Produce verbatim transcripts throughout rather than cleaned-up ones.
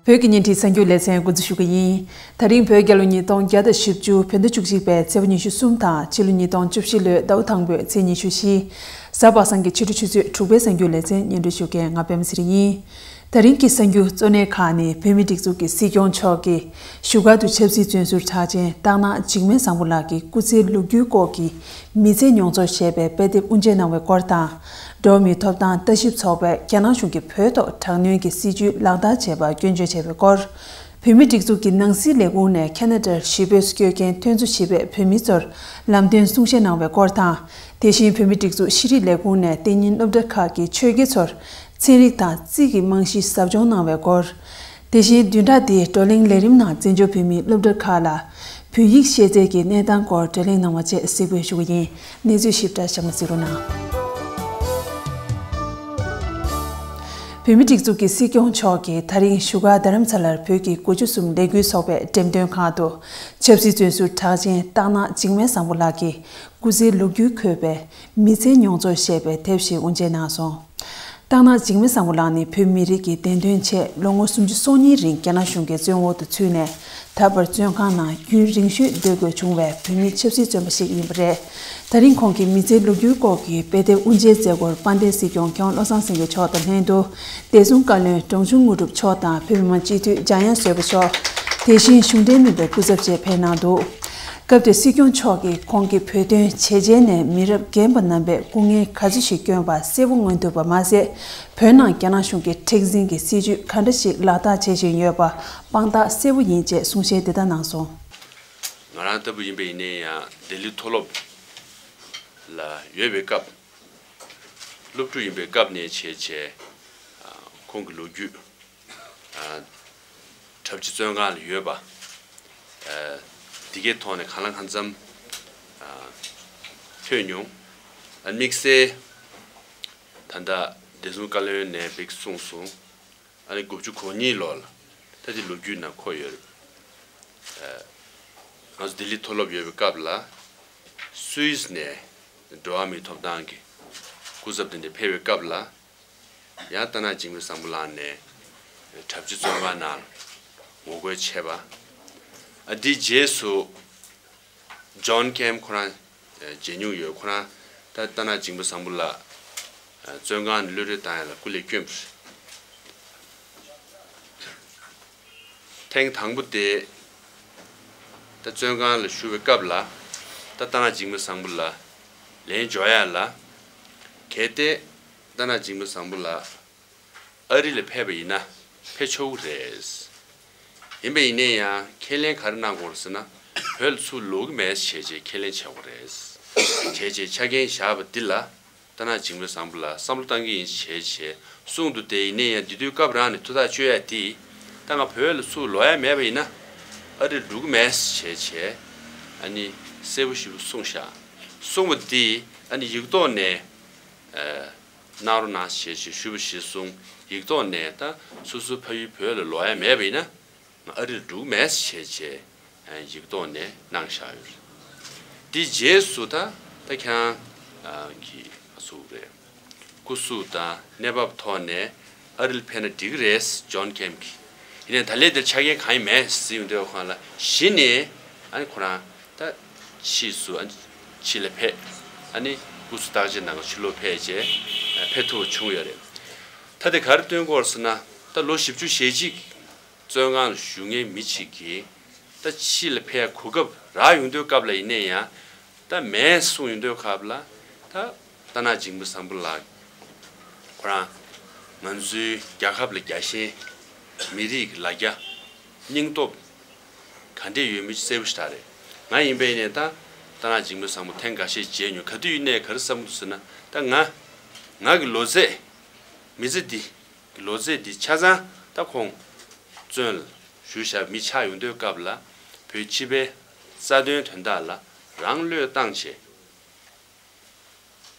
བོད་ཀྱི་བརྙན་འཕྲིན་གསར་འགྱུར་ལེ་ཚན་འགོ་འཛུགས་ཞུ་གི་ཡིན། ད་རིང་བོད་རྒྱལ་ལོ་ཉིས་སྟོང་བརྒྱ་དང་བཞི་བཅུ་བོད་ཟླ་བཅུ་གཅིག་པའི་ཚེས་པ་ཉི་ཤུ་གསུམ་དང་ཕྱི་ལོ་ཉིས་སྟོང་བཅུ་བཞི་ལོའི་ཟླ་བ་དང་པོའི་ཚེས་ཉི་ཤུ་བཞི། གཟའ་པ་སངས་ཀྱི་ཕྱི་དྲོ་ཆུ་ཚོད་དྲུག་པའི་གསར་འགྱུར་ལེ་ཚན་སྙན་སྒྲོན་ཞུ་མཁན་ང་པད་མ་ཚེ་རིང་ཡིན། ད་རིང་གི་གསར་འགྱུར་གཙོ་གནད་ཁག་ནི་བོད་མིའི་སྒྲིག་འཛུགས་ཀྱི་སྲིད་སྐྱོང་མཆོག་གིས་བཞུགས་སྒར་དུ་ཆབ་སྲིད་བཙོན་ཟུར་གྲགས་ཅན་སྟག་ནག་འཇིགས་མེད་བཟང་པོ་ལགས་ཀྱི་སྐུ་ཚེའི་ལོ་རྒྱུས་སྐོར་གྱི་མི་ཚེའི་མྱོང་ཚོར་ཞེས་པའི་དཔེ་དེབ་དབུ་འབྱེད་གནང་བའི་སྐོར་དང་། འགྲོ་བ་མིའི་ཐོབ་ཐང་ལྟ་ཞིབ་ཚོགས་པས་རྒྱ་ནག་གཞུང་གིས་བོད་ཐོག་དྲག་གནོན་གྱི་སྲིད་བྱུས་ལག་བསྟར་བྱས་པར་སྐྱོན་བརྗོད་བྱས་པའི་སྐོར། བོད་མིའི་སྒྲིག་འཛུགས་ཀྱི་ནང་སྲིད་ལས་ཁུངས་ནས་ཁ་ན་ཌར་གཞིས་སྤོས་སུ་བསྐྱོད་མཁན་ཐོན་རྫོང་གཞིས་པའི་བོད་མི་ཚོར་ལམ་སྟོན་གསུང་བཤད་གནང་བའི་སྐོར་དང་། དེ་བཞིན་བོད་མིའི་སྒྲིག་འཛུགས་ཤེས་རིག་ལས་ཁུངས་ནས་གཏན་ཉིན་སློབ་གྲྭ་ཁག་གི་ཆོས་དགེ་ཚོར་ཚན་རིག་དང་རྩིས་ཀྱི་རྨང་གཞི་ཟབ་སྦྱོང་གནང་བའི་སྐོར། དེ་བཞིན་བདུན་ཕྲག་འདིའི་བགྲོ་གླེང་ལས་རིམ་ནང་བཙན་བྱོལ་བོད་མིའི་སློབ་གྲྭ་ཁག་ལ་བོད་ཡིག་ཤེས་ཚད་ཀྱི་གནས་སྟངས་སྐོར་བགྲོ་གླེང་གནང་བ་བཅས་གཟིགས་འབུལ་ཞུ་གི་ཡིན། གནས་ཚུལ་ཞིབ་ཕྲ་གཤམ་ལ་གཟིགས་རོགས་གནང་། བོད་མིའི་སྒྲིག་འཛུགས་ཀྱི་སྲིད་སྐྱོང་མཆོག་གིས་ད་རིང་བཞུགས་སྒར་རྡ་རམ་ས་ལར་བོད་ཀྱི་དགུ་བཅུ་གསུམ་ལས་འགུལ་ཚོགས་པའི་འགྲེམས་སྟོན་ཁང་དུ་ཆབ་སྲིད་བཙོན་ཟུར་གྲགས་ཅན་སྟག་ནག་འཇིགས་མེད་བཟང་པོ་ལགས་ཀྱི་སྐུ་ཚེའི་ལོ་རྒྱུས་འཁོད་པའི་མི་ཚེའི་མྱོང་ཚོར་ཞེས་པའི་དེབ་ཞིག་དབུ་འབྱེད་གནང་སོང་། སྟག་ནག་འཇིགས་མེད་བཟང་པོ་ལགས་ནི་བོད་མི་རིགས་ཀྱི་བདེན་དོན་ཆེད་ལོ་ངོ་སུམ་ཅུ་སོ་གཉིས་རིང་རྒྱ་ནག་གཞུང་གི་བཙོན་འོག་ཏུ་ཚུད་ནས། ད་བར་བཙོན་ཁང་ནང་རྒྱུན་རིང་ཤོས་སྡོད་དགོས་བྱུང་བའི་བོད་མི་ཆབ་སྲིད་བཙོན་པ་ཞིག་ཡིན་པ་རེད། ད་རིང་ཁོང་གི་མི་ཚེའི་ལོ་རྒྱུས་སྐོར་གྱི་དཔེ་དེབ་དབུ་འབྱེད་མཛད་སྒོར་དཔལ་ལྡན་སྲིད་སྐྱོང་མཁས་དབང་བློ་བཟང་སེང་གེ་མཆོག་དང་ལྷན་དུ། བདེ་སྲུང་བཀའ་བློན་འབྲོང་ཆུང་དངོས་གྲུབ་མཆོག་དང་བོད་མི་མང་སྤྱི་འཐུས་འཇམ་དབྱངས་བཟོད་པ་མཆོག་དེ་བཞིན་གཞུང་འབྲེལ་མིན་པའི་སྐུ་ཚབ་བཅས་ཕེབས་གནང་འདུག་སྐབས་དེར་སྲིད་སྐྱོང་མཆོག་གིས་ཁོང་གིས་བོད་དོན་བྱས་རྗེས་ནས་མི་རབས་རྒན་པ་རྣམ་པས་སྐུ་ངལ་ག་ཚོད་ཞིག་བསྐྱོན་པ་གསལ་པོ་མངོན་ཐུབ་པ་མ་ཟད། བོད་ནང་རྒྱ་ནག་གཞུང་གིས་མཁྲེགས་འཛིན་གྱི་སྲིད་བྱུས་ག་འདྲ་ཞིག་ལག་བསྟར་བྱེད་བཞིན་ཡོད་པ་དཔང་རྟགས་གསལ་པོ་ཡིན་ཅེས་གསུང་བཤད་འདི་ལྟར་གནང་སོང་། ང་རང་ལྟ་བུ་ཡིན་པ་ཡིན་ན་ཡང་ལྡི་ལི་མཐོ་སློབ་ལ་ཡོད་པའི་སྐབས། སློབ་ཕྲུག་ཡིན་པའི་སྐབས་ནས་བྱས་བྱས། ཨ། ཁོང་གི་ལོ་རྒྱུས། ཨ། གྲྭ་སྤྱི་བཙོན་ཁང་ལ་ཡོད་པ། ཨ། འདི་གའི་ཐོག་ནས་གང་ལ་གང་འཚམ། ཨ། ཐོས་མྱོང་། ཨ། དམིགས་བསལ་ད་ལྟ་བདེ་སྲུང་བཀའ་བློན་ནས་བིག་གསུངས་སོང་། ཨ་ནི་དགུ་བཅུ་གོ་གཉིས་ལོ་ལ་ད་དེ་ལོ་རྒྱུས་ནང་འཁོད་ཡོད་རེད། ཨ། ང་ཚོ་ལྡི་ལི་མཐོ་སློབ་ཡོད་པའི་སྐབས་ལ། སུད་སི་ནས་འགྲོ་བ་མིའི་ཐོབ་ཐང་གི་སྐུ་ཚབ་དེ་འདྲ་ཕེབས་པའི་སྐབས་ལ། ཡང་རྟ་ནག་འཇིགས་མེད་བཟང་པོ་ལགས་ནས་གྲྭ་སྤྱི་བཙོན་ཁང་ནང་ངོ་རྒོལ་བྱས་པ། ཨ། དེའི་རྗེས་སུ་ཇོན་ཁེམ་ཁོ་རང་མཇལ་མྱོང་ཡོད། ཁོ་རང་ད་རྟ་ནག་འཇིགས་མེད་བཟང་པོ་ལགས་བཙོན་ཁང་ནས་གློད་གྲོལ་བཏང་ཡ་ལ་སྐུ་ལས་བསྐྱོན་པ་རེད། ཐེངས་དང་པོ་དེ་ད་བཙོན་ཁང་ལ་བཞུགས་པའི་སྐབས་ལ་ད་རྟ་ནག་འཇིགས་མེད་བཟང་པོ་ལགས་ལན་འབྱོར་ཡ་ལ། གལ་ཏེ་རྟ་ནག་འཇིགས་མེད་བཟང་པོ་ལགས་ཨ་རི་ལ་ཕེབས་པ་ཡིན་ན་ཕེབས་ཆོག་གི་རེད། ཡིན་པ་ཡིན་ནའི་ཡང་ཁས་ལེན་ག་རེ་གནང་དགོས་རེད་ཟེར་ན། བོད་ལ་ཚུར་ལོག་གི་མེད་ཟེར་བྱས་ཁས་ལེན་བྱེད་དགོས་རེད། བྱས་བྱས་ཆ་རྐྱེན་བཞག་པ་འདི་ལ། རྟ་ནག་འཇིགས་མེད་བཟང་པོ་ལགས་བསམ་བློ་བཏང་གི་ཡིན་བྱས་བྱས་གསུངས་འདུག་དེ་ཡིན་ནའི་ཡང་འདི་དུས་སྐབས་རང་ནས་ཐུགས་ཐག་གཅོད་ཡ་དེ། ད་ང་བོད་ལ་ཚུར་ལོག་ཡ་མེད་པ་ཡིན་ན་ཨ་རིར་འགྲོ་གི་མེད་བྱས་བྱས། ཨ་ནི་གསལ་པོ་ཞེ་པོ་གསུངས་བཞག་གསུངས་པ་དེ་ཨ་ནི་ཡིག་ཐོག་ནས། ཨ། གནང་རོགས་གནང་ཞེས་ཞུ་བ་གཞིར་བཟུང་ཡིག་ཐོག་ནས་ད་སོ་སོ་ཕ་ཡུལ་བོད་ལ་ལོག་ཡ་མེད་པ་ཡིན་ན། ང་ཨ་རིར་འགྲོ་གི་མེད་ཟེར་བྱས་བྱས་ཡིག་ཐོག་ནས་གནང་བཞག་ཡོད་རེད། དེ་རྗེས་སུ་ད་ད་ཁྱེད་རང་གིས་ག་ཚོད་རེད། སྐུ་གཟུགས་དང་གནས་བབ་ཐོག་ནས་ཨ་རིར་ཕེབས་ན་འགྲིག་གི་རེད། ཇོན་ཁེམ་གྱིས། ཡིན་ནའི་ད་ལན་དེར་ཆ་རྐྱེན་གང་ཡང་མེད་ཟེར་ཡོང་དུས་ཁོང་ལ་གཞི་ནས་ཨ་ནི་ཁོ་རང་ད་ཕྱིས་སུ་ཨ་ནི་ཕྱི་ལ་ཕེབས། ཨ་ནི་སྐུ་གཟུགས་བརྟག་དཔྱད་གནང་ག་ཕྱི་ལོགས་ཕེབས་རྗེས་ཕེབས་ཐུབ་པ་བྱུང་ཡོད་རེད། ད་དེ་ག་རེ་སྟོན་གྱི་ཡོད་རེད་ཟེར་ན། ད་ལོ་བཞི་བཅུ་ཞེ་གཅིག་བཙོན་ཁང་ལ་བཞུགས་མཁན་མི་གཅིག་གིས་ད་ཕྱི་ལ་ཕེབས་གོ་སྐབས་རག་ཡོང་དུས་སྐབས་ལ་ཡིན་ནའི་ཡང་ད་མེད་གསུངས་ཡོང་དུས་སྐབས་ལ། ད་རྟ་ནག་འཇིགས་མེད་བཟང་པོ་ལགས་ཁོ་རང་ང་ཚོའི་རྒྱལ་ཁབ་ལ་རྒྱལ་ཞེན། མི་རིགས་ཀྱི་ལ་རྒྱ། སྙིང་སྟོབས་ག་འདྲས་ཡོད་མེད་གསལ་པོ་ཞེ་དྲག་རེད། ང་ཡིན་པ་ཡིན་ནའི་ད་རྟ་ནག་འཇིགས་མེད་བཟང་པོ་ཐེངས་འགའ་ཤས་མཇལ་མྱོང་། ག་དུས་ཡིན་ནའི་ག་རེ་བསམ་གྱི་འདུག་ཟེར་ན། ད་ང་ང་གི་ལོ་ཚད་མི་ཚེ་འདི་གི་ལོ་ཚད་འདི་ཆ་ཚང་ད་ཁོང་བཙོན་ལ་བཞུགས་བཞག་མི་ཆགས་ཡོང་དུས་སྐབས་ལ་བོད་སྤྱི་པའི་རྩ་དོན་དོན་དག་ལ་རང་བློས་བཏང་བྱས།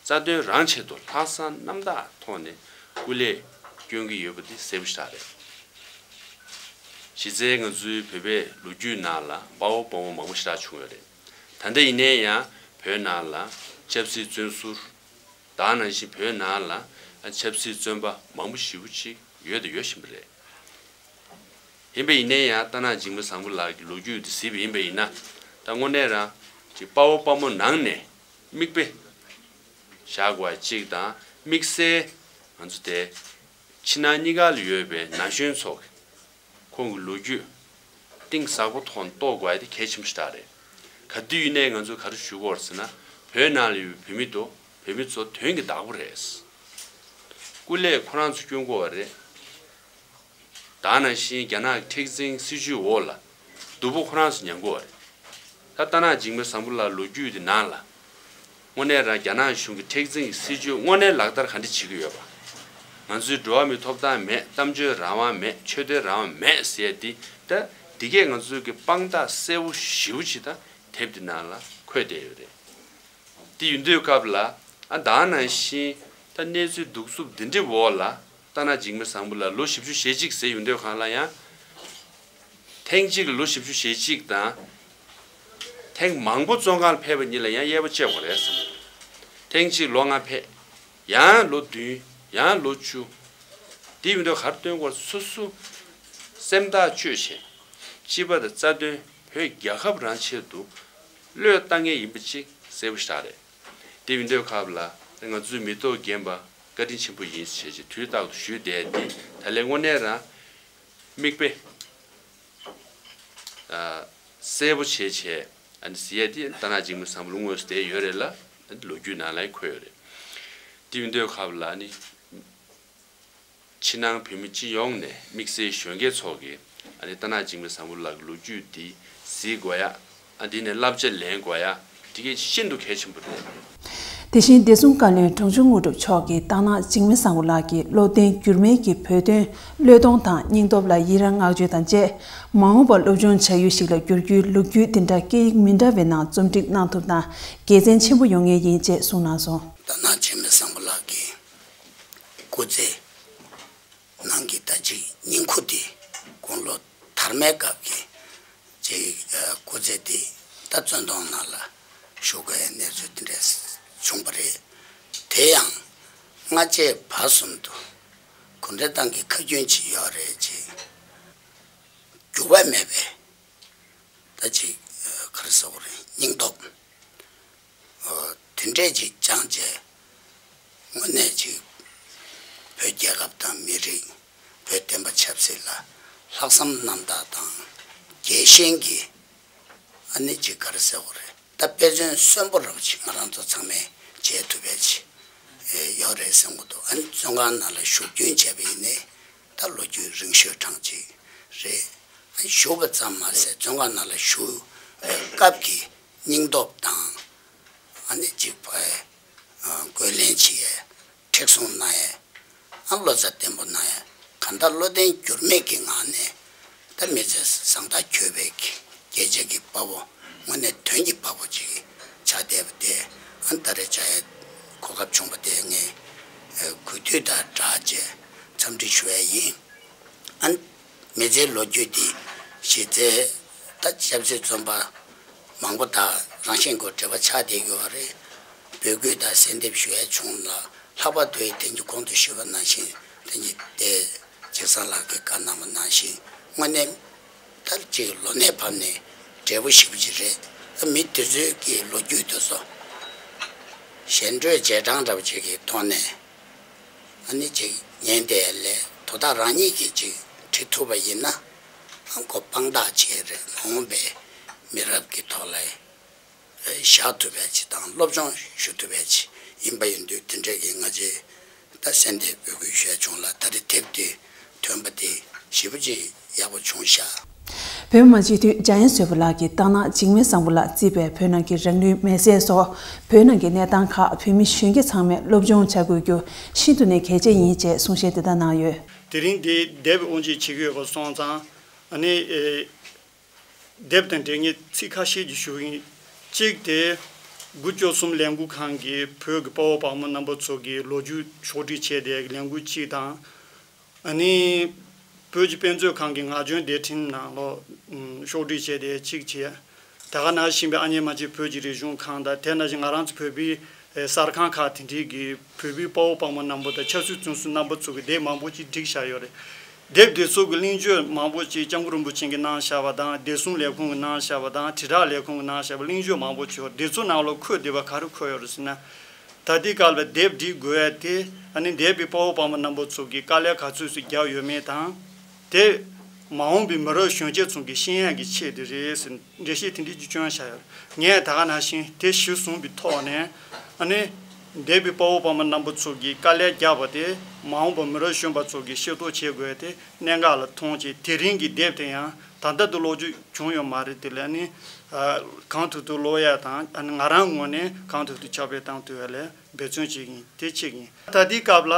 རྩ་དོན་རང་ཆེད་དུ་ལྷག་བསམ་རྣམ་དག་ཐོག་ནས་སྐུ་ལས་སྐྱོན་གྱི་ཡོད་པ་འདི་གསལ་པོ་ཞེ་དྲག་རེད། གཞི་རྩའི་ང་ཚོའི་བོད་པའི་ལོ་རྒྱུས་ནང་ལ་དཔའ་བོ་དཔའ་མོ་མང་པོ་ཞེ་དྲག་བྱུང་ཡོད་རེད། ད་ལྟ་ཡིན་ནའི་ཡང་བོད་ནང་ལ་ཆབ་སྲིད་བཙོན་ཟུར། ད་ནང་བཞིན་བོད་ནང་ལ་ཆབ་སྲིད་བཙོན་པ་མང་པོ་ཞེ་པོ་ཅིག་ཡོད་དང་ཡོད་བཞིན་པ་རེད། ཡིན་པ་ཡིན་ནའི་ཡང་རྟ་ནག་འཇིགས་མེད་བཟང་པོ་ལགས་ཀྱི་ལོ་རྒྱུས་དེ་གཟིགས་པ་ཡིན་པ་ཡིན་ན། ད་དངོས་གནས་རང་ཅིག་དཔའ་བོ་དཔའ་མོ་ནང་ནས་མིག་དཔེ་བཞག་དགོས་པ་གཅིག་དང་དམིགས་བསལ་ང་ཚོ་དེ་ཕྱི་ནང་གཉིས་ཀ་ལ་ཡོད་པའི་ན་གཞོན་ཚོ་གི་ཁོང་གི་ལོ་རྒྱུས་གཏིང་ཟབ་པོ་ཐོག་ནས་རྟོགས་དགོས་ཡ་དེ་གལ་ཆེན་པོ་ཞིག་རེད། ག་དུས་ཡིན་ནའི་ང་ཚོས་ག་རེ་ཞུ་དགོས་རེད་ཟེར་ན། བོད་ནང་ལ་ཡོད་པའི་བོད་མི་དང་བོད་མི་ཚོ་དོན་གྱི་བདག་པོ་རེད། སྐུ་ལས་ཁོ་རང་ཚོ་སྐྱོན་དགོས་པ་རེད། ད་ག་ནང་བཞིན་རྒྱ་ནག་གི་མཁྲེགས་འཛིན་སྲིད་བྱུས་འོག་ལ་སྡུག་པོ་ཁོ་རང་ཚོ་མྱངས་དགོས་པ་རེད། ད་རྟ་ནག་འཇིགས་མེད་བཟང་པོ་ལགས་ལོ་རྒྱུས་དེ་ནང་ལ། དངོས་གནས་རང་རྒྱ་ནག་གཞུང་གི་མཁྲེགས་འཛིན་གྱི་སྲིད་བྱུས་དངོས་གནས་ལག་བསྟར་ག་འདྲ་བྱེད་ཀྱི་ཡོད་པ། ང་ཚོའི་འགྲོ་བ་མིའི་ཐོབ་ཐང་མེད། གཏམ་བརྗོད་རང་དབང་མེད། ཆོས་དད་རང་དབང་མེད་ཟེར་ཡ་འདི། ད་འདི་གས་ང་ཚོའི་གི་དཔང་རྟགས་གསལ་པོ་ཞེ་པོ་ཅིག་ད་དེབ་འདི་ནང་ལ་འཁོད་བསྡད་ཡོད་རེད། དེ་ཡིན་དུས་སྐབས་ལ། ཨ་ད་ག་ནང་བཞིན་ད་གནས་ཚུལ་གདུག་རྩུབ་འདི་འདྲའི་འོག་ལ་རྟ་ནག་འཇིགས་མེད་བཟང་པོ་ལགས་ལོ་བཞི་བཅུ་ཞེ་གཅིག་ཟེར་ཡོང་དུས་སྒང་ལ་ཡང་། ཐེངས་གཅིག་ལ་ལོ་བཞི་བཅུ་ཞེ་གཅིག་དང་། ཐེངས་མང་པོ་བཙོན་ཁང་ལ་ཕེབས་པ་གཉིས་ལ་ཡང་དབྱེ་བ་ཕྱེ་དགོས་རེད་བསམ། ཐེངས་གཅིག་ལོ་ལྔ་ཕེབས། ཡང་ལོ་བདུན། ཡང་ལོ་བཅུ། དེ་ཡིན་དུས་ག་རེ་སྟོན་དགོས་རེད། སོ་སོ་སེམས་ཐག་གཅོད་བྱས། སྤྱི་པ་དང་རྩ་དོན་བོད་རྒྱལ་ཁབ་རང་ཆེད་དུ་བློས་བཏང་མཁན་ཡིན་པ་གཅིག་གསལ་པོ་ཞིག་རེད། དེ་ཡིན་དུས་སྐབས་ལ་ང་ཚོའི་མི་ཐོག་རྒན་པ་བཀའ་དྲིན་ཆེན་པོ་ཡིན་ཞེས་ཀྱི་དུས་རྟག་ཏུ་ཞུས་བསྡད་འདི་ད་ལན་དངོས་གནས་རང་མིག་དཔེ་གསལ་པོ་བྱས་བྱས། ཨ་ནི་ཟེར་ཡ་དེ་རྟ་ནག་འཇིགས་མེད་བཟང་པོ་ལགས་དངོས་སུ་བསྡད་ཡོད་རེད་ལ། ཨ་ནི་ལོ་རྒྱུས་ནང་ལ་འཁོད་ཡོད་རེད། དེ་ཡིན་དུས་སྐབས་ལ་ཨ་ནི། ཕྱི་ནང་བོད་མི་སྤྱི་ཡོངས་ནས་དམིགས་བསལ་གཞོན་སྐྱེས་ཚོ་གིས་ཨ་ནི་རྟ་ནག་འཇིགས་མེད་བཟང་པོ་ལགས་ཀྱི་ལོ་རྒྱུས་འདི་གཟིགས་དགོས་ཡ། ཨ་འདི་ནས་བསླབ་བྱ་ལེན་དགོས་ཡ། འདི་གས་ཤིན་ཏུ་གལ་ཆེན་པོ་རེད། དེ་བཞིན་བདེ་སྲུང་བཀའ་བློན་དྲུང་ཆེ་དངོས་གྲུབ་མཆོག་གིས་རྟ་ནག་འཇིགས་མེད་བཟང་པོ་ལགས་ཀྱིས་བློ་བརྟན་འགྱུར་མེད་ཀྱི་བོད་དོན་བློས་གཏོང་དང་སྙིང་སྟོབས་ལ་ཡི་རང་བསྔགས་བརྗོད་དང་བཅས། མ་འོངས་པར་སློབ་སྦྱོང་བྱ་ཡུལ་ཞིག་ལ་འགྱུར་རྒྱུའི་ལོ་རྒྱུས་འདི་འདྲ་སྐད་ཡིག་མི་འདྲ་བའི་ནང་རྩོམ་སྒྲིག་གནང་ཐུབ་ན་དགེ་མཚན་ཆེན་པོ་ཡོང་ངེས་ཡིན་ཅེས་གསུངས་གནང་སོང་། རྟ་ནག་འཇིགས་མེད་བཟང་པོ་ལགས་ཀྱི་སྐུ་ཚེ་ནང་གི་ད་ཅིག་སྙིང་ཁུ་དེ་དགུང་ལོ་དར་མའི་སྐབས་ཀྱི་ཅིག་སྐུ་ཚེ་དེ་ད་བཙོན་དོང་ནང་ལ་བཞུགས་དགོས་གནས་ཚུལ་དེ་འདྲ་བྱུང་བ་རེད། དེ་ཡང་སྔ་རྗེས་བར་གསུམ་དུ་གུང་ཁྲན་ཏང་གི་ཁ་རྒྱུན་ཅིག་ཡོད་རེད། ཅིག་འགྱུར་བ་མེད་པའི་ད་ཅིག་ག་རེ་ཟེར་དགོས་རེད། སྙིང་སྟོབས་དེ་འདྲས་ཅིག་བཅངས་བྱས། དངོས་གནས་ཅིག་བོད་རྒྱལ་ཁབ་དང་མི་རིགས། བོད་བསྟན་པ་ཆབ་སྲིད་ལ་ལྷག་བསམ་རྣམ་དག་དང་། རྒྱལ་ཞེན་གྱི་ཨ་ནི་ཅིག་ག་རེ་ཟེར་དགོས་རེད། ད་དཔེ་མཚོན་གསོན་པོ་རབ་ཅིག་ང་རང་ཚོ་ཚང་མས་མཇལ་ཐུབ་པ་ཅིག་ཡོད་རེད་བསམ་གྱི་འདུག་ཨ་ནི་བཙོན་ཁང་ནང་ལ་བཞུགས་སྐྱོན་བྱས་པ་ཡིན་ནའི་ད་ལོ་རྒྱུས་རིང་ཤོས་གྲངས་ཅིག་རེད། ཨ་ནི་བཞུགས་པ་ཙམ་མ་ཟད་བཙོན་ཁང་ནང་ལ་བཞུགས་པའི་སྐབས་ཀྱི་སྙིང་སྟོབས་དང་། ཨ་ནི་གཅིག་པ་ཨ་རྒོལ་ལན་བྱེད་ཡས་མཁྲེགས་བཟུང་གནང་ཡས། ཨ་བློ་རྩ་བརྟན་པོ་གནང་ཡས། གང་ལྟར་བློ་བརྟན་འགྱུར་མེད་ཀྱི་ངང་ནས་ད་མི་ཚེ་བཟང་ཐག་ཆོད་པའི་རྒྱལ་གཅེས་ཀྱི་དཔའ་བོ། དངོས་གནས་དོན་གྱི་དཔའ་བོ་ཅིག་ཆགས་བསྡད་པ་དེ་ཨ་ད་རེས་བཅར་ཡས་གོ་སྐབས་བྱུང་བ་དེ་ངས་ཨ་གུས་འདུད་དང་སྦྲགས་བྱས་འཚམས་འདྲི་ཞུ་ཡས་ཡིན། ཨ་མི་ཚེའི་ལོ་རྒྱུས་འདི་གཞི་རྩའི་ད་ཆབ་སྲིད་བཙོན་པ་མང་པོ་དང་རང་བཞིན་སྒོ་འབྲེལ་བ་ཆགས་བསྡད་ཡོད་རེད། འབོད་སྐུལ་དང་གསལ་འདེབས་ཞུ་ཡས་བྱུང་ལ་ལྷག་པར་དུ་དེང་གི་གོང་དུ་ཞུས་པ་ནང་བཞིན་དེང་གི་དེ་འཇིགས་བཟང་ལགས་ཀྱིས་བཀའ་གནང་བ་ནང་བཞིན་དངོས་གནས་ད་ཅིག་ལོ་ནས་བབས་ནས་འབྲས་བུ་ཞེ་པོ་ཅིག་རེད། ཨ་མི་དེ་ཚོའི་གི་ལོ་རྒྱུས་དེ་ཚོ་ཞལ་འཕྲོས་རྗེས་འབྲང་འདྲ་བོ་ཅིག་གི་ཐོག་ནས། ཨ་ནི་ཅིག་ཉན་བསྡད་ལས་དོ་བདག་རང་ཉིད་ཀྱིས་ཅིག་བྲི་ཐུབ་པ་ཡིན་ན། ཨ་ཁོ་དཔང་རྟགས་ཅིག་རེད། མ་འོངས་པའི་མི་རབས་ཀྱི་ཐོག་ལ་བཞག་ཐུབ་པའི་ཅིག་དང་སློབ་སྦྱོང་ཞུ་ཐུབ་པའི་ཅིག་ཡིན་པ་ཡིན་དུས་དེ་འདྲས་ཀྱི་ང་ཚོས་ད་གསལ་འདེབས་འབོད་སྐུལ་ཞུ་ཡ་བྱུང་ལ་ད་རེས་དེབ་དེ་ཐོན་པ་དེ་ཞེ་པོ་ཅིག་ཡག་པོ་བྱུང་ཤག་བོད་མི་མང་སྤྱི་འཐུས་འཇམ་དབྱངས་བཟོད་པ་ལགས་ཀྱིས་རྟ་ནག་འཇིགས་མེད་བཟང་པོ་ལགས་གཙོས་པའི་བོད་ནང་གི་རང་ལུས་མེར་སྲེག་སོགས་བོད་ནང་གི་གནས་སྟངས་ཁག་བོད་མི་གཞོན་སྐྱེས་ཚང་མས་སློབ་སྦྱོང་བྱ་དགོས་རྒྱུ་ཤིན་ཏུ་ནས་གལ་ཆེ་ཡིན་ཅེས་གསུང་བཤད་དེ་ལྟར་གནང་ཡོད། དེ་རིང་འདི་དེབ་དབུ་འབྱེད་བྱེད་ཀྱི་ཡོད་པ་སོང་ཙང་ཨ་ནི་ཨེ་དེབ་དང་འབྲེལ་ངས་ཚིག་ཁ་ཤས་ཀྱིས་ཞུ་གི་ཡིན། གཅིག་དེ་དགུ་བཅུ་གསུམ་ལས་འགུལ་ཁང་གིས་བོད་ཀྱི་དཔའ་བོ་དཔའ་མོ་རྣམ་པ་ཚོ་གི་ལོ་རྒྱུས་ཕྱོགས་སྒྲིག་བྱས་ཏེ་ལས་འགུལ་གཅིག་དང་། ཨ་ནི། བོད་ཀྱི་དཔེ་མཛོད་ཁང་གི་ངག་རྒྱུན་སྡེ་ཕྲན་ནང་ལོགས་ཕྱོགས་སྒྲིག་བྱས་ཏེ་གཅིག་བྱས། ད་ག་ནང་བཞིན་པའི་ཨ་མྱེས་རྨ་ཆེན་བོད་ཀྱི་རིག་གཞུང་ཁང་དང་དེ་ནང་བཞིན་ང་རང་ཚོ་བོད་པའི་གསར་ཁང་ཁག་དེ་འདྲས་ཀྱིས་བོད་པའི་དཔའ་བོ་དཔའ་མོ་རྣམ་པ་དང་ཆབ་སྲིད་བཙོན་ཟུར་རྣམ་པ་ཚོ་གི་དེབ་མང་པོ་ཅིག་བསྒྲིགས་བཞག་ཡོད་རེད། དེབ་འདི་ཚོ་གི་གླེང་བརྗོད་མང་པོ་ཅིག་སྐྱབས་མགོན་རིན་པོ་ཆེ་གིས་གནང་བཞག་པ་དང་། བདེ་སྲུང་ལས་ཁུངས་ཀྱིས་གནང་བཞག་པ་དང་། དྲིལ་བསྒྲགས་ལས་ཁུངས་ཀྱིས་གནང་བཞག་པ་གླེང་བརྗོད་མང་པོ་ཅིག་ཡོད། འདི་ཚོ་ནང་ལོགས་འཁོད་བསྡད་པ་ག་རེ་འཁོད་ཡོད་རེད་ཟེར་ན། ད་ལྟའི་སྐབས་ལ་དེབ་འབྲི་དགོས་ཡ་དེ། ཨ་ནི་འདས་པའི་དཔའ་བོ་དཔའ་མོ་རྣམ་པ་ཚོ་གིས་དཀའ་ལས་ག་ཚོད་ཅིག་བརྒྱབ་ཡོད་མེད་དང་། དེ་མ་འོངས་པའི་མི་རབས་གཞོན་སྐྱེས་ཚོ་གིས་ཤེས་ཡ་གི་ཆེད་དུ་རེད་ཟེར། འགྲེལ་བཤད་དེ་འདྲ་ཅིག་བསྐྱོན་བཞག་ཡོད། ངས་ད་ག་ནང་བཞིན་དེ་གཞིར་བཟུང་གི་ཐོག་ནས། ཨ་ནི་འདས་པའི་དཔའ་བོ་དཔའ་མོ་རྣམ་པ་ཚོ་གིས་དཀའ་ལས་བརྒྱབ་པ་དེ་མ་འོངས་པ་མི་རབས་གཞོན་པ་ཚོ་གིས་ཤེས་རྟོགས་བྱེད་དགོས་ཏེ། གནད་འགག་ལ་མཐོང་བྱས། དེ་རིང་གི་དེབ་དེ་ཡང་ད་ལྟ་དུ་ཀློག་རྒྱུ་བྱུང་ཡོད་མ་རེད། དེ་ལ་ནི་གང་ཐུབ་ཐུབ་ཀློག་ཡ་དང་། ཨ་ནི་ང་རང་ངོས་ནས་གང་ཐུབ་ཐུབ་ཁྱབ་སྤེལ་བཏང་ཐུབ་ཡ་ལ་འབད་བརྩོན་བྱེད་ཀྱི་ཡིན། དེ་བྱེད་ཀྱི་ཡིན། ད་ལྟའི་སྐབས་ལ་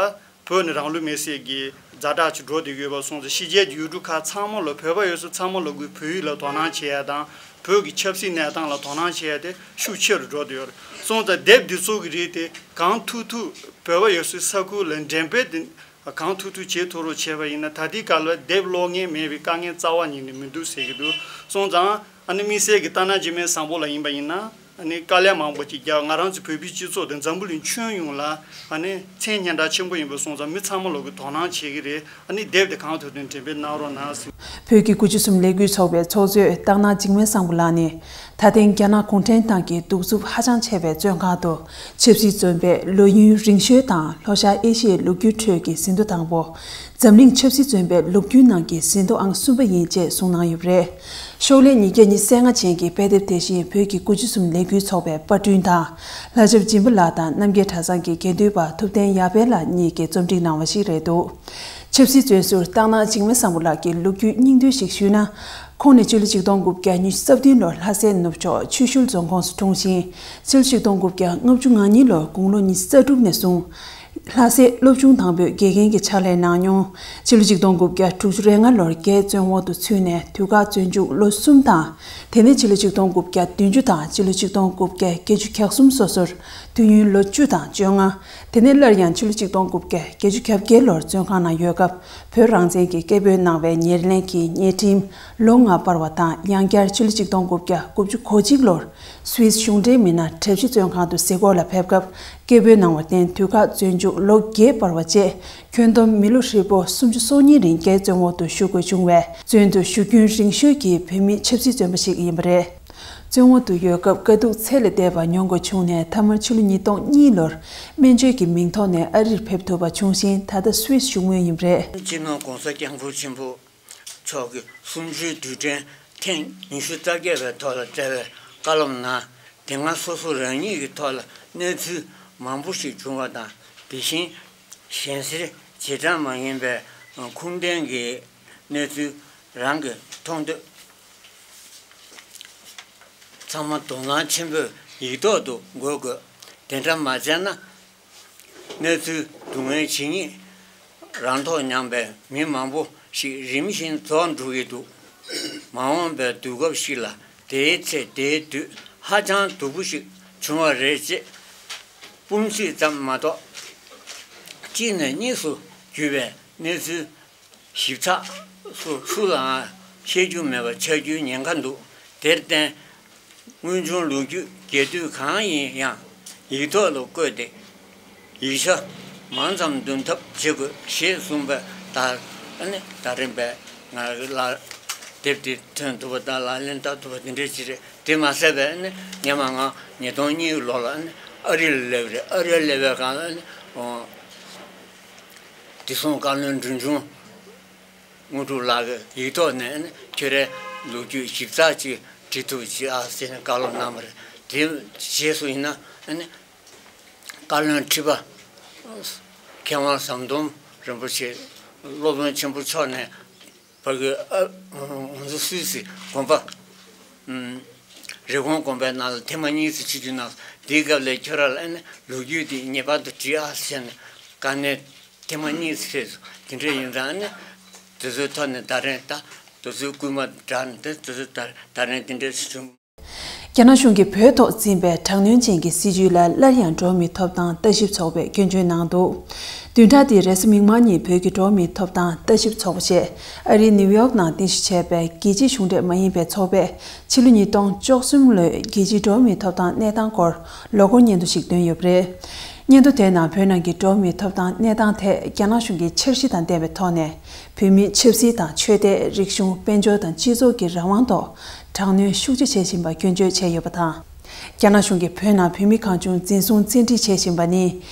བོད་ནས་རང་ལུས་མེར་སྲེག་གི་ཛ་དྲག་ཅིག་འགྲོ་བསྡད་ཡོད་པ་སོང་ཙང་། ཕྱི་རྒྱལ་གྱི་ཡུལ་གྲུ་ཁག་ཚང་མ་ལ་བོད་པ་ཡོད་ས་ཚང་མ་ལ་གི་བོད་ཡིག་ལ་དོ་སྣང་བྱེད་ཡ་དང་། བོད་ཀྱི་ཆབ་སྲིད་གནས་སྟངས་ལ་དོ་སྣང་བྱེད་ཡ་དེ་ཤུགས་ཆེ་རུ་འགྲོ་བསྡད་ཡོད་རེད། སོང་ཙང་དེབ་འདི་ཚོ་གི་རིགས་དེ་གང་ཐུབ་ཐུབ་བོད་པ་ཡོད་སའི་ས་ཁུལ་ལ་འགྲེམས་སྤེལ་དེ་གང་ཐུབ་ཐུབ་བྱེད་ཐུབ་རོགས་བྱས་པ་ཡིན་ན། ད་ལྟའི་སྐབས་ལ་དེབ་ཀློག་མཁན་མེད་པའི་དཀའ་ངལ་རྩ་བ་ཉིད་ནས་མི་འདུག་ཟེར་གྱི་འདུག། སོང་ཙང་ཨ་ནི་དམིགས་བསལ་གྱི་སྟག་སྣ་འཇིགས་མེད་བཟང་པོ་ལགས་ཡིན་པ་ཡིན་ན། ཨ་ནི་དཀའ་ལས་མང་པོ་ཅིག་བརྒྱབ། ང་རང་ཚོ་བོད་པའི་སྤྱི་ཚོགས་དང་འཛམ་བུ་གླིང་ཁྱོན་ཡོངས་ལ་ཨ་ནི་མཚན་སྙན་གྲགས་ཆེན་པོ་ཡིན་པ་སོང་ཙང་། མི་ཚང་མ་ལོག་གི་དོ་སྣང་བྱེད་ཀྱི་རེད། ཨ་ནི་དེབ་དེ་གང་ཐུབ་ཐུབ་འགྲེམས་སྤེལ་གནང་རོགས་གནང་ཟེར། བོད་ཀྱི་དགུ་བཅུ་གསུམ་ལས་འགུལ་ཚོགས་པའི་ཚོགས་གཙོས་སྟག་སྣ་འཇིགས་མེད་བཟང་པོ་ལགས་ནི། ད་ཐེངས་རྒྱ་ནག་གུང་ཁྲན་ཏང་གི་གདུག་རྩུབ་ཧ་ཅང་ཆེ་བའི་བཙོན་ཁང་དུ། ཆབ་སྲིད་བཙོན་པའི་ལོ་ཡུན་རིང་ཤོས་དང་། ལྷོ་ཤར་ཨེ་ཤི་ཡའི་ལོ་རྒྱུས་ཁྲོད་ཀྱི་ཟིན་ཐོ་དང་པོ། འཛམ་གླིང་ཆབ་སྲིད་བཙོན་པའི་ལོ་རྒྱུས་ནང་གི་ཟིན་ཐོ་ཨང་གསུམ་པ་ཡིན་ཅེས་གསུངས་གནང་ཡོད་པ་རེད། ཤོག་ལྷེ་ཉིས་བརྒྱ་ཉི་ཤུ་རྩ་ལྔ་ཅན་གྱི་དཔེ་དེབ་དེ་བཞིན་བོད་ཀྱི་དགུ་བཅུ་གསུམ་ལས་འགུལ་ཚོགས་པའི་པར་སྐྲུན་དང་། ལྷ་ལྕམ་སྦྱིན་པ་ལགས་དང་རྣམ་རྒྱལ་གྲྭ་ཚང་གི་དགེ་འདུན་པ་ཐུབ་བསྟན་ཡར་འཕེལ་ལགས་གཉིས་ཀྱིས་རྩོམ་སྒྲིག་གནང་བ་ཞིག་རེད་འདུག། ཆབ་སྲིད་བཙོན་ཟུར་སྟག་སྣ་འཇིགས་མེད་བཟང་པོ་ལགས་ཀྱི་ལོ་རྒྱུས་སྙིང་བསྡུས་ཤིག་ཞུས་ན། ཁོང་ནི་ཕྱི་ལོ་ཆིག་སྟོང་དགུ་བརྒྱ་ཉི་ཤུ་རྩ་བདུན་ལོར་ལྷ་སའི་ནུབ་ཕྱོགས་ཆུ་ཤུར་རྫོང་ཁོངས་སུ་འཁྲུངས་ཤིང་། ཕྱི་ལོ་ཆིག་སྟོང་དགུ་བརྒྱ་ལྔ་བཅུ་ང་གཉིས་ལོར་དགུང་ལོ་ཉི་ཤུ་རྩ་དྲུག་ནས་བཟུང་། ལྷ་སའི་སློབ་ཆུང་དང་པོའི་དགེ་རྒན་གྱི་ཕྱག་ལས་གནང་མྱོང་། ཕྱི་ལོ་ཆིག་སྟོང་དགུ་བརྒྱ་དྲུག་ཅུ་རེ་ལྔ་ལོར་རྒྱའི་བཙོན་འོག་ཏུ་ཚུད་ནས་དུས་བཀག་བཙོན་འཇུག་ལོ་གསུམ་དང་། དེ་ནས་ཕྱི་ལོ་ཆིག་སྟོང་དགུ་བརྒྱ་བདུན་ཅུ་དང་ཕྱི་ལོ་ཆིག་སྟོང་དགུ་བརྒྱ་བརྒྱད་ཅུ་གྱ་གསུམ་སོ་སོར་དུས་ཡུན་ལོ་བཅུ་དང་བཅོ་ལྔ། དེ་ནས་སླར་ཡང་ཕྱི་ལོ་ཆིག་སྟོང་དགུ་བརྒྱ་བརྒྱད་ཅུ་གྱ་བརྒྱད་ལོར་བཙོན་ཁང་ནང་ཡོད་སྐབས། བོད་རང་བཙན་གྱི་སྐད་འབོད་གནང་བའི་ཉེར་ལེན་གྱི་ཉེས་ཁྲིམས་ལོ་ལྔ་སྤར་བ་དང་། ཡང་བསྐྱར་ཕྱི་ལོ་ཆིག་སྟོང་དགུ་བརྒྱ་དགུ་བཅུ་གོ་གཅིག་ལོར་སུད་སི་གཞུང་འབྲེལ་མི་སྣ་གྲབས་གཤིས་བཙོན་ཁང་དུ་གཟིགས་སྐོར་ལ་ཕེབས་སྐབས། སྐད་འབོད་གནང་བར་བརྟེན་དུས་བཀག་བཙོན་འཇུག་ལོ་བརྒྱད་སྤར་བ་བཅས། ཁྱོན་བསྡོམས་མི་ལོ་ཧྲིལ་པོ་སུམ་ཅུ་སོ་གཉིས་རིང་རྒྱའི་བཙོན་འོག་ཏུ་བཞུགས་དགོས་བྱུང་བའི། བཙོན་དུ་བཞུགས་རྒྱུན་རིང་ཤོས་ཀྱི་བོད་མི་ཆབ་སྲིད་བཙོན་པ་ཞིག་ཡིན་པ་རེད། བཙོན་འོག་ཏུ་ཡོད་སྐབས་དཀའ་སྡུག་ཚད་ལས་འདས་པ་མྱོང་དགོས་བྱུང་ནས། མཐའ་མར་ཕྱི་ལོ་ཉིས་སྟོང་གཉིས་ལོར་སྨན་བཅོས་ཀྱི་མིང་ཐོག་ནས་ཨ་རིར་ཕེབས་ཐུབ་པ་བྱུང་ཞིང་། ད་ལྟ་སུད་སི་བཞུགས་མུས་ཡིན་པ་རེད། སྤྱི་ནོར་༸གོང་ས་༸སྐྱབས་མགོན་ཆེན་པོ་མཆོག་གིས་གསུམ་བཅུའི་དུས་དྲན་ཐེངས་ཉི་ཤུ་རྩ་བརྒྱད་པའི་ཐོག་ལ་བསྩལ་བའི་བཀའ་སློབ་ནང་། དེ་སྔ་སོ་སོ་རང་ཉིད་ཀྱི་ཐོག་ལ་གནས་ཚུལ་མང་པོ་ཞིག་བྱུང་བ་དང་། དེ་བཞིན་གཞན་སེལ་བྱེ་བྲག་མ་ཡིན་པའི་ཁུངས་ལྡན་གྱི་གནས་ཚུལ་རང་གིས་མཐོང་ཐོས་ཚང་མ་དོ་སྣང་ཆེན་པོས་ཡིག་ཐོག་ཏུ་འགོད་དགོས། དེ་འདྲ་མ་བྱས་ན། གནས་ཚུལ་སྡུག་བསྔལ་ཇི་སྙེད་རང་ཐོག་མྱངས་པའི་མི་མང་པོ་ཞིག་རིམ་བཞིན་རྫོགས་འགྲོ་གི་འདུག། མ་འོངས་པའི་དུས་སྐབས་ཤིག་ལ། དེའི་ཚེ་དེའི་དུས་ཧ་ཅང་སྡུག་པོ་ཞིག་འབྱུང་བ་རེད་ཅེས་སྤུན་མཆེད་ཙམ་མ་གཏོགས། གཅིག་ནས་གཉིས་སུ་གྱུར་པའི་གནས་ཚུལ་ཞིབ་ཚགས་སུ་སུ་ལའང་བཤད་རྒྱུ་མེད་པ་ཆགས་རྒྱུའི་ཉེན་ཁ་འདུག། དེར་བརྟེན། དངོས་བྱུང་ལོ་རྒྱུས་རྒྱས་བསྡུས་གང་ཡིན་ཡང་ཡིག་ཐོག་ལ་བཀོད་དེ། ཡིག་ཆ་མང་ཙམ་འདོན་ཐབས་བྱེད་དགོས་ཞེས་གསུངས་པ་ལྟར། ཨ་ནི་ད་རིང་བས་ང་ལ་དེབ་དེ་ཐོན་ཐུབ་པ་དང་ལག་ལེན་བསྟར་ཐུབ་པ་དེ་འདྲ་ཅིག་རེད། དེ་མ་ཟད་པས་ཨ་ནི་སྔོན་མ་ང་ཉིས་སྟོང་གཉིས་ལོ་ལ་ཨ་ནི་ཨ་རི་ལ་སླེབས་རེད། ཨ་རི་ལ་སླེབས་པའི་སྒང་ལ་ཨ་ནི་ཨོ། བདེ་སྲུང་བཀའ་བློན་འབྲིང་ཆུང་དངོས་གྲུབ་ལགས་ཀྱིས་ཡིག་ཐོག་ནས་ཨ་ནི་ཁྱོད་རའི་ལོ་རྒྱུས་ཞིབ་ཚགས་ཅིག་བྲིས་ཐུབ་ཅིག་ཨ་ཟེར་ནས་བཀའ་སློབ་གནང་བ་རེད། དེ་རྗེས་སུ་ཡིན་ན་ཨ་ནི་བཀའ་བློན་ཁྲི་པ་མཁས་དབང་ཟམ་གདོང་རིན་པོ་ཆེ་སློབ་དཔོན་ཆེན་པོ་མཆོག་ནས་ཕ་གི་ཨ་ང་ཚོ་སུད་སི་དགོན་པ་རི་ཀོན་དགོན་པའི་ནང་ལ་ཐེངས་མ་གཉིས་ཙམ་ཆིབས་བསྒྱུར་གནང་། དེའི་སྐབས་ལ་ཁྱོད་རང་ལ་ཨ་ནི་ལོ་རྒྱུས་དེ་ངེས་པར་དུ་བྲིས་ཨ་ཟེར་ནས་བཀའ་ནན། ཐེངས་མ་གཉིས་ཙམ་དེ་འདྲ་ཡིན་ཙང་ནི། དེ་ཚོའི་ཐོག་ནས་ད་རེས་ད་དེ་ཚོའི་སྐུལ་མ་དྲག་ནས་དེ་ཚོ་ད་ད་རེས་དེ་འདྲ་ཞིག་བྱུང་། རྒྱ་ནག་གཞུང་གིས་བོད་ཐོག་འཛིན་པའི་དྲག་གནོན་ཅན་གྱི་སྲིད་བྱུས་ལ་སླར་ཡང་འགྲོ་བ་མིའི་ཐོབ་ཐང་ལྟ་ཞིབ་ཚོགས་པས་སྐྱོན་བརྗོད་གནང་འདུག། བདུན་ཕྲག་འདིའི་རེས་གཟའ་མིག་དམར་ཉིན་བོད་ཀྱི་འགྲོ་བ་མིའི་ཐོབ་ཐང་ལྟ་ཞིབ་ཚོགས་པ་ཞེས་ཨ་རིའི་ནིའུ་ཡོག་ནང་རྟེན་གཞི་བྱས་པའི་རྒྱལ་སྤྱིའི་གཞུང་འབྲེལ་མ་ཡིན་པའི་ཚོགས་པས་ཕྱི་ལོ་ཉིས་སྟོང་བཅུ་གསུམ་ལོའི་རྒྱལ་སྤྱིའི་འགྲོ་བ་མིའི་ཐོབ་ཐང་གནས་སྟངས་སྐོར་ལོ་འཁོར་སྙན་ཐོ་ཞིག་བཏོན་ཡོད་པ་རེད། སྙན་ཐོ་དེའི་ནང་བོད་ནང་གི་འགྲོ་བ་མིའི་ཐོབ་ཐང་གནས་སྟངས་ཐད་རྒྱ་ནག་གཞུང་གིས་འཆར་གཞི་དང་ལྡན་པའི་ཐོག་ནས་བོད་མིའི་ཆབ་སྲིད་དང་ཆོས་དད། རིག་གཞུང་། དཔལ་འབྱོར་དང་སྤྱི་ཚོགས་ཀྱི་རང་དབང་ཐོག་དྲག་གནོན་ཤུགས་ཆེ་བྱེད་བཞིན་པ་སྐྱོན་བརྗོད་བྱས་ཡོད་པ་དང་། རྒྱ་ནག་གཞུང་གིས་བོད་ནང་བོད་མི་གང་བྱུང་འཛིན་བཟུང་བཙན་ཁྲིད་བྱེད་བཞིན་པ་ནི་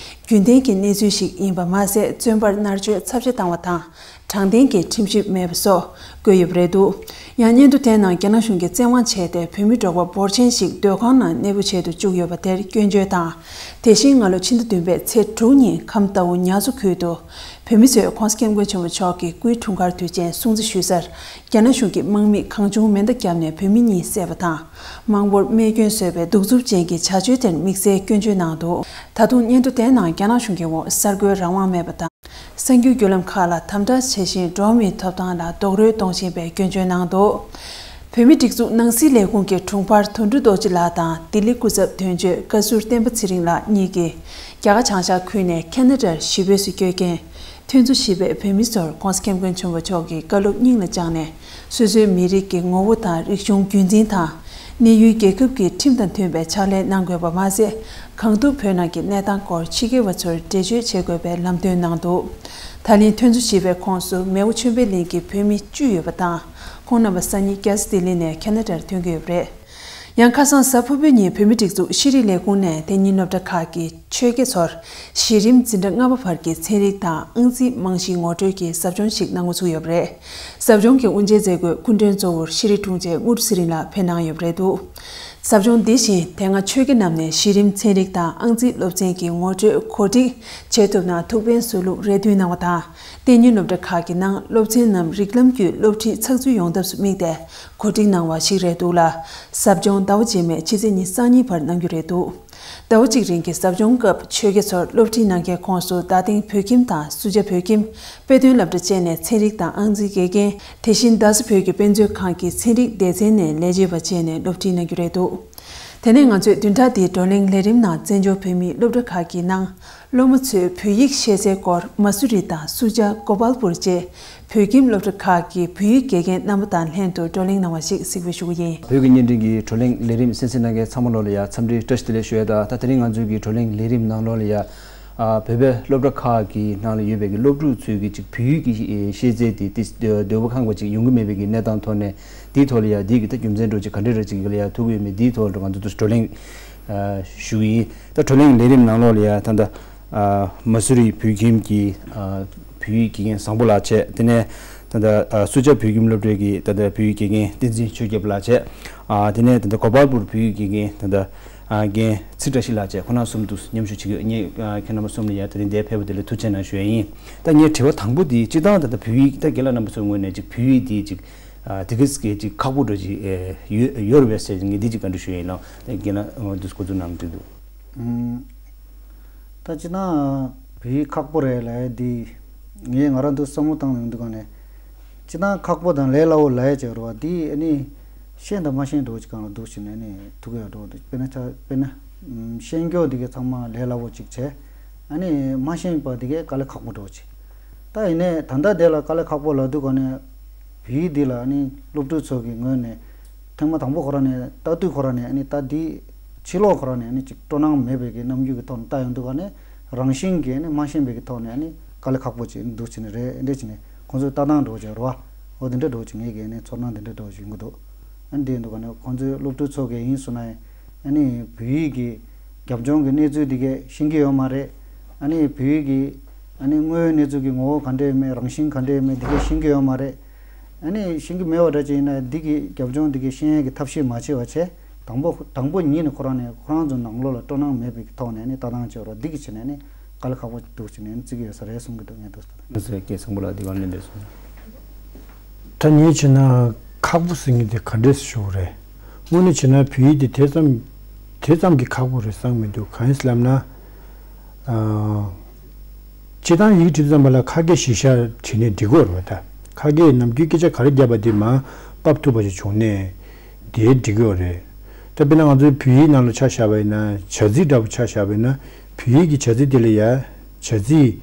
རྒྱུན་ལྡན་གྱི་གནས་ཚུལ་ཞིག་ཡིན་པ་མ་ཟད། བཙོན་པར་མནར་གཅོད་ཚབས་ཆེ་བཏང་བ་དང་། དྲང་བདེན་གྱི་ཁྲིམས་ཞིབ་མེད་པ་སོགས་བཀོད་ཡོད་པ་རེད་འདུག་ཡང་སྙན་ཐོ་དེའི་ནང་རྒྱ་ནག་གཞུང་གིས་བཙན་དབང་བྱས་ཏེ་བོད་མི་འབྲོག་པ་འབོར་ཆེན་ཞིག་སྡོད་ཁང་ནང་གནས་སྤོ་བྱས་དུ་བཅུག་ཡོད་པ་དེར་སྐྱོན་བརྗོད་དང་། དེ་བཞིན་སྔ་ལོ་ཕྱི་ཟླ་བདུན་པའི་ཚེས་དྲུག་ཉིན་ཁམས་རྟའུ་ཉ་ཚོ་ཁུལ་དུ་བོད་མི་ཚོས་༸གོང་ས་༸སྐྱབས་མགོན་ཆེན་པོ་མཆོག་གི་སྐུའི་འཁྲུངས་སྐར་དུས་ཆེན་སྲུང་བརྩི་ཞུས་སར། རྒྱ་ནག་གཞུང་གི་དམག་མིས་གང་བྱུང་མེ་མདའ་བརྒྱབ་ནས་བོད་མི་གཉིས་བསད་པ་དང་། མང་པོར་རྨས་སྐྱོན་བཟོས་པའི་གདུག་རྩུབ་ཅན་གྱི་བྱ་སྤྱོད་དེར་དམིགས་བསལ་སྐྱོན་བརྗོད་གནང་འདུག་ད་དུང་སྙན་ཐོ་དེའི་ནང་རྒྱ་ནག་གཞུང་གི་འོག་གསར་འགོད་རང་དབང་མེད་པ་དང་། གསར་འགྱུར་བརྒྱུད་ལམ་ཁག་ལ་དམ་དྲག་བྱེད་བཞིན་འགྲོ་བ་མིའི་ཐོབ་ཐང་ལ་རྡོག་རོལ་གཏོང་བཞིན་པའི་སྐྱོན་བརྗོད་གནང་འདུག་བོད་མིའི་སྒྲིག་འཛུགས་ནང་སྲིད་ལས་ཁུངས་ཀྱི་དྲུང་འཕར་དོན་གྲུབ་རྡོ་རྗེ་ལགས་དང་ལྡི་ལི་སྐུ་ཚབ་དོན་གཅོད་བཀའ་ཟུར་བསྟན་པ་ཚེ་རིང་ལགས་གཉིས་ཀྱིས་རྒྱ་གར་བྱང་ཤར་ཁུལ་ནས་ཁེ་ན་ཌར་གཞིས་སྤོས་སུ་བསྐྱོད་མཁན་ཐོན་ཚོ་བཞི་པའི་བོད་མི་ཚོར་༸གོང་ས་༸སྐྱབས་མགོན་ཆེན་པོ་མཆོག་གི་བཀའ་སློབ་སྙིང་ལ་བཅངས་ནས། སོ་སོའི་མི་རིགས་ཀྱི་ངོ་བོ་དང་རིག་གཞུང་རྒྱུན་འཛིན་དང་། གནས་ཡུལ་རྒྱལ་ཁབ་ཀྱི་ཁྲིམས་དང་མཐུན་པའི་ཕྱག་ལས་གནང་དགོས་པ་མ་ཟད། གང་ཐུབ་བོད་ནང་གི་གནས་སྟངས་སྐོར་ཕྱི་རྒྱལ་བ་ཚོར་འགྲེལ་བརྗོད་བྱེད་དགོས་པའི་ལམ་སྟོན་གནང་འདུག་ད་ལན་ཐོན་རྫས་ཞེས་པའི་ཁོངས་སུ་མེའོ་ཆོས་འཕེལ་གླིང་གི་བོད་མི་བཅུ་ཡོད་པ་དང་། ཁོང་རྣམ་པ་སང་ཉིན་རྒྱལ་ས་ལྡི་ལི་ནས་ཁེ་ན་ཌར་ཐོན་གྱི་ཡོད་པ་རེད། ཡང་ཁ་སང་གཟའ་ཕུར་བུའི་ཉིན་བོད་མི་སྒྲིག་འཛུགས་ཤེས་རིག་ལས་ཁུངས་ནས་དེ་ཉིན་སློབ་གྲྭ་ཁག་གི་ཆོས་དགེ་ཚོར་གཞི་རིམ་འཛིན་གྲྭ་ལྔ་པ་བར་གྱི་ཚན་རིག་དང་ཨང་རྩིས་རྨང་གཞིའི་ངོ་སྤྲོད་ཀྱི་ཟབ་སྦྱོང་ཞིག་གནང་འགོ་ཚུགས་ཡོད་པ་རེད། ཟབ་སྦྱོང་གི་དབུ་འབྱེད་མཛད་སྒོའི་སྐུ་མགྲོན་གཙོ་བོར་ཤེས་རིག་དྲུང་ཆེ་དངོས་གྲུབ་ཚེ་རིང་ལགས་ཕེབས་གནང་ཡོད་པ་རེད་འདུག་ཟབ་སྦྱོང་འདི་བཞིན་དེ་སྔ་ཆོས་དགེ་རྣམས་ནས་གཞི་རིམ་ཚན་རིག་དང་ཨང་རྩིས་སློབ་ཚན་གྱི་ངོ་སྤྲོད་གོ་སྒྲིག་བྱེད་ཐུབ་ན་ཐུགས་ཕན་གསོས་ལུགས་རེ་འདུན་གནང་བ་དང་། གཏན་ཉིན་སློབ་གྲྭ་ཁག་གི་ནང་སློབ་ཚན་ནམ་རིགས་ལམ་བརྒྱུད་སློབ་ཁྲིད་ཚགས་ཚུད་ཡོང་ཐབས་སུ་དམིགས་ཏེ་གོ་སྒྲིག་གནང་བ་ཞིག་རེད་འདུག་ལ། ཟབ་སྦྱོང་ཟླ་བ་རྗེས་མའི་ཕྱི་ཚེས་ཉི་ཤུ་རྩ་གཉིས་བར་གནང་རྒྱུ་རེད་འདུག་ཟླ་བ་གཅིག་རིང་གི་ཟབ་སྦྱོང་སྐབས་ཆོས་དགེ་ཚོར་སློབ་ཁྲིད་གནང་མཁན་ཁོངས་སུ་རྡ་སྟེང་བོད་ཁྱིམ་དང་སུ་ཇཱ་བོད་ཁྱིམ། དཔེ་སྟོན་སློབ་གྲྭ་བཅས་ནས་ཚན་རིག་དང་ཨང་རྩིས་དགེ་རྒན། དེ་བཞིན་རྡ་ས་བོད་ཀྱི་དཔེ་མཛོད་ཁང་གི་ཚན་རིག་སྡེ་ཚན་ནས་ལས་བྱེད་པ་བཅས་ནས་སློབ་ཁྲིད་གནང་རྒྱུ་རེད་འདུག་དེ་ནས་ང་ཚོས་བདུན་ཕྲག་འདིའི་བགྲོ་གླེང་ལས་རིམ་ནང་བཙན་བྱོལ་བོད་མིའི་སློབ་གྲྭ་ཁག་གི་ནང་སློབ་མ་ཚོས་བོད་ཡིག་ཤེས་ཚད་སྐོར་མ་སུ་རི་དང་སུ་ཇཱ། གོ་པལ་པུར་བཅས་བོད་ཁྱིམ་སློབ་གྲྭ་ཁག་གི་བོད་ཡིག་དགེ་རྒན་རྣམ་པ་དང་ལྷན་དུ་བགྲོ་གླེང་གནང་བ་ཞིག་གཟིགས་འབུལ་ཞུ་གི་ཡིན། བོད་ཀྱི་བརྙན་འཕྲིན་གྱི་བགྲོ་གླེང་ལས་རིམ་གསན་གཟིགས་གནང་མཁན་ཚང་མ་ལོ་ལ་ཡ་འཚམས་འདྲི་བཀྲ་ཤིས་བདེ་ལེགས་ཞུ་ཡ་དང་། ད་དེ་རིང་ང་ཚོའི་གི་བགྲོ་གླེང་ལས་རིམ་ནང་ལོ་ལ་ཡ། ཨ། བོད་པའི་སློབ་གྲྭ་ཁག་གི་ནང་ལ་ཡོད་པའི་གི་སློབ་ཕྲུག་ཚོའི་གི་ཅིག་བོད་ཡིག་གི་ཤེས་ཚད་དེ་ཏིས་འདོད་པ་ཁེངས་པ་ཅིག་ཡོང་གི་མེད་པའི་གི་གནས་སྟངས་ཐོག་ནས། དེའི་ཐོག་ལ་ཡ་དེའི་གི་ད་རྒྱུ་མཚན་འདྲ་ཅིག་ག་འདྲ་འདྲ་ཅིག་ལ་ཡ་ཐུག་གི་ཡོད་མེད་དེའི་ཐོག་ལ་ང་ཚོ་ཏིས་བགྲོ་གླེང་ཨ་ཞུ་གི་ཡིན། ད་བགྲོ་གླེང་ལས་རིམ་ནང་ལོགས་ལ་ཡ་ད་ལྟ་ཨ་མ་སུ་རི་བོད་ཁྱིམ་གྱི་ཨ་བོད་ཡིག་དགེ་རྒན་བཟང་པོ་ལགས་བྱས། དེ་ནས་ད་ལྟ་ཨ་སུ་ཇཱ་བོད་ཁྱིམ་སློབ་གྲྭའི་གི་ད་ལྟ་བོད་ཡིག་དགེ་རྒན་བསྟན་འཛིན་ཆོས་སྐྱབས་ལགས་བྱས། ཨ་དེ་ནས་ད་ལྟ་གོ་པལ་པུར་བོད་ཡིག་དགེ་རྒན་ད་ལྟ་ཨ་རྒན་ཚེ་བཀྲ་ཤིས་ལགས་བཅས་ཁོང་རྣམ་གསུམ་དུ་མཉམ་ཞུགས་བྱེད་ཀྱི་ངས་ཨ་ཁྱེད་རྣམ་པ་གསུམ་ལ་ཡ་དེ་རིང་འདིར་ཕེབས་པ་དེ་ལ་ཐུགས་རྗེ་གནང་ཞུ་ཡ་ཡིན། ད་ངའི་དྲི་བ་དང་པོ་དེ་སྤྱིར་བཏང་ད་ལྟ་བོད་ཡིག་ད་རྒན་ལགས་རྣམ་པ་ཚོའི་ངོས་ནས་ཅིག་བོད་ཡིག་དེ་ཅིག་ཨ་དེ་ག་ཅིག་ཁག་པོ་འདྲ་ཅིག་ཨེ་ཡོད་ཡོད་རེད་པས་ཟེར་ངས་འདི་ཅིག་བཀའ་འདྲི་ཞུ་ཡ་ཡིན་ལགས། ད་རྒན་ལགས་འོ་འདུག་སྐུ་གཟུགས་ནང་འདུག་འདུག་ཨུམ། ད་སྤྱིར་བཏང་བོད་ཡིག་ཁག་པོ་རེད་ལབ་ཡ་འདི་ངས་ང་རང་འདུག་བསམ་བློ་བཏང་ཡོང་དུས་ག་ནས། སྤྱིར་བཏང་ཁག་པོ་དང་ལས་སླ་བོ་ལབ་ཡ་ཅིག་ཡོད་རེད་པ། འདི་ཨ་ནི་ཤེས་དང་མ་ཤེས་འདྲ་བོ་ཅིག་སྒང་ལ་འདུག་བྱས་ནས་ཨ་ནི་ཐུག་གི་ཡོད་འགྲོ་འདུག་དཔེར་ན་ཆ་དཔེར་ན་ཨུམ་ཤེས་མཁན་འདི་གའི་ཚང་མ་ལས་སླ་བོ་ཅིག་བྱས། ཨ་ནི་མ་ཤེས་པ་འདི་གའི་དཀའ་ལས་ཁག་པོ་འདྲ་བོ་ཅིག་ད་ཡིན་ནའི་ད་ལྟ་དེ་ལ་དཀའ་ལས་ཁག་པོ་ལབ་དུས་ག་ནས་བོད་ཡིག་འདི་ལ་ཨ་ནི་སློབ་ཕྲུག་ཚོ་གི་ངོས་ནས་ཐེངས་མ་དང་པོ་ཁོ་རང་ནས་ལྟ་དུས་ཁོ་རང་ནས་ཨ་ནི་ད་འདི་ཕྱི་ལོགས་ཁོ་རང་ནས་ཨ་ནི་ཅིག་སྤྲོ་སྣང་མེད་པའི་གི་རྣམ་འགྱུར་གི་ཐོག་ནས་ལྟ་ཡོང་དུས་ག་ནས་རང་བཞིན་གྱིས་ཨ་ནི་མ་ཤེས་པའི་གི་ཐོག་ནས་ཨ་ནི་དཀའ་ལས་ཁག་པོ་ཅིག་འདུག་བྱས་ནས་རེད། འདི་བྱས་ནས་ཁོང་ཚོའི་ལྟ་སྟངས་འདྲ་བོ་ཅིག་ཡོད་རེད་པ། འོ་དེ་འདྲ་འདྲ་བོ་ཅིག་ངེད་ཀྱི་ཨ་ནི་ཚོར་སྣང་དེ་འདྲ་འདྲ་བོ་ཅིག་ཡོང་གི་འདུག་ཨ་ནི་དེ་ཡིན་དུས་ག་ནས་ཁོང་ཚོའི་སློབ་ཕྲུག་ཚོ་གིས་ཡིན་སོང་ན་ཨ་ནི་བོད་ཡིག་གི་རྒྱབ་ལྗོངས་ཀྱི་གནས་ཚུལ་འདི་གས་ཤེས་ཀྱི་ཡོད་མ་རེད། ཨ་ནི་བོད་ཡིག་གི་ཨ་ནི་དངོས་ཡོད་གནས་ཚུལ་གྱི་ངོ་བོ་ག་འདྲ་ཡོད་མེད་རང་བཞིན་ག་འདྲ་ཡོད་མེད་འདི་གས་ཤེས་ཀྱི་ཡོད་མ་རེད། ཨ་ནི་ཤེས་ཀྱི་མེད་པ་འདྲ་ཅིག་ཡིན་ན་འདི་གི་རྒྱབ་ལྗོངས་འདི་གས་ཤེས་ཡས་ཀྱི་ཐབས་ཤེས་མ་བྱས་པ་བྱས། དང་པོ་དང་པོ་ཉིད་ནས་ཁོ་རང་ནས་ཁོ་རང་ཚོ་ནང་ལོགས་ལ་སྤྲོ་སྣང་མེད་པའི་ཐོག་ནས་ཨ་ནི་ལྟ་སྟངས་བྱས་པ་འདི་གི་བྱས་ནས་ཨ་ནི་དཀའ་ལས་ཁག་པོ་འདུག་བྱས་ནས་ཨ་ནི་བརྩི་གི་ཡོད་ས་རེད་གསུང་གི་འདུག་ངས་འདུག་ཟེར། ལགས་སོ། རྒན་བཟང་པོ་ལགས་འདི་ག་ནས་འདྲ་སོང་། ད་ངས་བྱས་ན་ཁག་པོ་ཟེར་མཁན་དེ་ག་འདྲས་ཞུ་དགོས་རེད། དངོས་གནས་བྱས་ན་བོད་ཡིག་དེ་དེ་ཙམ་དེ་ཙམ་གྱི་ཁག་པོ་རེད་བསམ་མི་འདུག་གང་ཡིན་ཟེར་ལབ་ན། ཨ། སྤྱིར་བཏང་ཡིག་འབྲི་ཙམ་པ་ལ་ཁ་སྐད་གཞི་བཞག་བྲིས་ནས་འབྲི་དགོས་རེད་པ། ད་ཁ་སྐད་ནམ་རྒྱུན་སྐད་ཆ་ག་རེ་བརྒྱབ་པ་དེ་མར་ཕབ་ཐུབ་པ་ཞིག་བྱུང་ནས་དེ་འབྲི་དགོས་རེད། ད་དཔེར་ན་ང་ཚོའི་བོད་ཡིག་ནང་ལ་ཆ་བཞག་པ་ཡིན་ན་བྱ་ཚིག་འདྲ་པོ་ཆ་བཞག་པ་ཡིན་ན་བོད་ཡིག་གི་བྱ་ཚིག་དེ་ལ་ཡ་བྱ་ཚིག་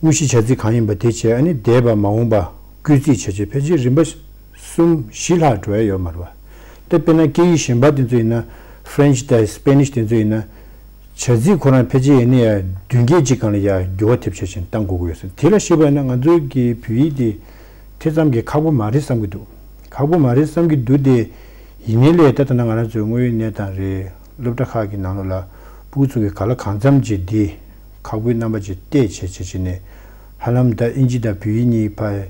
དངོས་གཞི་བྱ་ཚིག་གང་ཡིན་པ་དེ་བྱས། ཨ་ནི་འདས་པ་མ་འོངས་པ་སྐུལ་ཚིག་བྱས་བྱས་ཕལ་ཆེར་རིམ་པ་གསུམ་བཞི་ལྷག་འགྲོ་ཡ་ཡོད་མ་རེད་པ། ད་དཔེར་ན་སྐད་ཡིག་གཞན་པ་དེ་ཚོ་ཡིན་ན་French་དང་Spanish་དེ་ཚོ་ཡིན་ན་ བྱ་ཚིག་ཁོ་རང་ཕལ་ཆེར་ཡིན་ན་ཡང་བདུན་བརྒྱད་ཅིག་སྒང་ལ་ཡང་འགྱུར་བ་ཐེབས་ཆེ་ཆེན་གཏང་དགོས་ཀྱི་ཡོད་ཟེར། དེ་ལ་བཤད་པ་ཡིན་ན་ང་ཚོའི་གི་བོད་ཡིག་དེ་དེ་ཙམ་གྱི་ཁག་པོ་མ་རེད་བསམ་གྱི་འདུག་ཁག་པོ་མ་རེད་བསམ་གྱི་འདུག་དེ་ཡིན་ནའི་ལས་ད་ལྟ་ན་ང་རང་ཚོའི་དངོས་ཡོད་གནས་སྟངས་རེད། སློབ་གྲྭ་ཁག་གི་ནང་ལོགས་ལ་ཕྲུ་གུ་ཚོ་གི་ག་ལ་གང་འཚམ་ཅིག་འདི་ཁག་པོའི་རྣམ་པ་ཅིག་བལྟས་བྱས་བྱས་བྱས་ནས་ཧ་ལམ་ད་ཨིན་ཇི་དང་བོད་ཡིག་གཉིས་བར་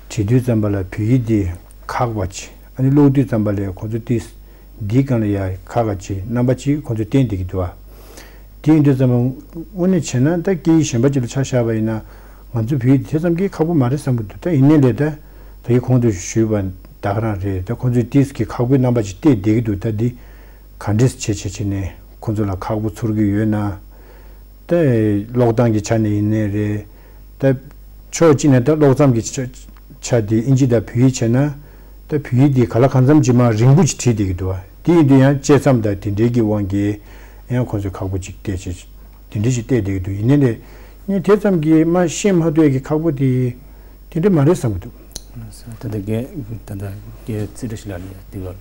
བྲིས་དུས་ཙམ་པ་ལ་བོད་ཡིག་འདི་ཁག་པ་ཅིག་ཨ་ནི་ཀློག་དུས་ཙམ་པ་ལ་ཁོང་ཚོ་ཏིས་འདིའི་སྒང་ལ་ཡ་ཁག་ཁག་ཅིག་རྣམ་པ་ཅིག་ཁོང་ཚོས་བསྟན་བསྡད་ཀྱི་འདུག་ཨ། དེ་ཡིན་དུས་ཙམ་པ་དངོས་གནས་བྱས་ན་ད་སྐད་ཡིག་གཞན་པ་ཅིག་ལ་ཆ་བཞག་པ་ཡིན་ན་ང་ཚོ་བོད་ཡིག་དེ་ཙམ་གྱི་ཁག་པོ་མ་རེད་བསམ་གྱི་འདུག་ད་ཡིན་ནའི་ལས་ད་ད་ཡིག་གོང་དུ་ཞུས་པ་ད་ག་རང་རེད། ད་ཁོང་ཚོས་ཏིས་ཀྱི་ཁག་པོའི་རྣམ་པ་ཅིག་བལྟས་བསྡད་ཀྱི་འདུག་ད་འདི་ག་འདྲས་བྱས་བྱས་བྱས་ནས་ཁོང་ཚོ་ལ་ཁག་པོ་ཚོར་གྱི་ཡོད་ན། ད་ཀློག་སྟངས་ཀྱི་ཆ་ནས་ཡིན་ནའི་རེད། ད་ཕྱོགས་གཅིག་ནས་ད་ཀློག་མཚམས་ཀྱི་ཆ་ཆ་དེ་ཨིན་ཇི་དང་བོད་ཡིག་བྱས་ན་ད་བོད་ཡིག་དེ་ག་ལ་གང་འཚམ་ཅིག་མར་རིང་པོ་ཅིག་བྲིས་བསྡད་ཀྱི་འདུག་བ། དེ་ཡིན་དུས་ཡང་བཅད་མཚམས་དང་དེ་འདྲའི་གི་དབང་གིས་ཡང་ཁོང་ཚོས་ཁག་པོ་ཅིག་བལྟས་བྱས་དེ་འདྲ་ཞིག་བལྟས་བསྡད་ཀྱི་འདུག་ཡིན་ནའི་ལས་ངས་དེ་ཙམ་གྱིས་མ་ཤེས་མ་ཐུབ་ཡས་ཀྱི་ཁག་པོ་དེ་དེ་འདྲ་མ་རེད་བསམ་གྱི་འདུག་ད་ལྟ་རྒན་ད་ལྟ་རྒན་ཚེ་བཀྲ་ཤིས་ལགས་ནས་དེ་བར་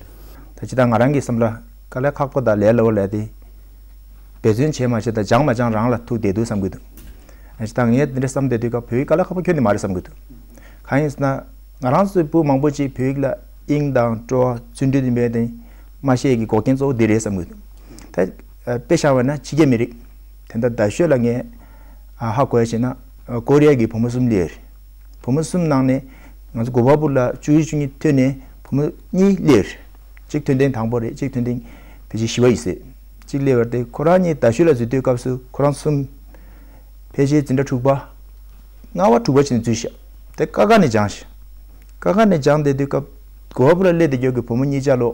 ད་ཅི་ད་ང་རང་གི་བསམ་བློ་དཀའ་ལས་ཁག་པོ་དང་ལས་སླ་བོ་ལས་དེ། འབད་བརྩོན་བྱས་མ་བྱས་དང་སྦྱངས་མ་སྦྱངས་རང་ལ་ཐུག་བསྡད་འདུག་བསམ་གྱི་འདུག་ཨ་ཅི་ད་ངས་འདི་འདྲ་བསམ་བསྡད་དུས་སྐབས་བོད་ཡིག་དཀའ་ལས་ཁག་པོ་ཁྱོན་ནས་མ་རེད་བསམ་གྱི་འདུག་གང་ཡིན་ཟེར་ན་ང་རང་ཚོའི་བུ་མང་པོ་ཅིག་བོད་ཡིག་ལ་དབྱིངས་དང་སྤྲོ་བ་བརྩོན་འགྲུས་དེ་མེད་དེ་མ་ཤེས་ཀྱི་འགོག་རྐྱེན་གཙོ་བོ་འདི་རེད་བསམ་གྱི་འདུག་ད་དཔེ་བཞག་པ་ན་ཕྱི་རྒྱལ་མི་རིགས་དེ་འདྲ་རྡ་ཤོད་ལ་ངས་ཧ་གོ་ཡ་བྱས་ན་ཀོ་རི་ཡ་གི་བུ་མོ་གསུམ་སླེབས་ཡོད་རེད། བུ་མོ་གསུམ་ནང་ནས་ང་ཚོ་གོ་བ་པུར་ལ་བཅུ་བཞི་བཅུ་གཉིས་ཐོན་ནས་བུ་མོ་གཉིས་སླེབས་རེད། གཅིག་ཐོན་ཐེངས་དང་པོ་རེད། གཅིག་ཐོན་ཐེངས་ཕལ་ཆེར་བཞི་པ་ཡིན་སྲིད། གཅིག་སླེབས་པ་རེད་དེ་ཁོ་རང་གཉིས་རྡ་ཤོད་ལ་འཛུལ་དུས་སྐབས་སུ་ཁོ་རང་གསུམ་ཕལ་ཆེར་འཛིན་གྲྭ་དྲུག་པ་ལྔ་པ་དྲུག་པ་བྱས་ནས་འཛུལ་ཤག་དེ་ཀ་ཁ་ནས་སྦྱངས་ཤག་ཀ་ཁ་ནས་སྦྱངས་བསྡད་དུས་སྐབས་གོ་བ་པུར་ལ་སླེབས་བསྡད་རྒྱུ་གི་བུ་མོ་གཉིས་ཆ་ལོ་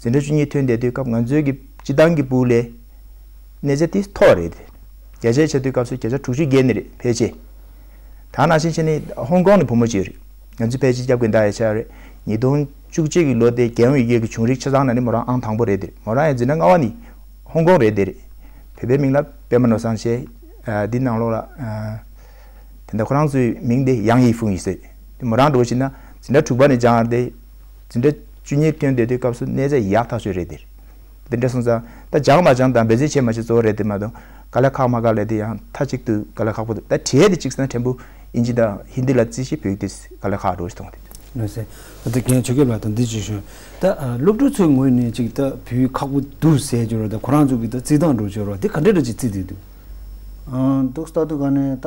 འཛིན་གྲྭ་བཅུ་གཉིས་ཐོན་བསྡད་དུས་སྐབས་ང་ཚོའི་གི་སྤྱི་བཏང་གི་ཕྲུ་གུ་ལས་གནས་ཚད་དེ་མཐོ་བ་རེད་དེ། བརྒྱ་ཆ་བྱས་དུས་སྐབས་སུ་བརྒྱ་ཆ་དྲུག་ཅུ་བརྒལ་ནི་རེད་ཕལ་ཆེར། ད་ནང་བཞིན་བྱས་ནས་ཧོང་ཀོང་ནས་བུ་མོ་གཅིག་རེད། ང་ཚོ་ཕལ་ཆེར་སྐྱབས་མགོན་ཟླ་ཡ་ཆ་རེད། ཉིས་སྟོང་བཅུ་གཅིག་གི་ལོ་དེ་རྒྱལ་ཡོངས་ཡུལ་དགེ་གི་བྱུང་རིམ་ཆ་ཚང་ནང་ནས་མོ་རང་ཨང་དང་པོ་རེད་དེ། མོ་རང་ཡང་འཛིན་གྲྭ་ལྔ་པ་ནས་ཧོང་ཀོང་རེད་དེ་རེད། བོད་པའི་མིང་ལ་པད་མ་ནོར་བཟང་བྱས། ཨ་འདི་ནང་ལོགས་ལ་ཨ་དེ་འདྲ་ཁོ་རང་ཚོའི་མིང་དེ་ཡང་ཡི་ཧྥུང་ཡིན་ཟེར། དེ་མོ་རང་འགྲོ་བཞིན་ན་འཛིན་གྲྭ་དྲུག་པ་ནས་སྦྱངས་ཡར་དེ། འཛིན་གྲྭ་བཅུ་གཉིས་ཐོན་བསྡད་དུས་སྐབས་སུ་གནས་ཚད་ཡག་ཐག་ཆོད་རེད་དེ། དེ་འདྲ་སོང་ཙང་ད་སྦྱངས་མ་སྦྱངས་དང་འབད་བརྩོན་བྱས་མ་བྱས་གཙོ་བོ་རེད་དེ་མ་གཏོགས་དཀའ་ལས་ཁག་མ་ཁག་ལས་དེ་ཡང་མཐའ་གཅིག་ཏུ་དཀའ་ལས་ཁག་པོ་འདུག་ད་བྲིས་དེ་གཅིག་ཟེར་ན་ཕྲན་བུ་ཨིན་ཇི་དང་ཧིན་དི་ལ་རྩིས་ཤིག་བོད་ཡིག་དེ་དཀའ་ལས་ཁག་འགྲོ་ཞིག་མཐོང་དེ། ལགས་སེ། ད་ལྟ་རྒན་ཆོས་སྐྱབས་ལགས་དང་འདི་ཅིག་ཞུ། ད་ཨ་སློབ་ཕྲུག་ཚོའི་ངོས་ནས་ཅིག་ད་བོད་ཡིག་ཁག་པོ་འདུག་ཟེར་རྒྱུ་རེད། ད་ཁོ་རང་ཚོ་གི་ད་རྩིས་སྟངས་འགྲོ་རྒྱུ་རེད། དེ་ག་འདྲ་འདྲ་ཅིག་རྩིས་བསྡད་འདུག་ཨང་། འདུག་ལྟ་དུས་ག་ནས་ད་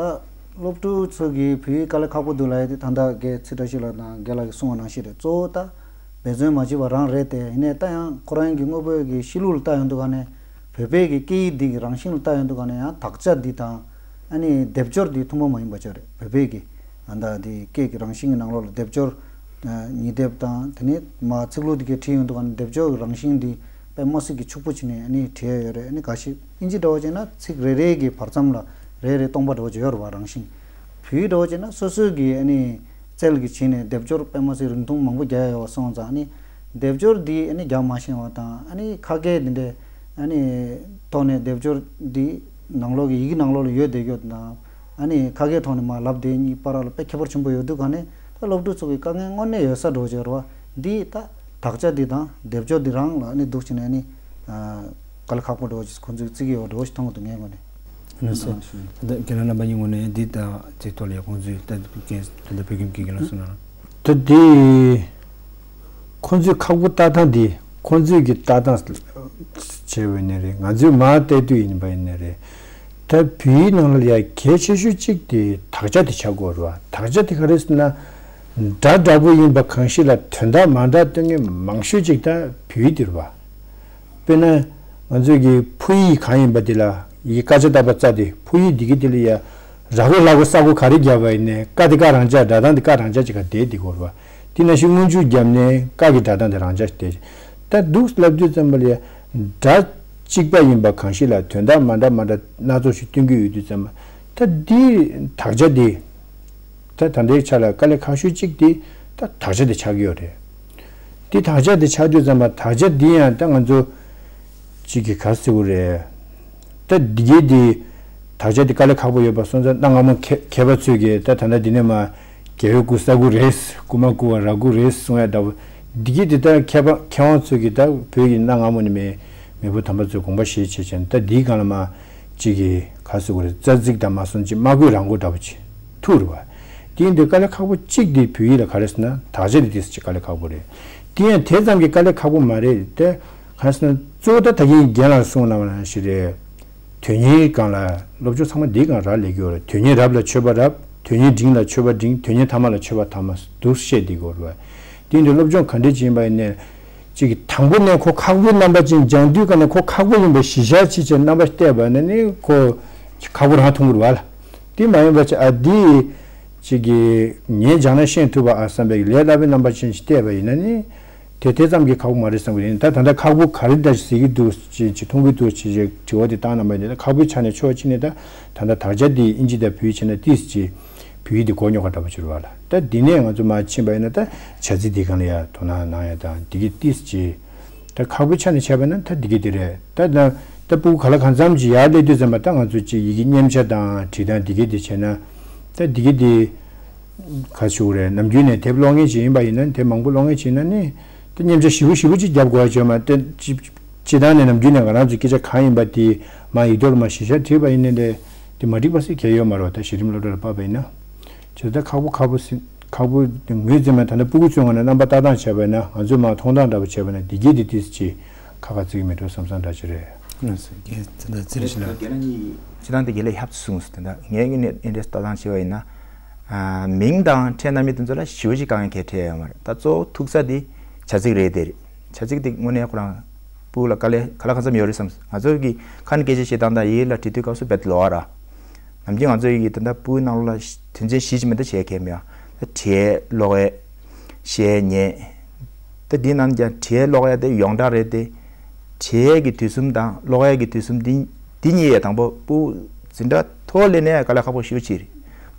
སློབ་ཕྲུག་ཚོ་གིས་བོད་ཡིག་དཀའ་ལས་ཁག་པོ་འདུག་ལབ་ཡ་དེ་ད་ལྟ་རྒན་ཚེ་བཀྲ་ཤིས་ལགས་དང་རྒན་ལགས་ཀྱིས་གསུངས་པ་ནང་བཞིན་རེད། གཙོ་བོ་ད་འབད་བརྩོན་མ་བྱས་པ་རང་རེད་དེ། ཡིན་ནའི་ད་ཡང་ཁོ་རང་གི་དངོས་པོའི་གི་གཤིས་ལུགས་ལ་ལྟ་ཡོང་དུས་ག་ནས་བོད་པའི་གི་སྐད་ཡིག་འདི་གི་རང་བཞིན་ལ་ལྟ་ཡོང་དུས་ག་ནས་ཡང་དག་ཆ་འདི་དང་ཨ་ནི་སྡེབ་སྦྱོར་འདི་ཐུན་མོང་མ་ཡིན་པ་ཅིག་རེད། བོད་པའི་གི་ཨ་ད་འདི་སྐད་ཀྱི་རང་བཞིན་གྱི་ནང་ལོགས་ལ་སྡེབ་སྦྱོར་ཨ་ཉིས་སྡེབ་དང་དེ་ནས་མ་ཚིག་ལྷུག་འདི་གའི་བྲིས་ཡོང་དུས་ག་ནས་སྡེབ་སྦྱོར་གྱི་རང་བཞིན་འདི་དཔེ་མ་སྲིད་ཀྱི་ཕྱུག་པོ་བྱས་ནས་ཨ་ནི་བྲིས་ཡ་ཡོད་རེད། ཨ་ནི་འགའ་ཞིག་ཨིན་ཇི་འདྲ་བོ་བྱས་ན་ཚིག་རེ་རེ་གི་བར་མཚམས་ལ་རེ་རེ་སྟོང་པ་འདྲ་བོ་ཅིག་ཡོད་རེད་བ། རང་བཞིན། བོད་ཡིག་འདྲ་བོ་བྱས་ན་སོ་སོའི་གི་ཨ་ནི་རྩལ་གྱིས་བྱས་ནས་སྡེབ་སྦྱོར་དཔེ་མ་སྲིད་རིང་ཐུང་མང་པོ་རྒྱག་ཡ་ཡོད་པ་སོང་ཙང་ཨ་ནི་སྡེབ་སྦྱོར་འདི་ཨ་ནི་རྒྱག་མ་ཤེས་པ་དང་ཨ་ནི་ཁ་སྐད་འདི་འདྲའི་ཨ་ནི་ཐོག་ནས་སྡེབ་སྦྱོར་འདི་ནང་ལོགས་ཀྱི་ཡི་གེ་ནང་ལོགས་ལ་ཡོད་བསྡད་ཡོད་དང་ཨ་ནི་ཁ་སྐད་ཐོག་ནས་མར་ལབ་བསྡད་གཉིས་བར་ལ་དཔེ་ཁྱད་པར་ཆེན་པོ་ཡོད་དུས་ག་ནས་ད་སློབ་ཕྲུག་ཚོ་གི་དཀའ་ངལ་དངོས་གནས་ཡོད་ས་འདྲ་བོ་ཅིག་རེད་བ། འདི་ད་དག་ཆ་འདི་དང་སྡེབ་སྦྱོར་འདི་རང་ལ་ཨ་ནི་འདུག་བྱས་ནས་ཨ་ནི་དཀའ་ལས་ཁག་པོ་འདྲ་བོ་ཅིག་ཁོང་ཚོས་བརྩི་གི་ཡོད་འདྲ་བོ་ཞིག་མཐོང་གི་འདུག་ངའི་ངོས་ནས། ལགས་སོ། ད་རྒན་ལགས་རྣམ་པ་གཉིས་ངོས་ནས་འདི་དང་དེ་ཐོག་ལ་ཡ་ཁོང་ཚོས་ད་རྒན་ད་ལྟ་བོད་ཁྱིམ་གྱི་རྒན་ལགས་གསུངས་ན། ད་དེ་ཁོང་ཚོས་ཁག་པོ་ལྟ་སྟངས་དེ་ཁོང་ཚོས་ཀྱི་ལྟ་སྟངས་བྱས་པ་ཡིན་ནའི་རེད། ང་ཚོས་མར་བལྟས་དུས་ཡིན་པ་ཡིན་ནའི་རེད། ད་བོད་ཡིག་ནང་ལ་ཡ་གལ་ཆེ་ཤོས་གཅིག་དེ་དག་ཆ་དེ་ཆགས་དགོས་རེད་བ། དག་ཆ་དེ་ག་རེ་ཟེར་ན་སྒྲ་འདྲ་པོ་ཡིན་པ་གང་ཞིག་ལ་དོན་དག་མ་འདྲ་སྟོན་མཁན་མང་ཤོས་གཅིག་ད་བོད་ཡིག་དེ་རེད་བ། དཔེར་ན། ང་ཚོས་ཀྱི་ཕུ་ཡིག་གང་ཡིན་པ་དེ་ལ་ཡི་ཀ་ཅ་བཏགས་པ་ཙ་དེ་ཕུ་ཡིག་འདི་གི་དེ་ལ་ཡ་ར་གུ་ལ་གུ་ས་གུ་ག་རེ་བརྒྱབ་པ་ཡིན་ནའི་ཀ་དེ་ཀ་རང་འཇགས། སྒྲ་གདངས་དེ་ཀ་རང་འཇགས་ཅིག་ག་བསྡད་དེ་གོ་ར་བ། དེ་ནང་བཞིན་སྔོན་འཇུག་བརྒྱབ་ནའི་ཀ་གི་སྒྲ་གདངས་དེ་རང་འཇགས་ཤིག་བསྡད། ད་འདུག་ལབ་དུས་ཙམ་པ་ལ་ཡ་སྒྲ་གཅིག་པ་ཡིན་པ་གང་ཞིག་ལ་དོན་དག་མ་འདྲ་མ་འདྲ་སྣ་ཚོགས་ཤིག་སྟོན་གྱི་ཡོད་དུས་ཙམ་པ་ད་འདི་དག་ཆ་དེ། ད་ད་ལྟའི་ཆ་ལ་དཀའ་ལས་ཁག་ཤོས་གཅིག་དེ་ད་དག་ཆ་དེ་ཆགས་ཀྱི་ཡོད་རེད། དེ་དག་ཆ་དེ་ཆགས་དུས་ཙམ་པ་དག་ཆ་འདི་ཡང་ད་ང་ཚོ་གཅིག་གི་ག་ཟེར་དགོས་རེད། ད་འདི་གའི་དེ་དག་ཆ་དེ་དཀའ་ལས་ཁག་པོ་ཡོད་པ་སོང་ཙང་གནའ་སྔ་མོ་མཁས་མཁས་པ་ཚོས་ཀྱིས་ད་ད་ལྟ་འདི་ནས་མར་རྒྱལ་བའི་སྐུ་ས་སྐུ་རེད། རྐུ་མ་རྐུ་བ་ར་རྐུ་རེད་གསུང་ཡ་འདྲ་བོ། འདི་གའི་དེ་ད་མཁས་པ་མཁས་དབང་ཚོས་ཀྱིས་ད་བོད་ཀྱི་གནའ་སྔ་མོ་ནས་མར་ མེས་པོ་དམ་པ་ཚོས་དགོངས་པ་བཞེས་བྱས་བྱས་ནས། ད་འདིའི་སྒང་ལ་མ་གཅིག་གིས་ག་ཟེར་དགོས་རེད། རྩ་ཚིག་དང་མ་སོང་ཅིག་དམག་བཀོད་རང་མགོ་འདྲ་པོ་ཅིག་ཐུག་རེད་བ། དེ་ཡིན་དུས་དཀའ་ལས་ཁག་པོ་གཅིག་དེ་བོད་ཡིག་ལ་ག་རེ་ཟེར་ན། དག་ཆ་དེ་ཏོག་ཙམ་ཅིག་དཀའ་ལས་ཁག་པོ་རེད། དེ་ཡང་དེ་ཙམ་གྱི་དཀའ་ལས་ཁག་པོ་མ་རེད་དེ། ག་རེ་ཟེར་ན། གཙོ་བོ་ད་ད་གིན་རྒན་ལགས་གསུངས་གནང་བ་ནང་བཞིན་རེད། དོན་གཉེར་སྒང་ལ་སློབ་སྦྱོང་ཚང་མ་འདིའི་སྒང་རག་ལས་ཀྱི་ཡོད་རེད། དོན་གཉེར་རབ་ལ་མཆོད་པ་རབ། དོན་གཉེར་འབྲིང་ལ་མཆོད་པ་འབྲིང་། དོན་གཉེར་ཐ་མ་ལ་མཆོད་པ་ཐ་མ་འདུག་བཤད་བསྡད་ཀྱི་ཡོད་རེད་བ། དེ་ཡིན་དུས་སློབ་སྦྱོང་ག་འདྲས་ཅིག་ཡིན་པ་ཡིན་ནའི། གཅིག་གིས་དང་པོ་ནས་ཁོ་ཁག་པོའི་རྣམ་པ་ཅན་སྦྱང་དུས་ཀ་ནས་ཁོ་ཁག་པོ་ཡིན་པ་གཞི་བཞག་བྱས་བྱས་རྣམ་པ་བལྟས་པ་ན་ནི་ཁོ་ཁག་པོ་རང་མཐོང་གི་རེད་བ་ལ། དེ་མ་ཡིན་པ་ཅིག་ཨ་འདི་གཅིག་གིས་ངས་སྦྱངས་ན་ཤེས་ཐུབ་པ་ཨ་བསམ་པའི་ལས་སླ་པོའི་རྣམ་པ་ཅན་ཞིག་བལྟས་པ་ཡིན་ན་ནི། དེ་དེ་ཙམ་གྱིས་ཁག་པོ་མ་རེད་བསམ་གྱི་ཡིན། ད་ད་ལྟ་ཁག་པོ་ག་རེ་འདྲ་ཞིག་གཟིགས་ཀྱི་འདུག་ཅེས་ཅིག་མཐོང་གི་འདུག་ཅེས་དྲི་བ་དེ་བཏང་གནང་བ་ཡིན་ན། ད་ཁག་པོའི་ཆ་ནས་ཕྱོགས་གཅིག་ནས་ད་ད་ལྟ་དག་ཆ་འདི་ཨིན་ཇི་དང་བོད་ཡིག་བྱས་ན་ཏོག་ཙམ་ཅིག་བོད་ཡིག་འདི་གོ་མྱོང་བ་འདྲ་པོ་ཅིག་རེད་བ་ལ། ད་འདི་ནས་ང་ཚོ་མར་ཕྱིན་པ་ཡིན་ན། ད་བྱ་ཚིག་འདི་སྒང་ལ་ཡ་དོ་སྣང་གནང་ཡ་དང་འདི་གི་ཏོག་ཙམ་ཅིག་ད་ཁག་པོའི་ཆ་ནས་བྱས་པ་ན་ད་འདི་གི་འདི་རེད། ད་ད་ད་སྤུ་གུ་ག་ལ་གང་འཚམ་ཅིག་ཡར་སླེབས་དུས་ཙམ་པ། ད་ང་ཚོ་ཅིག་ཡི་གེ་མཉེན་ཆ་དང་བྲིས་སྟངས་འདི་གི་འདི་བྱས་ན། ད་འདི་གི་འདི་ག་ཞུ་དགོས་རེད། ནམ་རྒྱུན་ནས་དེབ་ཀློག་མཁན་ཅིག་ཡིན་པ་ཡིན་ན། དེབ་མང་པོ་ཀློག་མཁན་ཅིག་ཡིན་ན་ནི། ད་མཉེན་ཆ་ཞེ་པོ་ཞེ་པོ་ཅིག་རྒྱབ་དགོས་ཡ་ཅིག་ཡོད་མ་རེད། ད་སྤྱི་སྤྱིར་བཏང་ནས་ནམ་རྒྱུན་ནས་ང་རང་ཚོའི་སྐད་ཆ་གང་ཡིན་པ་དེ་མར་ཡིག་ཐོག་ལ་མར་གཞི་བཞག་བྲིས་པ་ཡིན་ནའི་ལས་དེ་མ་འགྲིག་པ་ཟེར་གང་ཡང་ཡོད་མ་རེད་བ། ད་གཞི་རིམ་སློབ་གྲྭ་ལ་བབས་པ་ཡིན་ན། བྱས་ཙང་ད་ཁག་པོ་ཁག་པོ་ཟེར་ཁག་པོ་དེ་ངོས་འཛིན་པ། ད་ལྟ་སྤུ་གུ་ཚོའི་ངོས་ནས་རྣམ་པ་ལྟ་སྟངས་བྱས་པ་ཡིན་ན། ང་ཚོས་མར་མཐོང་སྟངས་འདྲ་པོ་བྱས་པ་ཡིན་ན། འདི་གས་དེ་ཏོག་ཙམ་ཅིག་ཁག་ཁག་བརྩི་གི་མེད་འགྲོ་བསམ་བསམ་འདྲ་ཅིག་རེད། ལགས་སོ། རྒན་ད་ལྟ་རྩིས་རིག་ཤེས་ལགས། སྤྱིར་བཏང་དེ་རྒན་ལགས་ཧབ་གསུངས་སོང་། ད་ལྟ་ངའི་ངོས་ནས་ཨེ་འདྲས་ལྟ་སྟངས་བྱས་པ་ཡིན་ན། ཨ་མིང་དང་ཕྲད་རྣམ་དབྱེ་དེ་ཚོ་ལ་ཞེ་པོ་ཅིག་དཀའ་ངལ་གང་ཡང་འཕྲད་ཡོད་མ་རེད། ད་གཙོ་བོ་ཐུག་ས་དེ་བྱ་ཚིག་རེད་དེ་རེད། བྱ་ཚིག་དེ་དངོས་གནས་ཁོ་རང་སྤུ་གུ་ལ་དཀའ་ལས་ག་ལ་གང་འཚམ་ཡོད་རེད་བསམ། ང་ཚོ་གི་ཁ་ནས་སྐད་ཆ་བཤད་སྟངས་དང་ཡིག་ལ་བྲིས་དུས་སྐབས་སུ་རྦད་ལོགས་ཀ་ར། ནམ་རྒྱུན་ང་ཚོ་ཡི་གི་ད་ལྟ་སྤུ་གུའི་ནང་ལོགས་ལ་དོན་ཚན་བཞི་ཅིག་མེད་ད་བྱེད་མཁན་མེད་ཨ། ད་བྲིས་ཀློག་ཡས་བཤད་ཉན། ད་འདི་ནང་ཀྱང་བྲིས་ཀློག་ཡས་དེ་ཡོངས་གྲགས་རེད་དེ། བྲིས་ཀྱི་དུས་གསུམ་དང་ཀློག་ཡས་ཀྱི་དུས་གསུམ་འདི་འདི་གཉིས་ཡས་དང་པོ་སྤུ་གུ་འཛིན་གྲྭ་མཐོ་སླེབས་ནས་དཀའ་ལས་ཁག་པོ་ཞེ་པོ་ཅིག་རེད།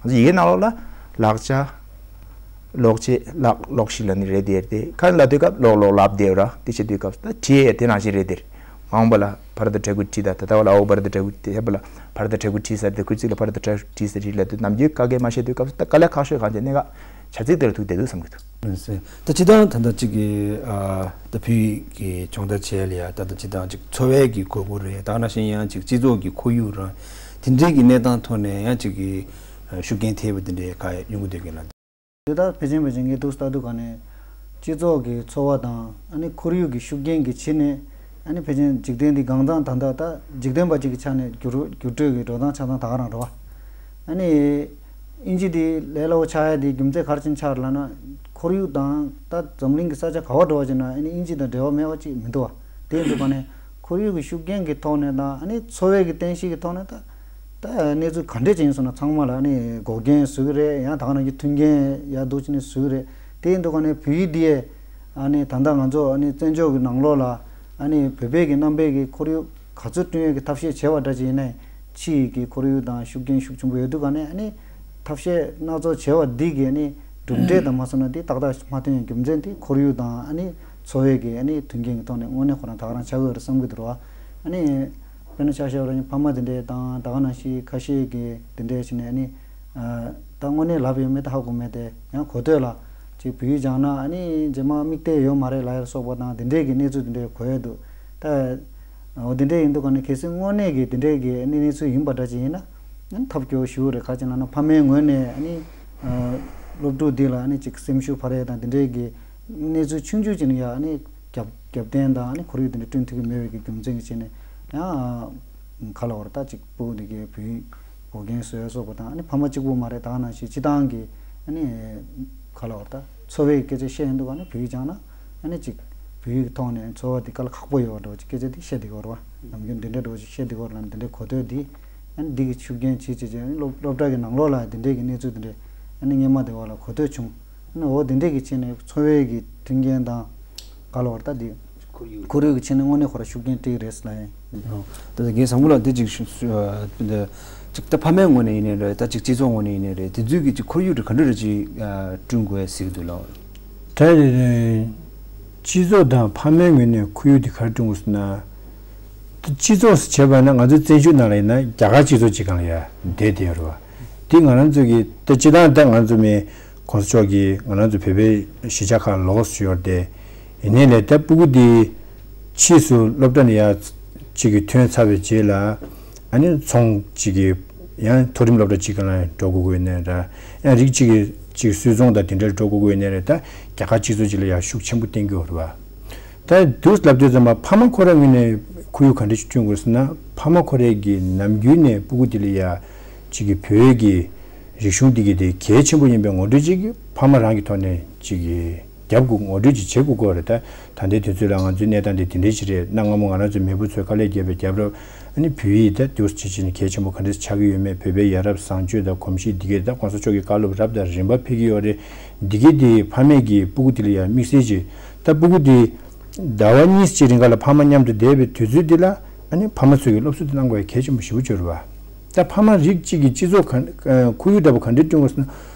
ང་ཚོ་ཡི་གེ་ནང་ལོགས་ལ་ལག་ཆ། ཀློག་ཆས། ལགས་ཀློགས་ཤིག་ལབ་ནི་རེད་དེ། དེ་ཁ་ནས་ལབ་དུས་སྐབས་ཀློག་ཀློག་ལབ་བསྡད་ཡོད་ར། དེ་བྱེད་དུས་སྐབས་ད་བྲིས་ཡས་དེ་ནང་བཞིན་རེད་དེ། མ་འོངས་པ་ལ་བར་དུ་འབྲི་དགོས་བྲིས། ད་ད་ལྟ་བ་ལ་ཨའོ་བར་དུ་འབྲི་དགོས། དེ་ཕར་ལ་བར་དུ་འབྲི་དགོས་བྲིས། ད་བར་དུ་འབྲི་བྲིས་ཟེར་བྲིས་ལབ་དུས་ནམ་རྒྱུན་བཀའ་བཀྱོན་མ་བྱེད་དུས་སྐབས་སུ་ད་དཀའ་ལས་ཁག་ཤོས་གང་བྱས་གནད་འགག་བྱ་ཚིག་དེ་ལ་ཐུག་བསྡད་འདུག་བསམ་གྱི་འདུག། ད་སྤྱིར་བཏང་ད་ལྟ་གཅིག་གི་ཨ་ད་བོད་ཀྱི་སྦྱོང་བརྡར་བྱེད་ཡ་ལ་ཡ་ད་ལྟ་སྤྱིར་བཏང་གཅིག་འཚོ་བའི་གི་དགོས་མཁོ་རེད། ད་ག་ནང་བཞིན་ཡང་གཅིག་སྤྱི་ཚོགས་ཀྱི་ཁོར་ཡུག་རང་དེ་འདྲའི་གི་གནས་སྟངས་ཐོག་ནས་ཡང་གཅིག་གི་ཤུགས་རྐྱེན་ཐེབས་པ་དེ་འདྲའི་ག་ཡོང་གི་འདུག་གི་ལ། དེ་ལྟར་ཕལ་ཆེར་ཕལ་ཆེར་ངས་འདུག་ལྟ་དུས་ག་ནས་སྤྱི་ཚོགས་ཀྱི་འཚོ་བ་དང་ཨ་ནི་ཁོར་ཡུག་གི་ཤུགས་རྐྱེན་གྱི་ཕྱིར་ནས་ཨ་ནི་ཕལ་ཆེར་འཇིག་རྟེན་འདི་གང་ཚང་ད་ལྟ་ད་འཇིག་རྟེན་པ་གཅིག་གི་ཆ་ནས་འགྱུར་འགྱུར་འགྲོས་ཀྱི་འགྲོ་སྟངས་ཆ་ཚང་ད་ག་རང་རེད་བ། ཨ་ནི་ཨིན་ཇི་འདི་ལས་སླ་པོ་ཆགས་ཡ་འདི་རྒྱུ་མཚན་ག་རེ་བྱས་ནས་ཆགས་རེད་ལབ་ན། ཁོར་ཡུག་དང་ད་འཛམ་གླིང་གི་ས་ཆ་ག་པར་འགྲོ་བ་ཅིག་ན་ཨ་ནི་ཨིན་ཇི་དང་འབྲེལ་བ་མེད་པ་ཅིག་མི་འདུག་བ། དེ་ཡིན་དུས་ག་ནས་ཁོར་ཡུག་གི་ཤུགས་རྐྱེན་གྱི་ཐོག་ནས་དང་ཨ་ནི་འཚོ་བའི་གི་རྟེན་གཞི་གི་ཐོག་ནས་ད། ད་གནས་ཚུལ་ག་འདྲས་ཅིག་ཡིན་སོང་ན་ཚང་མ་ལ་ཨ་ནི་འགོག་རྐྱེན་བཟོ་གི་རེད། ཡང་ད་ག་ནང་བཞིན་མཐུན་རྐྱེན་ཡར་འདུག་ཅིག་ནས་བཟོ་གི་རེད། དེ་ཡིན་དུས་ག་ནས་བོད་ཡིག་འདི་ཡས་ཨ་ནི་ད་ལྟ་ང་ཚོ་ཨ་ནི་བཙན་བྱོལ་གྱི་ནང་ལོགས་ལ་ཨ་ནི་བོད་པའི་གི་རྣམ་པའི་གི་ཁོར་ཡུག་ག་ཚོད་བསྐྲུན་ཡས་ཀྱི་ཐབས་ཤེས་བྱས་པ་འདྲ་ཅིག་ཡིན་ནའི་ཕྱི་ཡི་གི་ཁོར་ཡུག་དང་ཤུགས་རྐྱེན་ཤུགས་ཆེན་པོ་ཡོད་དུས་ག་ནས་ཨ་ནི་ཐབས་ཤེས་སྣ་ཚོགས་བྱས་པ་འདི་གི་ཨ་ནི་གྲུབ་འབྲས་དང་མ་སོང་ན་འདི་ཏག་ཏག་མ་ཐོན་ཡས་རྒྱུ་མཚན་དེ་ཁོར་ཡུག་དང་ཨ་ནི་འཚོ་བའི་གི་ཨ་ནི་མཐུན་རྐྱེན་གྱི་ཐོག་ནས་དངོས་གནས་ཁོ་རང་ད་ག་རང་ཆགས་ཀྱི་ཡོད་རེད་བསམ་གྱི་འདུག་ར། ཨ་ནི། དཔེར་ན་ཆ་བཞག་པ་ཡིན་ན་ཕ་མ་དེ་འདྲས་དང་ད་ག་ནང་བཞིན་ཁ་ཤས་ཀྱིས་དེ་འདྲས་བྱས་ནས་ཨ་ནི། ད་དངོས་གནས་ལབ་ཡོད་མེད་ད་ཧ་གོ་མེད་དེ། ཡང་གོ་ཐོས་ལ་ཅིག་བོད་ཡིག་སྦྱངས་ན་ཨ་ནི་རྗེས་མ་མིག་བལྟས་ཡོད་མ་རེད་ལབ་ཡ་ལ་སོགས་པ་དང་དེ་འདྲས་ཀྱི་གནས་ཚུལ་དེ་འདྲས་གོ་ཡོད་འདུག། ད་འོ་དེ་འདྲས་ཡིན་དུས་ག་ནས་གལ་སྲིད་དངོས་གནས་ཀྱི་དེ་འདྲས་ཀྱི་ཨ་ནི་གནས་ཚུལ་ཡིན་པ་འདྲ་ཅིག་ཡིན་ན་ཨ་ནི་ཐབས་སྐྱོ་ཞེ་པོ་རེད། ག་ཅི་ལབ་ན་ཕ་མའི་ངོས་ནས་ཨ་ནི། སློབ་ཕྲུག་འདི་ལ་ཨ་ནི་ཅིག་སེམས་ཤུགས་འཕར་ཡ་དང་དེ་འདྲས་ཀྱི་གནས་ཚུལ་ཆུང་ཆུང་ཅིག་ནས་ཡ་ཨ་ནི་རྒྱབ་རྒྱབ་རྟེན་དང་ཨ་ནི་ཁོར་ཡུག་དེ་འདྲ་བསྐྲུན་ཐུབ་ཀྱི་མེད་པའི་གི་རྒྱུ་མཚན་གྱི་ཆེད་ནས་ཡང་ག་ལ་བར་ད་ཅིག་སྤུ་གུ་འདི་གའི་བོད་ཡིག་འགོག་རྐྱེན་བཟོ་ཡ་སོགས་པ་དང་ཨ་ནི་ཕ་མ་གཅིག་པུ་མ་རེད། ད་ག་ནང་བཞིན་སྤྱི་བཏང་གི་ཨ་ནི་ག་ལ་བར་ད་འཚོ་བའི་སྐད་ཆ་བཤད་ཡོང་དུས་ཨ་ནི་བོད་ཡིག་སྦྱངས་ན་ཨ་ནི་ཅིག་བོད་ཡིག་གི་ཐོག་ནས་འཚོ་བ་འདི་དཀའ་ལས་ཁག་པོ་ཡོད་པ་འདྲ་བོ་ཅིག་སྐད་ཆ་འདི་བཤད་བསྡད་ཀྱི་ཡོད་རེད་བ། ནམ་རྒྱུན་འདི་འདྲ་འདྲ་བོ་ཅིག་བཤད་བསྡད་ཀྱི་ཡོད་རེད་ལབ་ནས་འདི་འདྲའི་གོ་ཐོས་འདི་ཨ་ནི་འདི་གི་ཤུགས་རྐྱེན་བྱེད་བྱེད་བྱེད་ཨ་ནི་སློབ་སློབ་གྲྭ་གི་ནང་ལོགས་ལ་འདི་འདྲའི་གི་གནས་ཚུལ་འདི་འདྲའི་ཨ་ནི་སྔོན་མ་དེ་བ་ལ་གོ་ཐོས་བྱུང་། ཨ་ནི་འོ་འདི་འདྲའི་གི་ཆེད་ནས་འཚོ་བའི་གི་མཐུན་རྐྱེན་དང་ག་ལ་བར་ད་འདི་ཁོར་ཡུག་ཁོར་ཡུག་གི་ཆེད་ནས་དངོས་གནས་ཁོ་ར་ཤུགས་རྐྱེན་སྤྲད་ཀྱི་རེད་ལབ་ཡིན། ད་ལྟ་རྒན་བཟང་པོ་ལགས་འདི་ཅིག་ཞུ་ཞུ་ཨ་འདི་ཅིག་ད་ཕ་མའི་ངོས་ནས་ཡིན་ནའི་རེད། ད་ཅིག་སྤྱི་ཚོགས་ངོས་ནས་ཡིན་ནའི་རེད། དེ་ཚོའི་གི་ཅིག་ཁོར་ཡུག་དེ་ག་འདྲ་རེ་ཅིག་ཨ་བསྐྲུན་དགོས་ཟེར་གི་འདུག་ལགས། ད་སྤྱི་ཚོགས་དང་ཕ་མའི་ངོས་ནས་ཁོར་ཡུག་དེ་ག་རེ་བསྐྲུན་དགོས་ཟེར་ན། ད་སྤྱི་ཚོགས་ཟེར་བྱས་པ་ན་ང་ཚོ་བཙན་བྱོལ་ནང་ལ་ཡིན་ན་རྒྱ་གར་སྤྱི་ཚོགས་ཅིག་སྒང་ལ་ཡ་བསྡད་བསྡད་ཡོད་རེད་བ། དེ་ང་རང་ཚོ་གི་ད་སྤྱིར་བཏང་ད་ང་ཚོ་མི་གོང་ས་མཆོག་གིས་ང་རང་ཚོ་བོད་པའི་གཞིས་ཆགས་ཁག་ལོགས་སུ་ཡོད་དེ། ཡིན་ནའི་ལས་ད་སྤུ་གུ་དེ་ ཕྱིས་སུ་སློབ་གྲྭ་ནས་ཡར་གཅིག་གི་ཐོན་ཚར་བའི་རྗེས་ལ་ཨ་ནི་ཚོང་གཅིག་གི་ཡང་མཐོ་རིམ་སློབ་གྲྭ་གཅིག་ག་ལ་འགྲོ་དགོས་དགོས་ནའི་འདྲ། ཡང་རིགས་གཅིག་གི་གཅིག་སུད་ཚོང་དང་དེ་འདྲར་འགྲོ་དགོས་དགོས་ནའི་རེད། ད་རྒྱ་གར་སྤྱི་ཚོགས་གཅིག་ལ་ཡར་ཤུགས་ཆེན་པོ་བསྟན་གྱི་ཡོད་རེད་བ། ད་དུས་ལབ་དུས་ཙམ་པ་ཕ་མ་ཁོ་རའི་ངོས་ནས་ཁོར་ཡུག་ག་འདྲ་ཞིག་བསྐྲུན་དགོས་ཟེར་ན། ཕ་མ་ཁོ་རའི་གི་ནམ་རྒྱུན་ནས་སྤུ་གུ་དེ་ལ་ཡ་གཅིག་གི་བོད་ཀྱི་རིག་གཞུང་འདི་གི་དེ་གལ་ཆེན་པོ་ཡིན་པའི་ངོ་སྤྲོད་ཅིག་ཕ་མ་རང་གི་ཐོག་ནས་གཅིག་གི་རྒྱབ་དགོས། ངོ་སྤྲོད་ཅིག་བྱེད་དགོས་ཀྱི་རེད། ད་ད་ལྟའི་དུས་ཚོད་ལ་ང་ཚོའི་གནས་སྟངས་འདི་དེ་འདྲ་ཞིག་རེད། གནའ་སྔ་མོ་ང་རང་ཚོའི་མེས་པོ་ཚོས་དཀའ་ལས་བརྒྱབ་པའི་རྒྱབ་རོགས་ཨ་ནི་བོད་ཡིག་ད་དུས་ཅི་ཕྱིན་གལ་ཆེན་པོ་ག་འདྲ་ཆགས་ཀྱི་ཡོད་མེད། བོད་པའི་ཡ་རབས་བཟང་སྤྱོད་དང་གོམས་གཤིས་འདི་གས་ད་གོང་ས་མཆོག་གི་བཀའ་སློབ་རབ་དང་རིམ་པ་ཕེབས་ཀྱི་ཡོད་རེད། འདི་གས་དེ་ཕ་མས་ཀྱི་སྤུ་གུ་དེ་ལ་ཡང་དམིགས་བསལ་གྱི་ད་སྤུ་གུ་དེ་ཟླ་བ་གཉིས་ཀྱི་རིང་ག་ལ་ཕ་མ་མཉམ་དུ་བསྡད་པའི་དུས་ཚོད་འདི་ལ་ཨ་ནི་ཕ་མ་ཚོས་ཀྱི་སློབ་གསོ་དེ་གནང་དགོས་ཡ་གལ་ཆེན་པོ་ཞེ་པོ་ཅིག་རེད་བ། ད་ཕ་མ་རིགས་གཅིག་གི་སྤྱི་ཚོགས་ག་ཁོར་ཡུག་འདྲ་པོ་ག་འདྲ་བསྐྲུན་དགོས་ཟེར་ན།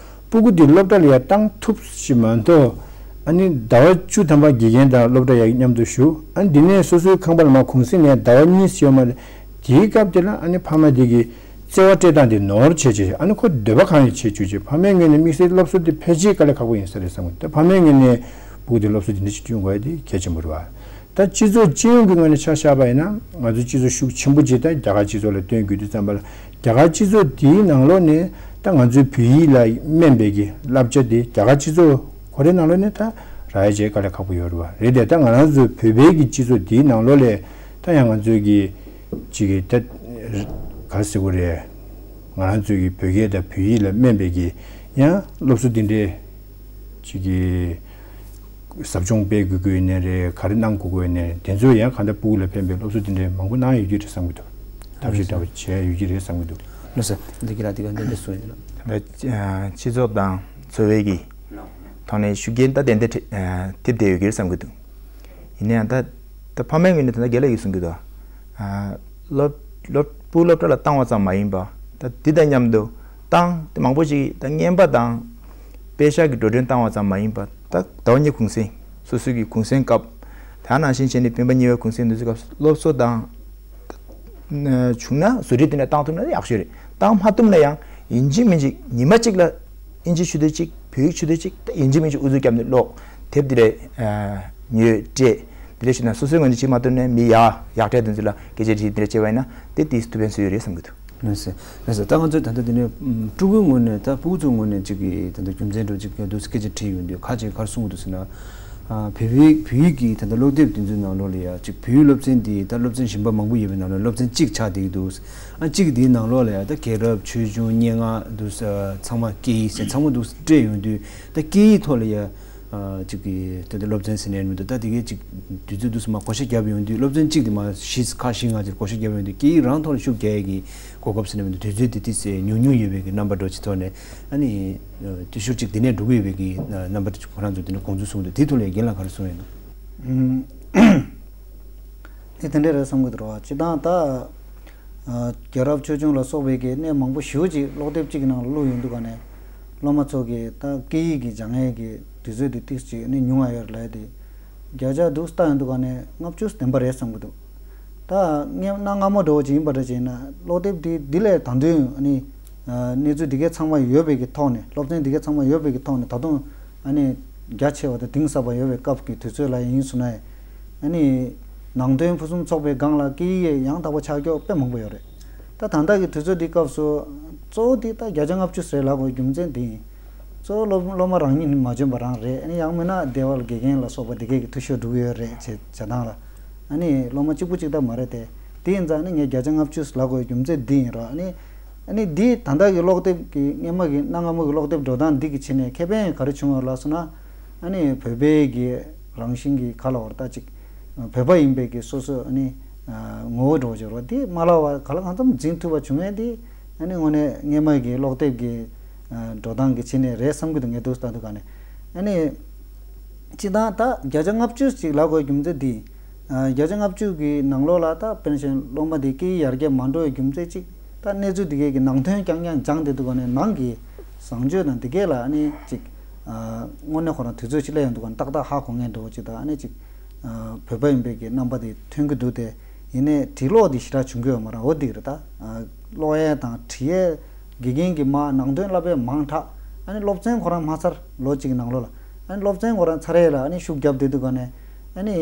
སྤུ་གུ་དེ་སློབ་གྲྭ་ལ་ཡང་བཏང་ཐུབ་ཞིག་མ་གཏོགས་ཨ་ནི་ཟླ་བ་བཅུ་ཐམ་པ་དགེ་རྒན་དང་སློབ་གྲྭ་ཡང་མཉམ་དུ་བཞུགས། ཨ་ནི་འདི་ནས་སོ་སོའི་ཁང་པ་ལ་མར་གུང་སེང་ནས་ཟླ་བ་གཉིས་ཤིག་ཡོད་མ་རེད། དེའི་སྐབས་དེ་ལ་ཨ་ནི་ཕ་མ་དེ་གི་བརྩེ་བ་སྤྲད་སྟངས་དེ་ནོར་བྱས་བྱས། ཨ་ནི་ཁོ་འདོད་པ་གང་ཡང་བྱེད་བཅུག་བྱས། ཕ་མའི་ངོས་ནས་དམིགས་བསལ་སློབ་གསོ་དེ་ཕལ་ཆེར་དཀའ་ལས་ཁག་པོ་ཡིན་ས་རེད་བསམ་གི། ད་ཕ་མའི་ངོས་ནས་སྤུ་གུ་དེ་སློབ་གསོ་དེ་འདྲ་ཞིག་བསྐྲུན་དགོས་ཡ་དེ་གལ་ཆེན་པོ་རེད་བ། ད་སྤྱི་ཚོགས་སྤྱི་ཡོངས་ཀྱི་ངོས་ནས་ཆ་བཞག་པ་ཡིན་ན། ང་ཚོའི་སྤྱི་ཚོགས་ཤུགས་ཆེན་པོ་ཅིག་ད་རྒྱ་གར་སྤྱི་ཚོགས་ལ་སྟོན་དགོས་དུས་ཙམ་པ་ལ། རྒྱ་གར་སྤྱི་ཚོགས་དེའི་ནང་ལོགས་ནས་ད་ང་ཚོའི་བོད་ཡིག་ལ་སྨན་པའི་གི་བསླབ་བྱ་དེ་རྒྱ་གར་སྤྱི་ཚོགས་ཁོ་རའི་ནང་ལོགས་ནས་ད་རག་ཡ་བྱས་དཀའ་ལས་ཁག་པོ་ཡོད་རེད་བ། རེད་དེ། ད་ང་རང་ཚོའི་བོད་པའི་གི་སྤྱི་ཚོགས་དེའི་ནང་ལོགས་ལ་ད་ཡང་ང་ཚོའི་གི་ཅིག་གི་ད་ག་རེ་ཟེར་དགོས་རེད། ང་རང་ཚོའི་གི་བོད་སྐད་དང་བོད་ཡིག་ལ་སྨན་པའི་གི་ཡང་སློབ་གསོ་འདི་འདྲའི་ཅིག་གི་ཟབ་སྦྱོང་སྤེལ་དགོས་ཀྱི་ཡོད་ནའི་རེད། ག་རེ་གནང་དགོས་ཀྱི་ཡོད་ནའི་རེད། དེ་ཚོ་ཡང་གང་ལྟར་སྤུ་གུ་ལ་ཕན་པའི་སློབ་གསོ་དེ་འདྲའི་མང་པོ་གནང་ཡོད་ཀྱི་རེད་བསམ་གྱི་འདུག། ཐབས་ཤེས་འདྲ་བོ་བྱས་ཡོད་ཀྱི་རེད་བསམ་གྱི་འདུག། ལགས་སོ། འདི་གི་ལ་དེ་ག་འདི་འདྲ་གསུངས་ཡོད་ལ། ད་སྤྱི་ཚོགས་དང་འཚོ་བའི་གི་ཐོག་ནས་ཤུགས་རྐྱེན་ད་ཏན་ཏན་ཐེབས་བསྡད་ཡོད་ཀྱི་རེད་བསམ་གྱི་འདུག། ཡིན་ན་ཡང་ད་ད་ཕ་མའི་ངོས་ནས་ད་ལྟ་རྒན་ལགས་ཀྱིས་གསུང་གི་འདུག། ཨ། སློབ་སློབ་སྤུ་སློབ་གྲྭ་ལ་བཏང་བ་ཙམ་མ་ཡིན་པ། ད་འདི་དང་མཉམ་དུ་བཏང་སྟེ་མང་པོ་ཞིག་ད་རྔན་པ་དང་པེ་ཤག་གི་འགྲོ་གྲོན་བཏང་བ་ཙམ་མ་ཡིན་པ། ད་ཟླ་བ་གཉིས་གུང་སེང་། སོ་སོའི་གི་གུང་སེང་སྐབས། ད་ནང་བཞིན་བྱས་ནས་སྤེན་པ་གཉིས་པའི་གུང་སེང་འདི་ཚོའི་སྐབས་སློབ་གསོ་དང་། བྱུང་ན་བཟོ་སྒྲིག་དེ་འདྲ་བཏང་ཐུབ་ན་ཡག་ཤོས་རེད། བཏང་མ་ཐུབ་ན་ཡང་ཡིན་གཅིག་མིན་གཅིག་ཉི་མ་གཅིག་ལ་ཨིན་ཇི་ཆུ་ཚོད་གཅིག་བོད་ཡིག་ཆུ་ཚོད་གཅིག་ད་ཡིན་གཅིག་མིན་གཅིག་ཨུ་ཚུགས་བརྒྱབ་ནས་ཀློག་དེབ་དེ་འདྲ་ཉོས་སྤྲད། དེ་འདྲ་བྱས་ན་སོ་སོའི་ངོས་ནས་བྱེད་མ་ཐུབ་ན་མི་ཡག་ཡག་གྲས་དེ་ཚོ་ལ་སྐད་ཆ་དྲིས་དེ་འདྲ་བྱས་པ་ཡིན་ན་དེ་དེས་ཐུགས་ཕན་གསོས་ཡོད་རེད་བསམ་གྱི་འདུག། ལགས་སོ། ལགས་སོ། ད་ང་ཚོས་ད་ལྟ་འདི་ནས་ཕྲུ་གུའི་ངོས་ནས་ད་སྤུ་གུ་ཚོའི་ངོས་ནས་ཅིག་གི་ད་ལྟ་རྒྱུ་མཚན་འདྲ་ཅིག་འདུག་སྐད་ཆ་དྲིས་ཡོང་དུས་ཁ་ཅིག་ག་རེ་གསུངས་འདུག་ཟེར་ན། ཨ། བོད་པའི་བོད་ཡིག་གི་ད་ལྟ་སློབ་དེབ་དེ་ཚོའི་ནང་ལོགས་ལ་ཡ་ཅིག་བོད་ཡིག་སློབ་ཚན་འདི་ད་སློབ་ཚན་གཞན་པ་མང་པོ་ཡོད་པའི་ནང་ལ་སློབ་ཚན་གཅིག་ཆགས་བསྡད་ཀྱི་འདུག། ཨ། གཅིག་དེའི་ནང་ལོགས་ལ་ཡ་ད་རྒྱལ་རབས་ཆོས་འབྱུང་སྙན་ངག་འདུག་ས་ཚང་མ་སྐད་ཡིག་ཟེར་ཚང་མ་འདུག་སྤྲད་ཡོང་དུས་ད་སྐད་ཡིག་ཐོག་ལ་ཡ། ཨ། ཅིག་གི་ད་ལྟ་སློབ་ཚན་ཟེར་ནས་མི་འདུག། ད་དེ་གའི་ཅིག་དུས་ཚོད་འདུག་སེ་མར་བགོ་བཤའ་བརྒྱབ་ཡོང་དུས་སློབ་ཚན་གཅིག་དེ་མར་བཞི་ཁག་བཞི་ལྔ་ཅིག་བགོ་བཤའ་བརྒྱབ་ཡོང་དུས་སྐད་ཡིག་རང་ཐོག་ལ་ཤུགས་རྒྱག་ཡས་ཀྱི་གོ་སྐབས་ཟེར་ནས་མི་འདུག། དུས་ཚོད་དེ་ཏོག་ཙམ་ཉུང་ཉུང་ཡོད་པའི་གི་རྣམ་པ་འདྲ་ཅིག་ཐོག་ནས་ཨ་ནི་དུས་ཤུགས་ཅིག་དེ་ནས་འགྲོ་གི་ཡོད་པའི་གི་རྣམ་པ་འདྲ་ཅིག་ཁོ་རང་ཚོ་དེ་འདྲ་དགོངས་ཚུལ་གསུངས་འདུག། དེའི་ཐོག་ལ་རྒན་ལགས་ག་རེ་གསུངས་ཡོད་ན། ཨུམ། དེ་དེ་འདྲ་རེད་བསམ་གྱི་འདུག་ར། སྤྱིར་བཏང་ད། ཨ། རྒྱལ་རབས་ཆོས་འབྱུང་ལ་སོགས་པའི་གི་གནས་མང་པོ་ཞེ་པོ་ཅིག་ཀློག་དེབ་གཅིག་གི་ནང་ལ་བླུགས་ཡོང་དུས་ག་ནས་སློབ་མ་ཚོ་གི་ད་སྐད་ཡིག་གི་སྦྱང་ཡས་ཀྱི་དུས་ཚོད་དེ་ཏོག་ཙམ་ནི་ཉུང་བ་ཡོད་རེད་ལབ་ཡས་དེ། བརྒྱ་ཆ་འདུག་སེ་བལྟ་ཡོང་དུས་ག་ནས་ལྔ་བཅུ་བདུན་པ་རེད་བསམ་གྱི་འདུག། ད་སྔ་གནའ་སྔ་མོ་འདྲ་བོ་ཅིག་ཡིན་པ་འདྲ་ཅིག་ཡིན་ན་ཀློག་དེབ་དེ་འདི་ལས་ད་དུང་ཨ་ནི། ཨ། གནས་ཚུལ་འདི་གའི་ཚང་མ་ཡོད་པའི་གི་ཐོག་ནས། སློབ་ཚན་འདི་གའི་ཚང་མ་ཡོད་པའི་གི་ཐོག་ནས་ད་དུང་ཨ་ནི་རྒྱ་ཆེ་བ་དང་གཏིང་ཟབ་པ་ཡོད་པའི་སྐབས་ཀྱི་དུས་ཚོད་ལ་ཡིན་སོང་ན། ཨ་ནི་ནང་དོན་ཕུན་སུམ་ཚོགས་པའི་སྒང་ལ་སྐད་ཡིག་ཡང་དག་པ་ཆགས་ཀྱོག་དཔེ་མང་པོ་ཡོད་རེད། ད་ད་ལྟ་གི་དུས་ཚོད་འདི་སྐབས་སུ་གཙོ་བོ་འདི་ད་བརྒྱ་ཆ་ལྔ་བཅུ་ཟེར་ལབ་དགོས་རྒྱུ་མཚན་འདི་ཡིན། གཙོ་བོ་སློབ་སློབ་མ་རང་ཉིད་ནི་མ་འཇོན་པ་རང་རེད། ཨ་ནི་ཡང་མིན་ན་སྡེ་བ་ལ་དགེ་རྒན་ལ་སོགས་པ་འདི་གས་ཀྱི་འཐུས་ཤོར་འགྲོ་གི་ཡོད་རེད་ཅེས་བྱ་སྟངས་ལ། ཨ་ནི་སློབ་མ་གཅིག་པུ་གཅིག་ལྟ་མ་རེད་དེ། དེ་ཡིན་ཙང་ཨ་ནི་ངས་བརྒྱ་ཆ་ལྔ་བཅུ་ལབ་དགོས་རྒྱུ་མཚན་འདི་ཡིན་རོགས། ཨ་ནི་ཨ་ནི་འདི་ད་ལྟ་གི་ཀློག་དེབ་ཀྱི་སྔོན་མ་གི་གནའ་སྔ་མོ་གི་ཀློག་དེབ་འགྲོ་སྟངས་འདི་གི་ཕྱི་ནས་ཁེ་ཕན་ག་རེ་བྱུང་བ་ལབ་སོང་ན། ཨ་ནི་བོད་པའི་གི་རང་བཞིན་གྱི་ག་ལབ་དགོས་རེད་ད། ཅིག་བོད་པ་ཡིན་པའི་གི་སོ་སོ་ཨ་ནི་ངོ་བོ་འདྲ་བོ་ཅིག་རོ། འདི་མ་ལབ་པ་ག་ལ་གང་འཚམ་འཛིན་ཐུབ་པ་བྱུང་ཡས་འདི་ཨ་ནི་དངོས་གནས་སྔོན་མ་གི་ཀློག་དེབ་ཀྱི་འགྲོ་སྟངས་ཀྱི་ཕྱི་ནས་རེད་བསམ་གྱི་འདུག། ངས་འདུག་ལྟ་དུས་ག་ནས་ཨ་ནི། སྤྱིར་བཏང་ད་བརྒྱ་ཆ་ལྔ་བཅུ་ཞིག་ལབ་དགོས་རྒྱུ་མཚན་འདི། ཨ། བརྒྱ་ཆ་ལྔ་བཅུ་གི་ནང་ལོགས་ལ་ད་དཔེར་ན་ཆེན་སློབ་མ་དེ་སྐད་ཡིག་ཡར་རྒྱས་མ་འགྲོ་བའི་རྒྱུ་མཚན་གཅིག། ད་གནས་ཚུལ་འདི་གས་ཀྱི་ནང་དོན་རྐྱང་རྐྱང་སྦྱངས་བསྡད་དུས་ག་ནས་ནང་གི་བཟང་སྤྱོད་དང་འདི་གས་ལ་ཨ་ནི་གཅིག། ཨ། དངོས་གནས་ཁོ་རང་དུས་ཚོད་ཅིག་སླེབས་ཡོང་དུས་ག་ནས་ཏག་ཏག་ཧ་གོ་མཁན་འདྲ་བོ་ཅིག་དང་ཨ་ནི་གཅིག། ཨ། བོད་པ་ཡིན་པའི་གི་རྣམ་པ་དེ་ཐོན་གྱི་འདུག་སྟེ། ཡིན་ནའི་བྲིས་ཀློག་དེ་ཞེ་དྲག་བྱུང་གི་ཡོད་མ་རེད། འོ་འདི་རེད་ད། ཨ། ཀློག་ཡས་དང་བྲིས་ཡས་དགེ་རྒན་གྱིས་མར་ནང་དོན་བསླབ་པས་མང་དྲགས། ཨ་ནི་སློབ་ཚན་ཁོ་རང་མ་ཚར་ལོ་གཅིག་གི་ནང་ལོགས་ལ། ཨ་ནི་སློབ་ཚན་ཁོ་རང་ཚར་ཡས་ལ་ཨ་ནི་ཤུགས་བརྒྱབ་བསྡད་དུས་ག་ནས། ཨ་ནི་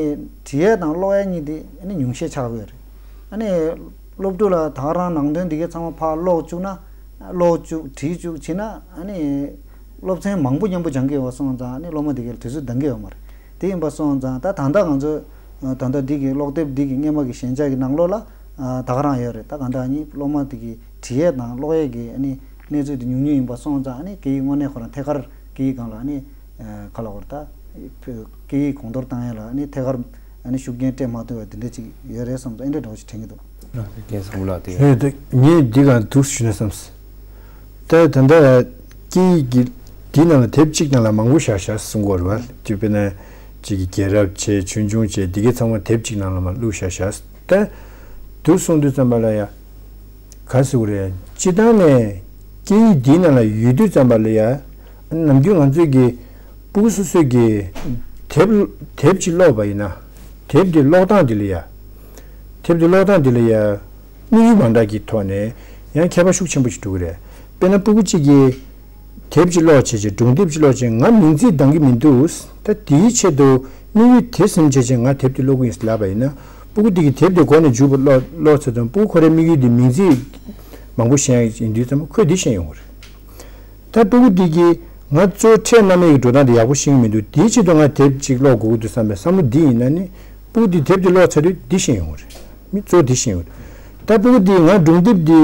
འབྲི་ཡས་དང་ཀློག་ཡས་གཉིས་དེ་ཨ་ནི་ཉུང་ཤས་ཆགས་ཀྱི་ཡོད་རེད། ཨ་ནི་སློབ་ཕྲུག་ལ་ད་ག་རང་ནང་དོན་འདི་གའི་ཚང་མ་ཕར་ཀློག་བཅུག་ན། ཀློག་བཅུག་བྲིས་བཅུག་བྱས་ན། ཨ་ནི་སློབ་ཚན་མང་པོ་མཉམ་པོ་སྦྱང་གི་ཡོད་པ་སོང་ཙང་། ཨ་ནི་སློབ་མ་དེ་གའི་དུས་ཚོད་འདང་གི་ཡོད་མ་རེད། དེ་ཡིན་པ་སོང་ཙང་ད་ད་ལྟ་ང་ཚོ་ད་ལྟ་འདི་གི་ཀློག་དེབ་འདི་གི་སྔོན་མ་གི་ཞན་ཆ་གི་ནང་ལོགས་ལ་ད་ག་རང་ཡོད་རེད། ད་ག་འདྲ་ཨ་ནི་སློབ་མ་དེ་གི་བྲིས་ཡས་དང་ཀློག་ཡས་ཀྱི་ཨ་ནི་གནས་ཚུལ་དེ་ཉུང་ཉུང་ཡིན་པ་སོང་ཙང་། ཨ་ནི་སྐད་ཡིག་དངོས་གནས་ཁོ་རང་ཐད་ཀར་སྐད་ཡིག་སྒང་ལ་ཨ་ནི་ག་ལ་བར་ད་སྐད་ཡིག་གོང་མཐོར་བཏང་ཡས་ལ་ཨ་ནི་ཐད་ཀར་ཨ་ནི་ཤུགས་རྐྱེན་སྤྲད་མ་ཐུབ་པ་དེ་འདྲ་ཅིག་ཡོད་རེད་བསམ་སོང་། ཨེ་འདྲ་འདྲ་བོ་ཞིག་དྲན་གྱི་འདུག་རེད་དེ། ངས་འདི་ག་འདུག་ཞུ་ན་བསམ། ད་ད་ལྟ་སྐད་ཡིག་གི་འདི་ནང་ལ་དེབ་གཅིག་ནང་ལ་མང་པོ་བཞག་བཞག་གསུང་གི་ཡོད་རེད་བ། དཔེར་ན་གཅིག་གི་རྒྱལ་རབས་བྱས། ཆོས་འབྱུང་བྱས། འདི་གའི་ཚང་མ་དེབ་གཅིག་ནང་ལ་མར་བླུགས་བཞག་བཞག་ད་འདུག་གསུང་དུས་ཙམ་པ་ལ་ཡ། ག་ཟེར་དགོས་རེད། སྤྱིར་བཏང་ནས་སྐད་ཡིག་འདིའི་ནང་ལ་ཡོད་དུས་ཙམ་པ་ལ་ཡ། ནམ་རྒྱུན་ང་ཚོས་ཀྱི་སྤུ་གུ་སོ་སོས་ཀྱི་དེབ་དེབ་ཅིག་ཀློག་པ་ཡིན་ན། དེབ་དེ་ཀློག་སྟངས་དེ་ལ་ཡ། དེབ་དེ་ཀློག་སྟངས་དེ་ལ་ཡ། དམིགས་ཡུལ་མ་འདྲ་གི་ཐོག་ནས་ཡང་ཁྱད་པར་ཤུགས་ཆེན་པོ་ཞིག་འགྲོ་གི་རེད། དཔེར་ན་སྤུ་གུ་གཅིག་གིས་དེབ་ཅིག་ཀློག་བྱས་རྗེས། སྒྲུང་དེབ་ཅིག་ཀློག་བྱས། ང་མིང་ཚིག་འདང་གི་མི་འདུག་ད་དེའི་ཆེད་དུ་དམིགས་ཡུལ་དེ་ཟིན་བྱས་རྗེས་ང་དེབ་དེ་ཀློག་གི་ཡིན་ཟེར་ལབ་པ་ཡིན་ན། སྤུ་གུ་དེ་གིས་དེབ་དེ་མགོ་ནས་མཇུག་བར་ཀློག་ཀློག་ཚར་དུས། སྤུ་གུ་ཁོ་རའི་དམིགས་ཡུལ་དེ་མིང་ཚིག་མང་པོ་ཤེས་ཡ་ཡིན་དུས་ཙམ་པ་ཁོས་འདི་ཤེས་ཡོང་གི་རེད། ད་སྤུ་གུ་འདི་གིས་ང་གཙོ་བོ་ཕྲད་རྣམ་དབྱེ་གི་འགྲོ་སྟངས་དེ་ཡག་པོ་ཤེས་ཀྱི་མི་འདུག་དེའི་ཆེད་དུ་ང་དེབ་ཅིག་ཀློག་དགོས་ཀྱི་འདུག་བསམ་པའི་བསམ་བློ་འདི་ཡིན་ན་ནི། སྤུ་གུ་འདིས་དེབ་དེ་ཀློག་ཚར་དུས་འདི་ཤེས་ཡོང་གི་རེད། མི་གཙོ་བོ་འདི་ཤེས་ཡོང་གི་རེད། ད་སྤུ་གུ་འདིས་ང་སྒྲུང་དེབ་འདི་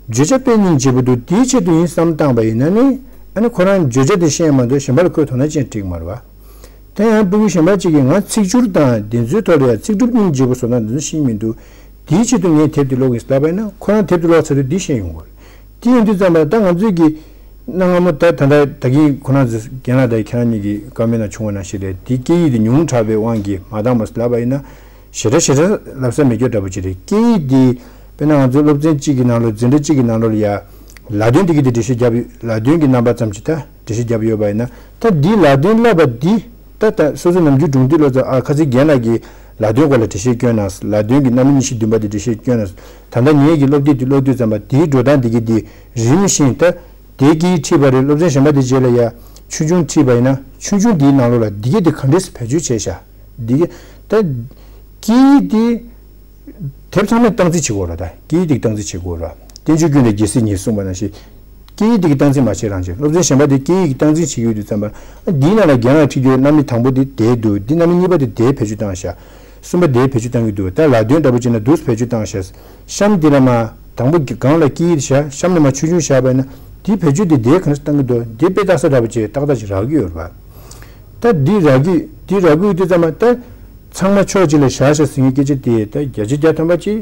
བརྗོད་བྱ་དཔེ་རྙིང་བྱེད་པོ་འདུག་དེའི་ཆེད་དུ་ཡིན་བསམ་བཏང་པ་ཡིན་ན་ནི། ཨ་ནི་ཁོ་རང་བརྗོད་བྱ་དེ་ཤེས་ཡ་མ་གཏོགས་གཞན་པ་ལ་ཁོས་དོ་སྣང་ཅན་འགྲིག་མ་རེད་བ། དེ་ཡང་སྤུ་གུ་གཞན་པ་གཅིག་གིས་ང་ཚིག་སྦྱོར་དང་དེ་ཚོའི་ཐོག་ལ་ཡང་ཚིག་གྲུབ་རྙིང་བརྗེ་པོ་བཟོ་སྟངས་དེ་ཚོ་ཤེས་ཀྱི་མི་འདུག་དེའི་ཆེད་དུ་ངས་དེབ་དེ་ཀློག་གིན་ཟེར་ལབ་པ་ཡིན་ན། ཁོ་རང་དེབ་དེ་ཀློག་ཚར་དུས་འདི་ཤེས་ཡོང་གི་རེད། དེ་ཡིན་དུས་ཙམ་པ་ད་ང་ཚོས་ཀྱི་གནའ་སྔ་མོ་ད་ད་ལྟ་ད་གིན་ཁོ་རང་ཚོས་རྒན་ལགས་དང་ཁྱེད་རང་གཉིས་ཀྱི་བཀའ་མོལ་ནང་བྱུང་བ་ནང་བཞིན་རེད། དེ་སྐད་ཡིག་དེ་ཉུང་དྲགས་པའི་དབང་གིས་མ་འདང་བ་ཟེར་ལབ་པ་ཡིན་ན། ཞེ་དྲག་ཞེ་དྲག་ལབ་ས་མེད་རྒྱུ་འདྲ་པོ་ཅིག་རེད། སྐད་ཡིག་འདི་དཔེར་ན་ང་ཚོའི་སློབ་ཚན་གཅིག་གི་ནང་ལོགས། འཛིན་གྲྭ་གཅིག་གི་ནང་ལོགས་ལ་ཡ། ལ་དོན་འདི་གི་དེ་འགྲེལ་བཤད་རྒྱབ་ཡོད། ལ་དོན་གྱི་རྣམ་པ་ཙམ་ཞིག་ད་འགྲེལ་བཤད་རྒྱབ་ཡོད་པ་ཡིན་ན། ད་འདིའི་ལ་དོན་བསླབ་པ་འདི་ད་ད་སོ་སོ་ནམ་རྒྱུན་སྒྲུང་དེབ་ཀློག་ཚར། ཨ། ཁ་སང་རྒན་ལགས་ཀྱིས་ལ་དོན་སྐོར་ལ་འགྲེལ་བཤད་བསྐྱོན་གནང་། ལ་དོན་གྱི་རྣམ་དབྱེ་ཉི་ཤུ་བདུན་པ་དེ་འགྲེལ་བཤད་བསྐྱོན་གནང་། ད་ལྟ་ངེད་ཀྱི་སློབ་དེབ་དེ་ཀློག་དུས་ཙམ་པ་དེའི་འགྲོ་སྟངས་དེ་གི་དེ་རིམ་བཞིན་ད་དེའི་སྐད་ཡིག་ཁྲིད་པ་རེད། སློབ་ཚན་གཞན་པ་དེ་རྗེས་ལ་ཡ་ཆོས་འབྱུང་ཁྲིད་པ་ཡིན་ན། ཆོས་འབྱུང་དེའི་ནང་ལོགས་ལ་འདི་གས་དེ་ག་འདྲས་སེ་བེད་སྤྱོད་བྱས་ཤག་འདི་གས་ད་སྐད་ཡིག་དེ། དེབ་ཚང་མས་སྟངས་འཛིན་བྱེད་དགོས་ར། ད་སྐད་ཡིག་དེ་སྟངས་འཛིན་བྱེད་དགོས་ར། བསྟན་བཅོས་ཀུན་ལས་རྒྱལ་སྲས་ཉིད་གསུངས་པ་ནང་བཞིན། སྐད་ཡིག་དེ་གི་སྟངས་འཛིན་མ་བྱས་རང་བྱས། སློབ་ཚན་གཞན་པ་དེ་སྐད་ཡིག་གི་སྟངས་འཛིན་བྱེད་ཀྱི་ཡོད་དུས་ཙམ་པ། འདིའི་ནང་ལ་རྒན་ལགས་ཁྲིད་རྒྱུའི་རྣམ་དབྱེ་དང་པོ་དེ་དེ་འདུག་འདི་རྣམ་དབྱེ་གཉིས་པ་དེ་དེ་བེད་སྤྱོད་བཏང་ཤག་གསུམ་པ་དེ་བེད་སྤྱོད་བཏང་གི་འདུག་ད་ལ་དོན་འདྲ་པོ་བྱས་ན་འདུག་སེ་བེད་སྤྱོད་བཏང་ཤག་གཤམ་དེ་ལ་མ་དང་པོ་གི་སྒང་ལ་སྐད་ཡིག་བཞག་གཤམ་ལ་མ་ཆོས་འབྱུང་བཞག་པ་ཡིན་ན། དེ་བེད་སྤྱོད་དེ་དེ་ག་འདྲས་བཏང་གི་འདུག་འདི་དཔེ་ལྟ་ས་འདྲ་པོ་བྱས་ཏག་ཏག་ཅིག་རག་གི་ཡོད་རེད་པ། ད་འདི་རག་གི་འདི་རག་གི་ཡོད་དུས་ཙམ་པ། ད་ཚང་མ་ཕྱོགས་གཅིག་ལ་བཞག་ཤག་ཟེར་མཁན་སྐད་ཆ་དེ་ད་བརྒྱ་ཆ་བརྒྱ་ཐམ་པ་ཅིག་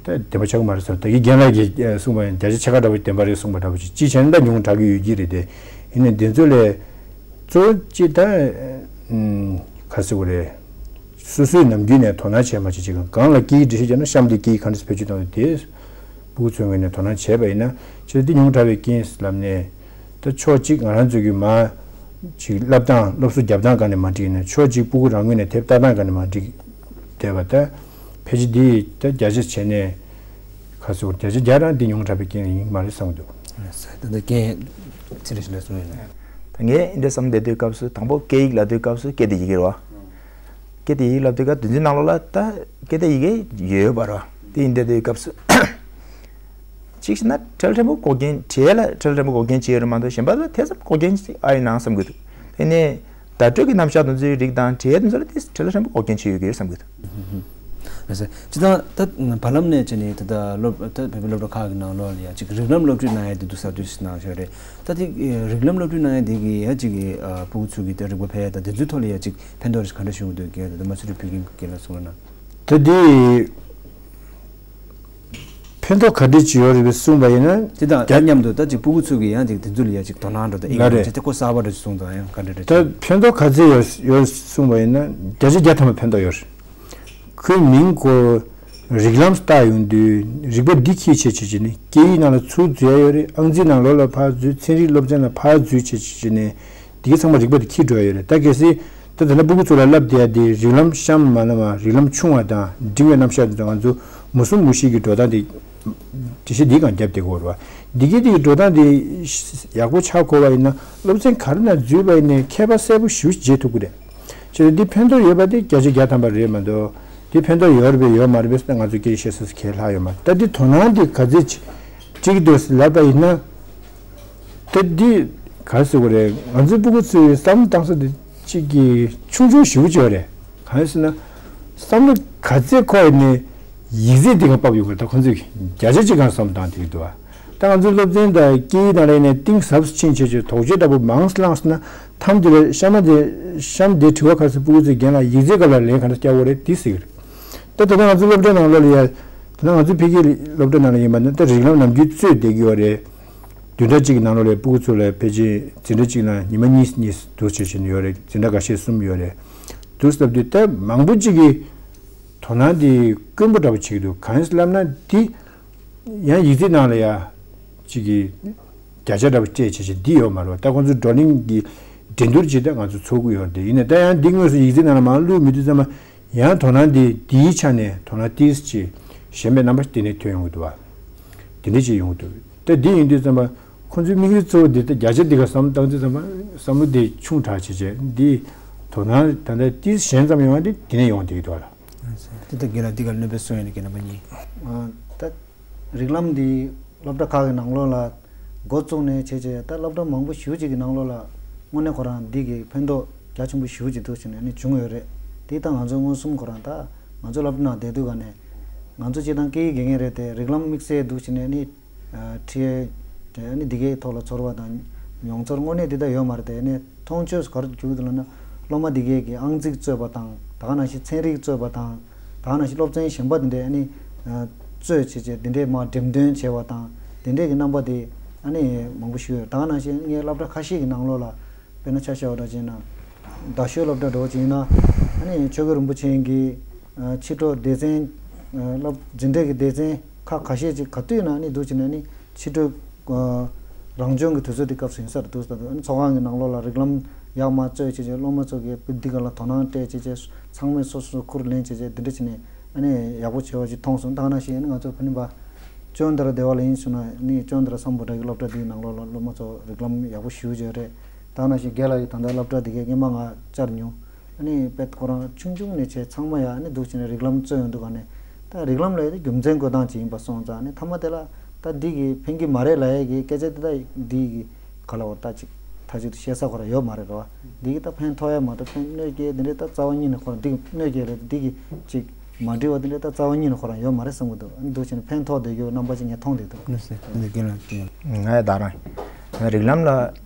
ད་བདེན་པ་ཆགས་ཀྱི་མ་རེད་བསམ། ད་གིན་རྒན་ལགས་ཀྱིས་གསུངས་པ་ཡིན། བརྒྱ་ཆ་ཕྱེད་ཀ་འདྲ་པོ་བདེན་པ་རེད་གསུངས་པ་འདྲ་པོ་ཅིག་ཅིག་བྱས་ན་ད་ཉུང་དྲགས་ཀྱི་ཡོད་ཀྱི་རེད་དེ། ཡིན་ནའི་འདི་ཚོ་ལས་གཙོ་བོ་ཅིག་ད་ཨུམ་ག་རེ་ཟེར་དགོས་རེད། སོ་སོའི་ནམ་རྒྱུན་ནས་དོ་སྣང་བྱས་མ་བྱས་ཅིག་གང་ལ་སྐད་ཡིག་འགྲེལ་བཤད་བརྒྱབ་ན་གཤམ་དེ་སྐད་ཡིག་ག་འདྲས་བེད་སྤྱོད་བཏང་ཡོད་དེ། སྤུ་གུ་ཚོའི་ངོས་ནས་དོ་སྣང་བྱས་པ་ཡིན་ན། ཁྱེད་འདི་ཉུང་དྲགས་པའི་རྐྱེན་ལབ་ནས། ད་ཕྱོགས་གཅིག་ང་རང་ཚོ་གི་མ་ཅིག་བསླབ་སྟངས་སློབ་གསོ་རྒྱབ་སྟངས་སྒང་ནས་མ་འགྲིག་ན། ཕྱོགས་གཅིག་སྤུ་གུ་རང་ངོས་ནས་དེབ་ལྟ་སྟངས་སྒང་ནས་མ་འགྲིག་བསྡད་པ། ད་ཕལ་ཆེར་འདི་ད་བརྒྱ་ཆ་བྱས་ནས་ག་ཚོད་བརྒྱ་ཆ་བརྒྱ་རང་འདི་ཉུང་དྲགས་པའི་རྐྱེན་ཡིན་མ་རེད་བསམ་གྱི་འདུག་ད་ལྟ་རྐྱེན་ཚིག་རེ་ཞིག་ལ་གསུངས་ཡོད་ན། ད་ངས་འདི་བསམ་བསྡད་དུས་སྐབས་སུ་དང་པོ་སྐད་ཡིག་ལབ་དུས་སྐབས་སུ་སྐད་དེ་ཡི་གེ་རེད་བ། སྐད་དེ་ཡི་གེ་ལབ་དུས་སྐབས་དོན་ཚན་ནང་ལོགས་ལ་ད་སྐད་དེ་ཡི་གེ་ཡོད་པ་རེད་བ། དེ་ཡིན་བསྡད་དུས་སྐབས་སུ། གཅིག་བྱས་ན་ཁྲལ་ཕྲན་བུ་འགོག་རྐྱེན། བྲིས་ལ་ཁྲལ་ཕྲན་བུ་འགོག་རྐྱེན་བྱས་ཡོད་རེད་མ་གཏོགས་གཞན་པ་ལ་དེ་ཙམ་འགོག་རྐྱེན་ཅིག་ཨ་ཡིན་ནའང་བསམ་གྱི་འདུག་དེ་ནས་བརྡ་སྤྲོད་ཀྱི་རྣམ་གཞག་དེ་ཚོའི་རིགས་དང་བྲིས་དེ་ཚོ་ལ་དེ་ཁྲལ་ཕྲན་བུ་འགོག་རྐྱེན་བྱས་ཡོད་ཀྱི་རེད་བསམ་གྱི་འདུག་རེད་ཟེར། སྤྱིར་བཏང་ད་བར་ལམ་ནས་བྱས་ནས་ད་ལྟ་སློབ་ད་བོད་པའི་སློབ་གྲྭ་ཁག་གི་ནང་ལོགས་ལ་ཡ་ཅིག་རིགས་ལམ་སློབ་ཁྲིད་གནང་ཡ་དེ་འདུག་ས་དུས་གནང་བཞག་རེད། ད་དེ་རིགས་ལམ་སློབ་ཁྲིད་གནང་ཡ་དེ་གི་ཡ་ཅིག་གི་ཨ་སྤུ་གུ་ཚོ་གི་ད་རིག་པ་འཕེལ་ཡ་དང་དེ་ཚོའི་ཐོག་ལ་ཡ་ཅིག་ཕན་ཐོགས་རེ་ག་འདྲ་བྱུང་གི་འདུག་གི་ད་མ་སུ་རི་བོད་ཁྱིམ་གི་ལ་གསུངས་ན། ད་དེ། ཕན་ཐོགས་ག་འདྲ་ཅིག་ཡོད་རེད་པས་གསུངས་པ་ཡིན་ན། དེ་དང་རྒྱ་མཉམ་དུ་ད་ཅིག་སྤུ་གུ་ཚོ་གི་ཡང་ཅིག་དེ་ཚོ་ལ་ཡ་ཅིག་དོ་སྣང་འགྲོ་ད་ཨེ་ལ་རེད། ཅིག་དེ་ཁོ་གསར་པ་འདྲ་ཅིག་གསུངས་དང་ཡང་ག་འདྲ་འདྲ་ད་ཅིག་ཕན་ཐོགས་ག་ཚད་ཡོད་ཡོད་གསུངས་པ་ཡིན་ན། བརྒྱ་ཆ་བརྒྱ་ཐམ་པ་ཕན་ཐོགས་ཡོད་རེད། ཁོའི་མིང་སྐོར་རིགས་ལམ་བལྟ་ཡོང་དུས་རིག་པ་འདི་འཁྱེར་བྱས་བྱས་བྱས་ནས་སྐད་ཡིག་ནང་ལ་ཚུར་འཛུལ་ཡ་ཡོད་རེད། ཨང་རྩིས་ནང་ལོགས་ལ་ཕར་འཛུལ། ཚན་རིག་སློབ་ཚན་ལ་ཕར་འཛུལ་བྱས་བྱས་བྱས་ནས། འདི་གའི་ཚང་མ་རིག་པ་དེ་འཁྱེར་འགྲོ་ཡ་ཡོད་རེད། ད་གལ་སྲིད་ད་ད་ལྟ་སྤུ་གུ་ཚོ་ལ་བསླབ་བསྡད་ཡ་དེ་རིགས་ལམ་གཤམ་མ་ལ་མ་རིགས་ལམ་ཆུང་བ་དང་འབྲིང་བའི་རྣམ་གཞག་དེ་ཚོ་ང་ཚོ་མུ་གསུམ་མུ་བཞི་གི་འགྲོ་སྟངས་དེ་འགྲེལ་བཤད་འདིའི་སྒང་བརྒྱབ་བསྡད་ཀྱི་ཡོད་རེད་བ། འདི་གའི་དེ་གི་འགྲོ་སྟངས་དེ་ཡག་པོ་ཆགས་དགོས་པ་ཡིན་ན་སློབ་ཚན་ག་རེ་ནང་འཛུལ་བ་ཡིན་ནའི་ཁྱད་པར་གསལ་པོ་ཞེ་པོ་ཅིག་འབྱེད་ཐུབ་ཀྱི་རེད། ཅེས་འདི་ཕན་ཐོགས་ཡོད་པ་དེ་བརྒྱ་ཆ་བརྒྱ་ཐམ་པ་རེད་མ་གཏོགས། འདི་ཕན་ཐོགས་ཡོད་རེད་པས་ཡོད་མ་རེད་པས་ཟེར་ན་ང་ཚོ་སྐད་ཆ་བཤད་ས་གལ་ལྷག་ཡོད་མ་རེད། ད་འདི་དོ་སྣང་འདི་ག་ཚོད་ཅིག་ཅིག་འདུག་ལབ་པ་ཡིན་ན། ད་འདི་ག་རེ་ཟེར་དགོས་རེད། ང་ཚོའི་སྤུ་གུ་ཚོའི་བསམ་བློ་བཏང་ས་འདི་གཅིག་གི་ཆུང་ཆུང་ཞེ་པོ་ཅིག་ཡོད་རེད། གང་ཡིན་ཟེར་ན། བསམ་བློ་ག་ཚད་འཁོར་ནས་ཡིག་ཚད་འདི་ག་ཕབ་ཡོང་གི་རེད། ད་ཁོང་ཚོས་བརྒྱ་ཆ་གཅིག་གང་བསམ་བློ་བཏང་བསྡད་ཀྱི་འདུག་བ། ད་ང་ཚོའི་སློབ་ཚན་དང་སྐད་ཡིག་ནང་ལ་ཡིན་ནའི་གཏིང་ཟབ་ཕྱིན་བྱས་བྱས་དོགས་གཅོད་འདྲ་པོ་མང་ཙམ་བླངས་སོང་ན། མཐའ་མ་དེ་ལ་གཤམ་མ་དེ་གཤམ་དེ་དྲི་བ་ག་རེ་ཟེར། སྤུ་གུ་ཚོས་རྒན་ལགས་ཡིག་ཚད་སྐབས་ལ་ལན་ག་འདྲ་བསྐྱལ་བ་རེད་འདི་ཟེར་གྱི་རེད། ད་ད་ལྟ་ང་ཚོའི་སློབ་གྲྭའི་ནང་ལོགས་ལ་ཡ། ད་ལྟ་ང་ཚོའི་ཕ་གིའི་སློབ་གྲྭ་ནང་ལ་ཡིན་པ་ན་ད་རིགས་ལམ་ནམ་རྒྱུན་རྩོད་བསྡད་ཀྱི་ཡོད་རེད། བདུན་ཕྲག་གཅིག་གི་ནང་ལོགས་ལ་སྤུ་གུ་ཚོ་ལ་ཕལ་ཆེར་འཛིན་གྲྭ་གཅིག་ནང་ཉི་མ་གཉིས་གཉིས་འདུག་བྱེད་བཞིན་ཡོད་རེད། འཛིན་གྲྭ་འགའ་ཤས་གསུམ་ཡོད་རེད། འདུག་ལབ་དུས་ད་མང་པོ་གཅིག་གིས་དོ་སྣང་དེ་དཀོན་པོ་འདྲ་པོ་བྱེད་ཀྱི་འདུག་གང་ཡིན་ལབ་ན་དེ་ཡང་ཡིག་ཚད་ནང་ལ་ཡ་གཅིག་གིས་བརྒྱ་ཆ་འདྲ་པོ་སྤྲད་བྱེད་བཞིན་འདི་ཡོད་མ་རེད་བ། ད་ཁོང་ཚོ་བགྲོ་གླེང་གི་འགྲན་བསྡུར་ཅིག་ད་ང་ཚོ་ཚོགས་ཀྱི་ཡོད་རེད། དེ་ཡིན་ནའི་ད་ཡང་འདི་དངོས་སུ་ཡིག་ཚད་ནང་ལ་མར་བླུགས་མི་དུས་ཙམ་པ། ཡང་དོ་སྣང་འདི་འདིའི་ཆ་ནས་དོ་སྣང་ཏིས་ཅིག་གཞན་པའི་རྣམ་པ་དེ་ནས་ཐོན་ཡོང་གི་འདུག་བ། དེ་འདྲ་ཅིག་ཡོང་གི་འདུག་ད་འདི་ཡིན་དུས་ཙམ་པ་ཁོང་ཚོའི་དམིགས་ཡུལ་གཙོ་བོ་འདི་ད་བརྒྱ་ཆ་འདི་ག་བསམ་བཏང་དུས་ཙམ་པ་བསམ་བློ་འདི་ཆུང་དྲགས་བྱས་བྱས་འདི་དོ་སྣང་ད་ལྟ་ཏིས་གཞན་ཙམ་ཡོང་བ་འདི་དེ་ནས་ཡོང་བསྡད་ཀྱི་འདུག་བ་ལ། དེ་ལྟར་རྒན་ལགས་འདི་ག་གནོད་པའི་སོང་ཡོད་ནི་རྒན་རྣམ་པ་གཉིས། ད། རིགས་ལམ་འདི་སློབ་གྲྭ་ཁག་གི་ནང་ལོགས་ལ་འགོ་བཙུགས་ནས་བྱས་བྱས་ད་སློབ་གྲྭ་མང་པོ་ཞེ་པོ་ཅིག་གི་ནང་ལོགས་ལ་དངོས་གནས་ཁོ་རང་འདི་གི་ཕན་ཐོགས་རྒྱ་ཆེན་པོ་ཞེ་པོ་ཅིག་འདུག་བྱས་ནས་ནི་བྱུང་ཡོད་རེད། དེ་ད་ང་ཚོ་མངོན་སུམ་ཁོ་རང་ད་ང་ཚོ་སློབ་གྲྭ་ནང་བསྡད་དུས་ག་ནས་ང་ཚོ་སྤྱིར་བཏང་སྐད་ཡིག་དགེ་རྒན་རེད་དེ་རིགས་ལམ་དམིགས་བསལ་འདུག་བྱས་ནས་ནི་ཁྲིད་ཨ་ནི་འདི་གའི་ཐོག་ལ་ཚོར་བ་དང་མྱོང་ཚོར་དངོས་གནས་འདི་ད་ཡོད་མ་རེད་དེ་ནས་མཐོང་ཆོས་ག་རེ་བྱུང་འདུག་ལབ་ན་སློབ་མ་འདི་གའི་གི་ཨང་རྩིས་རྩོད་པ་དང་ད་ག་ནང་བཞིན་ཚན་རིག་རྩོད་པ་དང་། ད་ག་ནང་བཞིན་སློབ་ཚན་གཞན་པ་འདི་འདྲའི་ཨ་ནི་རྩོད་བྱེད་བྱེད་འདི་འདྲའི་མར་འགྲེམས་སྟོན་བྱས་པ་དང་འདི་འདྲའི་གི་རྣམ་པ་དེ་ཨ་ནི་མང་པོ་ཞིག་ཡོད། ད་ག་ནང་བཞིན་ངའི་སློབ་གྲྭ་ཁ་ཤས་ཀྱི་ནང་ལོགས་ལ་དཔེར་ན་ཆ་བཞག་པ་འདྲ་བྱས་ན་རྡ་ཤོད་སློབ་གྲྭ་འདྲ་བོ་ཅིག་ཡིན་ན་ཨ་ནི་ཆོས་རྒྱལ་རིན་པོ་ཆེ་གི་ཕྱི་དྲོ་སྡེ་ཚན་སློབ་འཛིན་གྲྭའི་གི་སྡེ་ཚན་ཁག་ཁ་ཤས་ཅིག་ག་དུས་ན་ཨ་ནི་འདུག་བྱས་ན་ཨ་ནི་ཕྱི་དྲོ། རང་སྦྱོང་གི་དུས་ཚོད་དེ་སྐབས་སུ་ཡིན་ས་རེད་འདུག་ཟེར་དུས་ཚོགས་ཁང་གི་ནང་ལོགས་ལ་རིགས་ལམ་ཡག་མ་རྩོད་བྱས་བྱས་སློབ་མ་ཚོ་གིས་འདི་ག་ལ་དོ་སྣང་སྤྲད་བྱས་བྱས་ཚང་མས་སོ་སོ་སོ་ཁུར་ལེན་བྱས་བྱས་འདི་འདྲ་བྱས་ནས་ཨ་ནི་ཡག་པོ་བྱས་པ་ཞིག་མཐོང་སོང་། ད་ག་ནང་བཞིན་ཨ་ནི་ང་ཚོ་ཕ་ནི་པ་ཅོན་དར་སྡེ་བ་ལ་ཡིན་སོང་ན་ནི་ཅོན་དར་སམ་བྷོ་ཊ་གི་སློབ་གྲྭ་འདིའི་ནང་ལོགས་ལ་སློབ་མ་ཚོ་རིགས་ལམ་ཡག་པོ་ཞེ་པོ་ཅིག་རེད། ད་ག་ནང་བཞིན་རྒན་ལགས་ཀྱིས་ད་ལྟ་སློབ་གྲྭ་འདི་གའི་སྔོན་མ་ང་བཅར་མྱོང་། ཨ་ནི་དཔེ་ཁོ་རང་ཆུང་ཆུང་ནས་བྱས་ཚང་མ་ཡ་ཨ་ནི་འདུག་བྱས་ནས་རིགས་ལམ་རྩོད་ཡོང་དུས་ག་ནས་ད་རིགས་ལམ་ལ་ཡ་ད་རྒྱུ་མཚན་བཀོད་སྟངས་ཅིག་ཡིན་པ་སོང་ཙང་ཨ་ནི་མཐའ་མ་དེ་ལ་ད་འདི་གི་ཕན་གི་མ་རེད་ལབ་ཡ་གི་སྐད་ཆ་དེ་ད་འདི་གི་ག་ལ་བ་ད་ཅིག་མཐའ་གཅིག་ཏུ་བཤད་ས་ཁོ་རང་ཡོད་མ་རེད་ར་བ། འདི་གི་ད་ཕན་ཐོགས་ཡ་མ་གཏོགས་ཕན་གནོད་སྐྱེལ་དེ་འདྲའི་ད་རྩ་བ་ཉིད་ནས་ཁོ་རང་འདི་གི་གནོད་སྐྱེལ་རེད་འདི་གི་ཅིག་མ་འགྲིག་པ་དེ་འདྲའི་ད་རྩ་བ་ཉིད་ནས་ཁོ་རང་ཡོད་མ་རེད་བསམ་གི་འདུག་ཨ་ནི་འདུག་བྱས་ནས་ཕན་ཐོགས་བསྡད་རྒྱུ་རྣམ་པ་ཅིག་ངས་མཐོང་བསྡད་འདུག་ལགས་སོ། ད་འདི་རྒན་ལགས་ཀྱིས། ང་ཡ་ད་རང་རིགས་ལམ་ལ།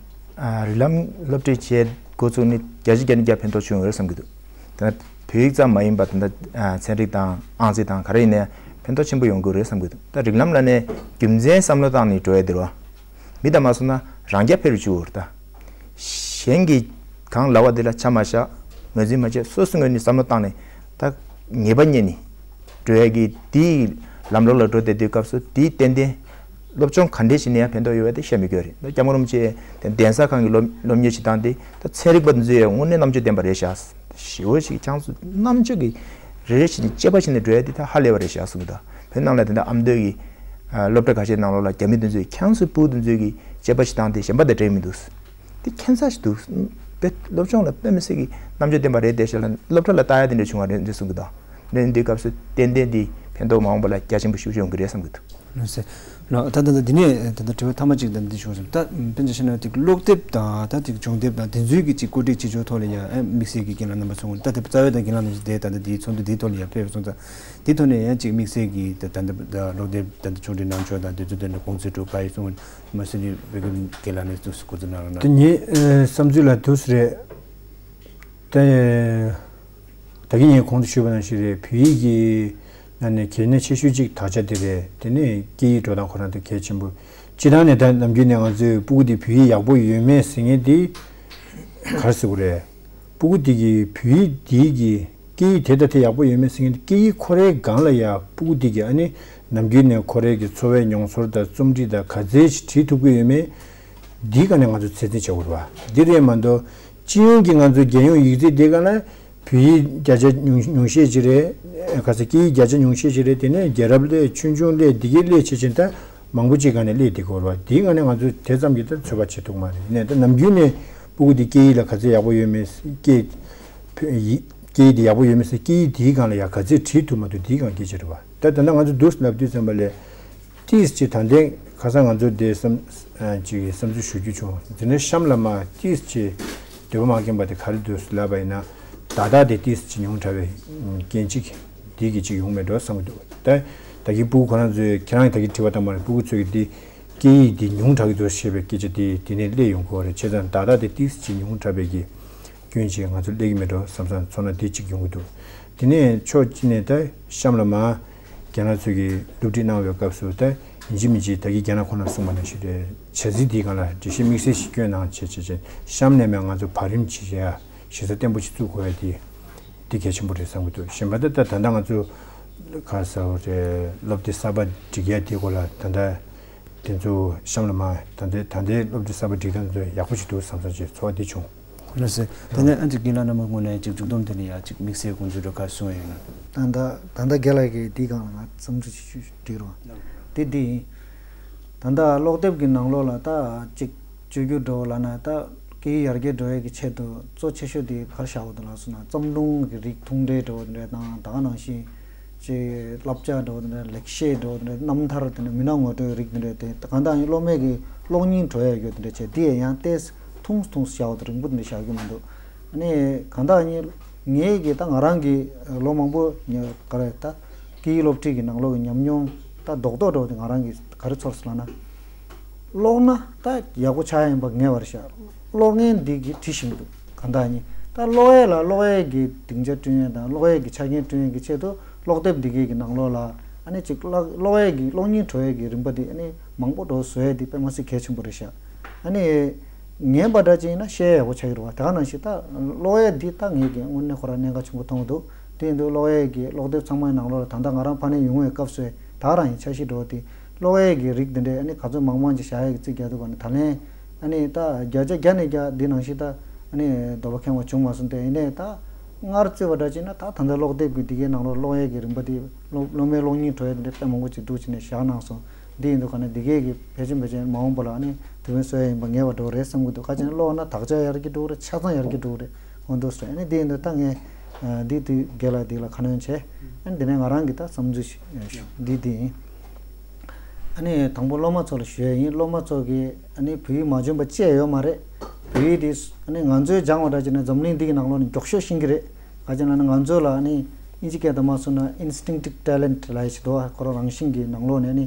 ཨ། རིགས་ལམ་སློབ་ཁྲིད་བྱེད་འགོ་ཚུགས་ནས་བརྒྱ་ཆ་བརྒྱ་ནས་བརྒྱ་ཕན་ཐོགས་བྱུང་ཡོད་རེད་བསམ་གྱི་འདུག་ད་བོད་ཡིག་ཙམ་མ་ཡིན་པར་ད་ལྟ་ཚན་རིག་དང་ཨང་རྩིས་དང་ག་རེ་ཡིན་ནའི་ཕན་ཐོགས་ཆེན་པོ་ཡོང་གི་རེད་བསམ་གྱི་འདུག་ད་རིགས་ལམ་ལབ་ནས་རྒྱུ་མཚན་བསམ་བློ་བཏང་ནས་འགྲོ་ཡ་དེ་རེད་བ། མི་དང་མ་སོང་ན་རང་རྐྱ་འཕེར་བཅུག་རེད་ད། གཞན་གྱིས་གང་ལབ་པ་དེ་ལ་ཆ་མ་བཞག་ངོས་འཛིན་མ་བྱས་སོ་སོའི་ངོས་ནས་བསམ་བློ་བཏང་ནས་ད་ངེས་པ་རྙེད་ནས། འགྲོ་ཡ་གི་དེའི་ལམ་ལུགས་ལ་འགྲོ་བསྡད་དུས་སྐབས་སུ་དེའི་ཏན་ཏན་སློབ་སྦྱོང་ག་འདྲས་ཞིག་ནས་ཡང་ཕན་ཐོགས་ཡོད་པ་དེ་བཤད་མི་དགོས་རེད། ད་སྐྱབས་མགོན་རིན་པོ་ཆེ་དེ་གདན་ས་ཁང་གི་སློབ་སློབ་གཉེར་བྱེད་སྟངས་དེ་ད་ཚན་རིག་པ་འདི་ཚོས་ཡང་དངོས་གནས་རྣམ་དཔྱོད་ལྡན་པ་རེད་ཤག་ཞེ་པོ་ཞིག་ཁྱེད་ཚོ་རྣམ་དཔྱོད་ཀྱི་རེ་རེ་བཞིན་དཔྱད་པ་བྱས་ནས་འགྲོ་ཡ་དེ་ད་ཧ་ལས་པ་རེད་ཤག་གསུངས་གི་འདུག་བོད་ནང་ལ་དེ་འདྲ་ཨ་མདོ་གི་སློབ་གྲྭ་ཁ་ཤས་ནང་ལོགས་ལ་རྒྱ་མི་དེ་ཚོས་ཁྱེད་ཚོའི་སྤུ་གུ་དེ་ཚོས་ཀྱི་དཔྱད་པ་བྱེད་སྟངས་དེ་གཞན་པ་དང་འདྲ་མི་འདུག་དེ་ཁྱད་མཚར་ཞིག་འདུག་དཔེ་སློབ་སྦྱོང་ལ་དཔེ་མི་སྲིད་ཀྱི་རྣམ་དཔྱོད་ལྡན་པ་རེད་དེ་ཞེས་ལ་སློབ་གྲྭ་ལ་ལྟ་ཡ་དེ་འདྲ་བྱུང་བ་རེད་འདྲ་གསུང་གི་འདུག་འདི་འདི་སྐབས་སུ་ཏན་ཏན་འདི་ཕན་ཐོགས་མ་འོངས་པ་ལ་རྒྱ་ཆེན་པོ་ཞིག་ཡོང་གི་རེད་བསམ་གྱི་འདུག་ལགས་སོ། ལགས་ད་ད་ད་འདི་ནས་ད་ད་དྲི་བ་ཐ་མ་གཅིག་ད་འདི་ཞུ་བ་བསམ་ད་དཔེ་ཆ་བཤད་ན་དེ་ཀློག་དེབ་དང་ད་དེ་སྦྱོང་དེབ་དང་དེ་ཚོའི་གི་ཅིག་བཀོད་སྒྲིག་བྱེད་ཕྱོགས་ཐོག་ལ་ཡང་ཨེ་དམིགས་བསལ་གྱི་རྒན་ལགས་རྣམ་པ་གསུང་ད་དེ་རྩ་བའི་ད་རྒན་ལགས་རྣམ་པ་དེ་ད་ད་དེའི་ཚོགས་འདུ་དེའི་ཐོག་ལ་ཡང་ཕེབས་སོང་ད་དེའི་ཐོག་ནས་ཡང་ཅིག་དམིགས་བསལ་གྱི་ད་ད་ད་ཀློག་དེབ་ད་ད་ཆུང་འབྲིང་གནང་ཕྱོགས་དང་དེ་ཚོ་དོན་དུ་དགོངས་ཚུལ་སྒྲུབ་ག་ཡོད་གསུང་། མ་སེར་བོད་ཀྱི་རྒན་ལགས་ནས་ཐུགས་སུ་འཁོར་ཚུལ་གནང་རོགས་གནང་། དེ་ངའི་ཨ་བསམ་ཚུལ་ལ་འདུག་སེ་རེད། དེ་ད་གིན་ངས་གོང་དུ་ཞུས་པ་ནང་བཞིན་རེད། བོད་ཡིག་གི་ནང་ནས་གལ་གནད་ཆེ་ཤོས་གཅིག་དག་ཆ་དེ་རེད། དེ་ནས་སྐད་ཡིག་འགྲོ་སྟངས་ཁོ་རང་དེ་གལ་ཆེན་པོ། སྤྱིར་བཏང་ནས་ད་ནམ་རྒྱུན་ནས་ང་ཚོས་སྤུ་གུ་དེ་བོད་ཡིག་ཡག་པོ་ཡོད་མེད་ཟེར་མཁན་དེ་ག་རེ་ཟེར་དགོས་རེད། སྤུ་གུ་དེ་གི་བོད་ཡིག་དེ་གི་སྐད་ཡིག་དེ་ལྟ་དེ་ཡག་པོ་ཡོད་མེད་ཟེར་མཁན་དེ་སྐད་ཡིག་ཁོ་རའི་སྒང་ལ་ཡ་སྤུ་གུ་དེ་གི་ཨ་ནི་ནམ་རྒྱུན་ནས་ཁོ་རའི་གི་འཚོ་བའི་མྱོང་ཚོར་དང་རྩོམ་རིག་དང་ག་ཚད་ཅིག་བྲིས་ཐུབ་ཀྱི་ཡོད་མེད་འདིའི་སྒང་ནས་ང་ཚོ་ཚད་འཛིན་བྱེད་དགོས་རེད་བ། འདི་རེད་མ་གཏོགས་སྤྱི་ཡོངས་ཀྱི་ང་ཚོའི་རྒྱལ་ཡོངས་ཡིག་རྩིས་དེ་སྒང་ལ་བོད་ཡིག་བརྒྱ་ཆ་ཉུང་ཉུང་ཤས་ཅིག་རེད། ག་ཚད་སྐད་ཡིག་བརྒྱ་ཆ་ཉུང་ཤས་ཅིག་རེད། དེ་ནས་རྒྱལ་རབས་སླེབས་ཆོས་འབྱུང་སླེབས་འདི་གའི་སླེབས་བྱེད་བཞིན་ད་མང་པོ་ཅིག་སྒང་ནས་སླེབས་བསྡད་ཀྱི་ཡོད་རེད་བ། དེའི་སྒང་ནས་ང་ཚོས་དེ་ཙམ་གྱིས་ད་ཚོད་དཔག་བྱེད་ཐུབ་ཀྱི་མ་རེད། ཡིན་ནའི་ད་ནམ་རྒྱུན་ནས་སྤུ་གུ་འདི་སྐད་ཡིག་ལ་ག་ཚད་ཡག་པོ་ཡོད་མེད་སྐད་ བོད་ཡིག་སྐད་ཡིག་དེ་ཡག་པོ་ཡོད་མེད་ཟེར། སྐད་ཡིག་དེའི་སྒང་ལ་ཡང་ག་ཚོད་བྲིས་ཐུབ་མ་ཐུབ་དེའི་སྒང་སྐད་ཆ་རེད་བ། ད་ད་ལྟ་ང་ཚོ་འདུག་ལབ་དུས་ཙམ་པ་ལས་ཏིས་ཅིག་ད་ལྟའི་ཁ་སང་ང་ཚོ་དེ་བསམ་ཅིག་བསམ་ཚུལ་ཞུ་རྒྱུ་བྱུང་། དེ་ནས་གཤམ་ལ་མ་ཏིས་ཅིག་འདོད་པ་མ་ཁེངས་པ་དེ་ག་རེ་འདུག་ལབ་པ་ཡིན་ན། ད་ལྟ་དེ་ཏིས་ཅིག་ཉུང་དྲགས་པའི་རྐྱེན་ཅིག་དེ་གི་ཅིག་ཡོང་མེད་འགྲོ་བསམ་གྱི་འདུག་ད་ད་གིན་སྤུ་གུ་ཁོ་རང་ཚོས་ཁྱེད་རང་གི་ད་གིན་དྲི་བ་བཏང་བ་རེད། སྤུ་གུ་ཚོས་ཀྱི་དེ་སྐད་ཡིག་འདི་ཉུང་དྲགས་ཀྱི་འདུག་ཞེས་པའི་སྐད་ཆ་དེ་དེ་ནས་སླེབས་ཡོང་གི་རེད། བྱས་ཙང་ད་ལྟ་དེ་ཏིས་ཅིག་ཉུང་དྲགས་པའི་གི་སྐྱོན་ཅིག་ང་ཚོ་སླེབས་ཀྱི་མེད་འགྲོ་བསམ་བསམ་ཚོར་སྣང་དེ་ཅིག་ཡོང་གི་འདུག་དེ་ནས་ཕྱོགས་གཅིག་ནས་ད་གཤམ་ལ་མ་རྒན་ལགས་ཚོས་ཀྱི་སློབ་ཁྲིད་གནང་བའི་སྐབས་སུ་ད་ཡིན་གཅིག་མིན་གཅིག་ད་གིན་རྒན་ལགས་ཁོང་རྣམས་གསུངས་པ་ནང་བཞིན་རེད། བྱ་ཚིག་འདིའི་སྒང་ལ་འགྲེལ་བཤད་དམིགས་བསལ་ཞིག་སྐྱོན་གནང་བྱས་བྱས་བྱས་གཤམ་ནས་མ་ང་ཚོ་བར་རིམ་ཅིག་བྱས་ཡ་གཞི་རྩ་བརྟན་པོ་ཞིག་བཙུགས་དགོས་ཡ་དེ། འདི་གལ་ཆེན་པོ་རེད་བསམ་གྱི་འདུག་གཞན་པ་ད་ད་ད་ལྟ་ང་ཚོ་ག་ཟེར་བ་རེད། སློབ་དེབ་གསར་པ་སྒྲིག་ཡ་དེ་སྐོར་ལ་ད་ལྟ་དེ་ཚོ་གཤམ་ལ་མ་ད་ལྟའི་ད་ལྟའི་སློབ་དེབ་གསར་པ་སྒྲིག་སྟངས་དེ་ཚོ་ཡག་པོ་ཞིག་འདུག་བསམ་བསམ་ཅིག་ཚོར་བ་འདི་བྱུང་། ལགས་སོ། དེ་ནས་ཨ་ཅག་རྒན་ལགས་རྣམ་པ་ངོས་ནས་ཅིག་མཇུག་སྡོམ་དེ་ནས་ཡ་ཅིག་དམིགས་བསལ་དགོངས་ཚུལ་འདྲ་ག་གསུང་ཡ་ཡོད་ན། ད་ལྟ་ད་ལྟ་རྒན་ལགས་ཀྱིས་འདིའི་སྒང་ལ་ང་བསམ་ཚུལ་ཞིག་ཞུ་འགྲིག་རོགས། དེ་འདི་ཡིན། ད་ལྟ་ཀློག་དེབ་ཀྱི་ནང་ལོགས་ལ་ད་ཅིག་བཅོས་བསྒྱུར་འགྲོ་ལབ་ན་ད་སྐད་ཡིག་ཡར་རྒྱས་འགྲོ་ཡས་ཀྱི་ཆེད་དུ་གཙོ་ཆེ་ཤོས་དེ་ག་རེ་བཞག་ཡོད་འདུག་ལབ་སོང་ན་བརྩམས་སྒྲུང་གི་རིགས་ཐུང་གྲས་འགྲོ་འདྲ་དང་ད་ག་ནང་བཞིན་ཅིག་བསླབ་བྱ་འགྲོ་འདྲ་ལེགས་བཤད་འགྲོ་འདྲ་རྣམ་ཐར་དེ་འདྲ་མི་སྣ་ངོ་སྤྲོད་རིགས་དེ་འདྲ་དེ་གང་ལྟར་ཡིན་སློབ་མའི་གི་གློག་བརྙན་འགྲོ་ཡས་ཡོད་དེ་འདྲ་བྱས་དེ་ཡང་ཏོག་ཙམ་ཐུང་ཐུང་བཞག་ཡོད་དེ་རིང་པོ་དེ་འདྲ་བཞག་རྒྱུ་མི་འདུག་ཨ་ནི་གང་ལྟར་ཡིན་ངས་གི་ད་ང་རང་གི་ལོ་མང་པོ་ཉ་ག་རེ་ད་སྐད་ཡིག་སློབ་ཁྲིད་ཀྱི་ནང་ལོགས་ཀྱི་ཉམས་མྱོང་ད་རྡོག་རྡོག་འགྲོ་དེ་ང་རང་གི་ག་རེ་ཚོར་སོང་ལབ་ན། ཀློག་ན་ད་ཡག་པོ་ཆགས་ཡ་ཡིན་པ་ངེས་པར་ཤག་ཀློག་མཁན་འདི་གིས་བྲིས་བཞིན་འདུག་གང་ལྟར་ཡིན་ད་ཀློག་ཡས་ལ་ཀློག་ཡས་ཀྱི་སྡིངས་ཆ་བསྐྲུན་ཡས་དང་ཀློག་ཡས་ཀྱི་ཆ་རྐྱེན་བསྐྲུན་ཡས་ཀྱི་ཆེད་དུ་ཀློག་དེབ་འདི་གའི་གི་ནང་ལོགས་ལ་ཨ་ནི་ཅིག་ཀློག་ཀློག་ཡས་ཀྱི་གློག་བརྙན་འགྲོ་ཡས་ཀྱི་རིམ་པ་འདི་ཨ་ནི་མང་པོ་འགྲོ་བཟོ་ཡས་འདི་དཔེ་མ་སྲིད་གལ་ཆེན་པོ་རེད་ཤག་ཨ་ནི་ངན་པ་འདྲ་ཅིག་ཡིན་ན་བཤད་ཡག་པོ་ཆགས་ཀྱི་རེད་བ། ད་ག་ནང་བཞིན་ད་ཀློག་ཡས་འདི་ད་ངས་ཀྱི་དངོས་གནས་ཁོ་རང་གནད་འགག་ཆེན་པོ་མཐོང་གི་འདུག་དེ་ཡིན་དུས་ཀློག་ཡས་ཀྱི་ཀློག་དེབ་ཚང་མའི་ནང་ལོགས་ལ་ད་ལྟ་ང་རང་ཕ་ནས་ཡོང་བའི་སྐབས་སུ་ད་ག་རང་ཡིན་འཆར་གཞི་འགྲོ་དེ། ཀློག་ཡས་ཀྱི་རིགས་འདི་འདྲས་ཨ་ནི་ག་ཚོད་མང་མང་ཅིག་བཞག་ཡས་ཀྱི་རྩིས་རྒྱག་དུས་ག་ནས་ད་ལན་ཨ་ནི་ད་བརྒྱ་ཆ་བརྒྱ་ནས་བརྒྱ་འདི་ནང་བཞིན་ད་ཨ་ནི་འདོད་པ་ཁེངས་པ་བྱུང་མ་སོང་། དེ་ཡིན་ནའི་ད་སྔར་བརྩི་བ་འདྲ་ཅིག་ན་ད་ད་ལྟ་ཀློག་དེབ་ཀྱི་འདི་གའི་ནང་ལོགས་ཀློག་ཡས་ཀྱི་རིམ་པ་འདི་སློབ་སློབ་མའི་གློག་བརྙན་འགྲོ་ཡས་འདི་འདྲས་དཔེ་མང་པོ་ཅིག་འདུག་བྱས་ནས་བཞག་གནང་སོང་། འདི་ཡིན་དུས་ག་ནས་འདི་གའི་གི་ཕལ་ཆེར་ཕལ་ཆེར་མ་འོངས་པ་ལ་ཨ་ནི་དེ་བས་བཟོ་ཡས་ཡིན་པ་ངེས་པ་འགྲོ་རེད་བསམ་གྱི་འདུག་ག་ཅི་ན་ཀློག་ན་དག་ཆ་ཡར་རྒྱས་འགྲོ་གི་རེད། ཆ་ཚང་ཡར་རྒྱས་འགྲོ་གི་རེད། འོ་འདུག་སེ་ཨ་ནི་འདི་ཡིན་དུས་ད་ངས་འདི་དུས་རྒན་ལགས་འདི་ལ་ཁ་སྣོན་བྱས། ཨ་ནི་འདི་ནས་ང་རང་གི་ད་བསམ་ཚུལ་ཞིག་འདི་འདི་ཡིན། ཨ་ནི་དང་པོ་སློབ་མ་ཚོ་ལ་ཞུ་ཡས་ཡིན། སློབ་མ་ཚོ་གིས་ཨ་ནི་བོད་ཡིག་མ་འཇོན་པ་ཅི་ཡང་ཡོད་མ་རེད། བོད་ཡིག་འདི་ཨ་ནི་ང་ཚོའི་སྦྱང་བ་འདྲ་བྱས་ན་འཛམ་གླིང་འདི་གི་ནང་ལོགས་ནས་མགྱོགས་ཤོས་ཤེས་ཀྱི་རེད། ག་ཅི་ན་ང་ཚོ་ལ་ཨ་ནི་ཨིན་ཇི་སྐད་དུ་མ་སོང་ན་instinctive talent ལབ་ཡས་ཞིག་འདུག་ཁོ་རང་རང་བཞིན་གྱི་ནང་ལོགས་ནས་ཨ་ནི་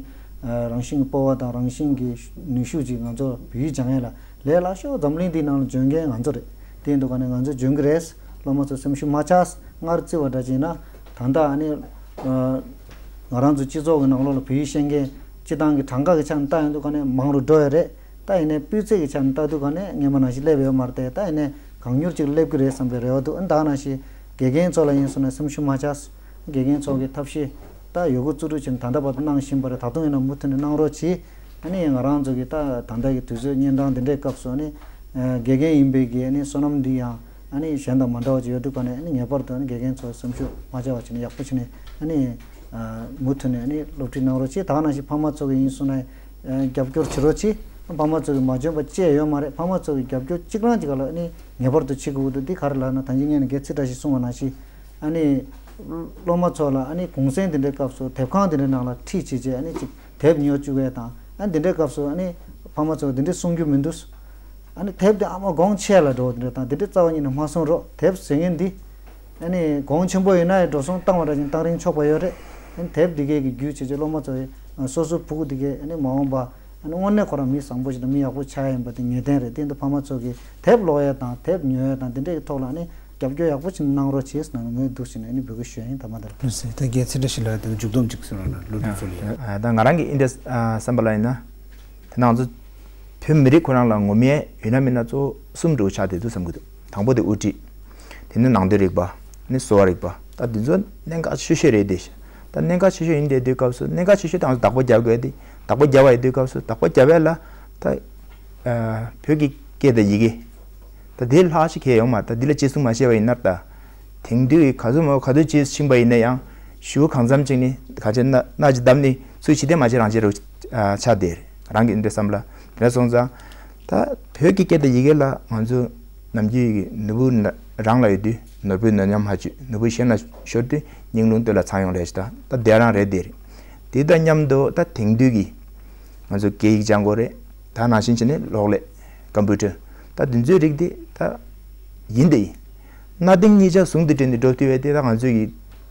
རང་བཞིན་གྱི་སྤོབས་པ་དང་རང་བཞིན་གྱི་ནུས་ཤུགས་ཅིག་ང་ཚོ་བོད་ཡིག་སྦྱང་ཡས་ལ་ལས་སླ་ཤོས་འཛམ་གླིང་འདིའི་ནང་ལ་འཇོན་མཁན་ང་ཚོ་རེད། དེ་ཡིན་དུས་ག་ནས་ང་ཚོ་འཇོན་གྱི་རེད། སློབ་མ་ཚོ་སེམས་ཤུགས་མ་ཆག་སྔར་བརྩི་བ་འདྲ་བྱས་ན་ད་ལྟ་ཨ་ནི་ང་རང་ཚོ་སྤྱི་ཚོགས་ཀྱི་ནང་ལོགས་ལ་བོད་ཡིག་ཤེས་མཁན་སྤྱི་བཏང་གི་གྲངས་ཀ་གི་ཆ་ནས་ལྟ་ཡོང་དུས་ག་ནས་མང་རུ་འགྲོ་ཡོད་རེད། ད་ཡིན་ནའི་སྤུས་ཚད་ཀྱི་ཆ་ནས་ལྟ་དུས་ག་ནས་སྔོན་མ་ནང་བཞིན་སླེབས་ཡོད་མ་རེད་དེ། ད་ཡིན་ནའི་གང་མྱུར་ཅིག་སླེབས་ཀྱི་རེད་བསམ་པའི་རེ་བ་འདུག་ཨ་ནི་ད་ག་ནང་བཞིན་དགེ་རྒན་ཚོ་ལ་ཡིན་སོང་ན་སེམས་ཤུགས་མ་ཆག་དགེ་རྒན་ཚོ་གི་ཐབས་ཤེས་ད་ཡོད་རྒུ་རྩུབ་རུ་བྱས་ནས་ད་ལྟ་བར་དུ་གནང་བཞིན་པ་རེད། ད་དུང་ཡིན་ན་མུ་མཐུད་ནས་གནང་རོགས་གྱིས། ཨ་ནི་ང་རང་ཚོ་གི་ད་ད་ལྟ་གི་དུས་ཚོད་གཉན་འཕྲང་འདི་འདྲའི་སྐབས་སུ་ཨ་ནི་དགེ་རྒན་ཡིན་པའི་གི་ཨ་ནི་བསོད་ནམས་འདི་ཡང་ཨ་ནི་གཞན་དང་མ་འདྲ་བ་ཅིག་ཡོད་དུས་ག་ནས་ཨ་ནི་ངེས་པར་དུ་ཨ་ནི་དགེ་རྒན་ཚོ་སེམས་ཤུགས་མ་ཆག་པ་བྱས་ནས་ཡག་པོ་བྱས་ནས་ཨ་ནི་མུ་མཐུད་ནས་ཨ་ནི་སློབ་ཁྲིད་གནང་རོགས་གྱིས། ད་ག་ནང་བཞིན་ཕ་མ་ཚོ་གི་ཡིན་སོང་ན། རྒྱབ་སྐྱོར་བྱེད་རོགས་གྱིས། ཕ་མ་ཚོ་གི་མ་འཇོན་པ་ཅི་ཡང་ཡོད་མ་རེད། ཕ་མ་ཚོ་གི་རྒྱབ་སྐྱོར་གཅིག་རང་གཅིག་ག་ལ་ཨ་ནི་ངེས་པར་དུ་བྱེད་དགོས་ཀྱི་འདུག་འདི་ག་རེ་ལབ་ན་ད་གིན་ངས་ནས་སྐད་ཚིག་འདྲ་ཞིག་གསུངས་པ་ནང་བཞིན་ཨ་ནི་སློབ་མ་ཚོ་ལ་ཨ་ནི་གུང་སེང་འདི་འདྲའི་སྐབས་སུ་དེབ་ཁང་འདི་འདྲའི་ནང་ལ་ཁྲིད་བྱེད་བྱས་ཨ་ནི་ཅིག་དེབ་ཉོ་བཅུག་ཡས་དང་ཨ་ནི་འདི་འདྲའི་སྐབས་སུ་ཨ་ནི་ཕ་མ་ཚོ་འདི་འདྲའི་གསུང་རྒྱུ་མི་འདུག་ཨ་ནི་དེབ་དེ་ཨ་མ་གོང་ཆེ་ལ་འགྲོ་འདི་འདྲ་དང་འདི་འདྲའི་རྩ་བ་ཉིད་ནས་མ་གསུང་རོགས། དེབ་ཟེར་མཁན་འདི། ཨ་ནི་གོང་ཆེན་པོ་ཡིན་ན་ཡང་འགྲོ་སོང་བཏང་བ་འདྲ་ཅིག་བཏང་རིན་ཆོག་པ་ཡོད་རེད། ཨ་ནི་དེབ་འདི་གས་ཀྱི་བརྒྱུད་བྱས་བྱས་སློབ་མ་ཚོ་ཡི་སོ་སོའི་ཕྲུ་གུ་འདི་གས་ཨ་ནི་མ་འོངས་པ་ཨ་ནི་དངོས་གནས་ཁོ་རང་མི་བཟང་པོ་ཞིག་དང་མི་ཡག་པོ་ཆགས་ཡ་ཡིན་པ་དེ་ངེས་གཏན་རེད། དེ་འདི་ཕ་མ་ཚོ་གིས་དེབ་ཀློག་ཡ་དང་དེབ་ཉོ་ཡ་དང་དེ་འདྲས་ཀྱི་ཐོག་ལ་ཨ་ནི་རྒྱབ་སྐྱོར་ཡག་པོ་ཞིག་གནང་རོགས་བྱས་ཟེར་ནས་ངས་འདུག་ཟེར་ནས་ཨ་ནི་འབོད་སྐུལ་ཞུ་ཡ་ཡིན། ད་མ་ད་ལ། ལགས་སོ། ད་རྒན་ཚེ་བཀྲ་ཤིས་ལགས་དེ་མཇུག་སྡོམ་ཅིག་གསུང་རོགས་གནང་། སློབ་ཕྲུག་ཚོ་ལ་ཡ། ད་ང་རང་གི་ཨིན་དེ་བསམ་པ་ལ་ཡིན་ན། དེ་ནང་ཚོ་བོད་མི་རིགས་ཁོ་རང་ལ་ངོམ་ཡས་ཡོད་ན་མེད་ན་གཙོ་བོ་གསུམ་འདྲ་བོ་ཆགས་བསྡད་འདུག་བསམ་གྱི་འདུག་དང་པོ་དེ་དབུ་ཁྲིད། དེ་ནས་ནང་དོན་རིག་པ། ནས་གསོ་བ་རིག་པ། ད་འདི་ཚོ་གནད་འགག་ཆེ་ཤོས་རེད་དེ། ད་གནད་འགག་ཆེ་ཤོས་ཡིན་བསྡད་དུས་སྐབས་སུ་གནད་འགག་ཆེ་ཤོས་དང་བདག་པོ་རྒྱག་དགོས་དེ། བདག་པོ་རྒྱག་པ་ཡིན་དུས་སྐབས་སུ་བདག་པོ་རྒྱག་པ་ལ་ད་བོད་ཀྱི་སྐད་དང་ཡི་གེ། ད་དེ་ལྷག་ཅིག་གལ་ཡོང་མ། ད་འདི་ལ་དཔྱད་གསུམ་མ་བྱས་པ་ཡིན་ན་ད། དེང་དུས་ག་ཚོད་མོ་ག་དུས་བྱས་ཕྱིན་པ་ཡིན་ན་ཡང་ཞུ་གང་འཚམ་ཅིག་ནི་ག་ཚོད་སྣ་སྣ་ཅིག་བསྡམས་ནི་ཚུར་ཕྱི་བལྟས་མ་བྱས་རང་བྱས་རུ་ཆགས་བསྡད་རེད། རང་གི་འདི་བསམ་ལ་དེ་འདྲ་སོང་ཙང་། ད་བོད་ཀྱི་སྐད་དང་ཡི་གེ་ལ་ང་ཚོ་ནམ་རྒྱུན་གྱི་ནོར་བུ་རང་ལ་ཡོད་དུས་ ནོར་བུའི་ནོར་ཉམས་ཧ་ཅུ། ནོར་བུ་གཞན་ལ་ཤོར་དུས་སྙིང་རླུང་སྟོད་ལ་ཚང་ཡོང་རེད་ཞེས། ད་ད་དེ་རང་རེད། དེ་རེད། དེ་དང་མཉམ་དུ་ད་དེང་དུས་ཀྱི་ང་ཚོ་སྐད་ཡིག་སྦྱང་དགོས་རེད། ད་ནང་བཞིན་བྱས་ནས་གློག་ཀླད་ཀམ་པུ་ཊར་ད་དེ་ཚོའི་རིགས་དེ་ད་ཡིན་དེ་ཡིན། གནའ་དེང་གཉིས་ཆ་ཟུང་དུ་འབྲེལ་ནས་འགྲོ་ཐུབ་པ་དེ་ད་ང་ཚོའི་གི་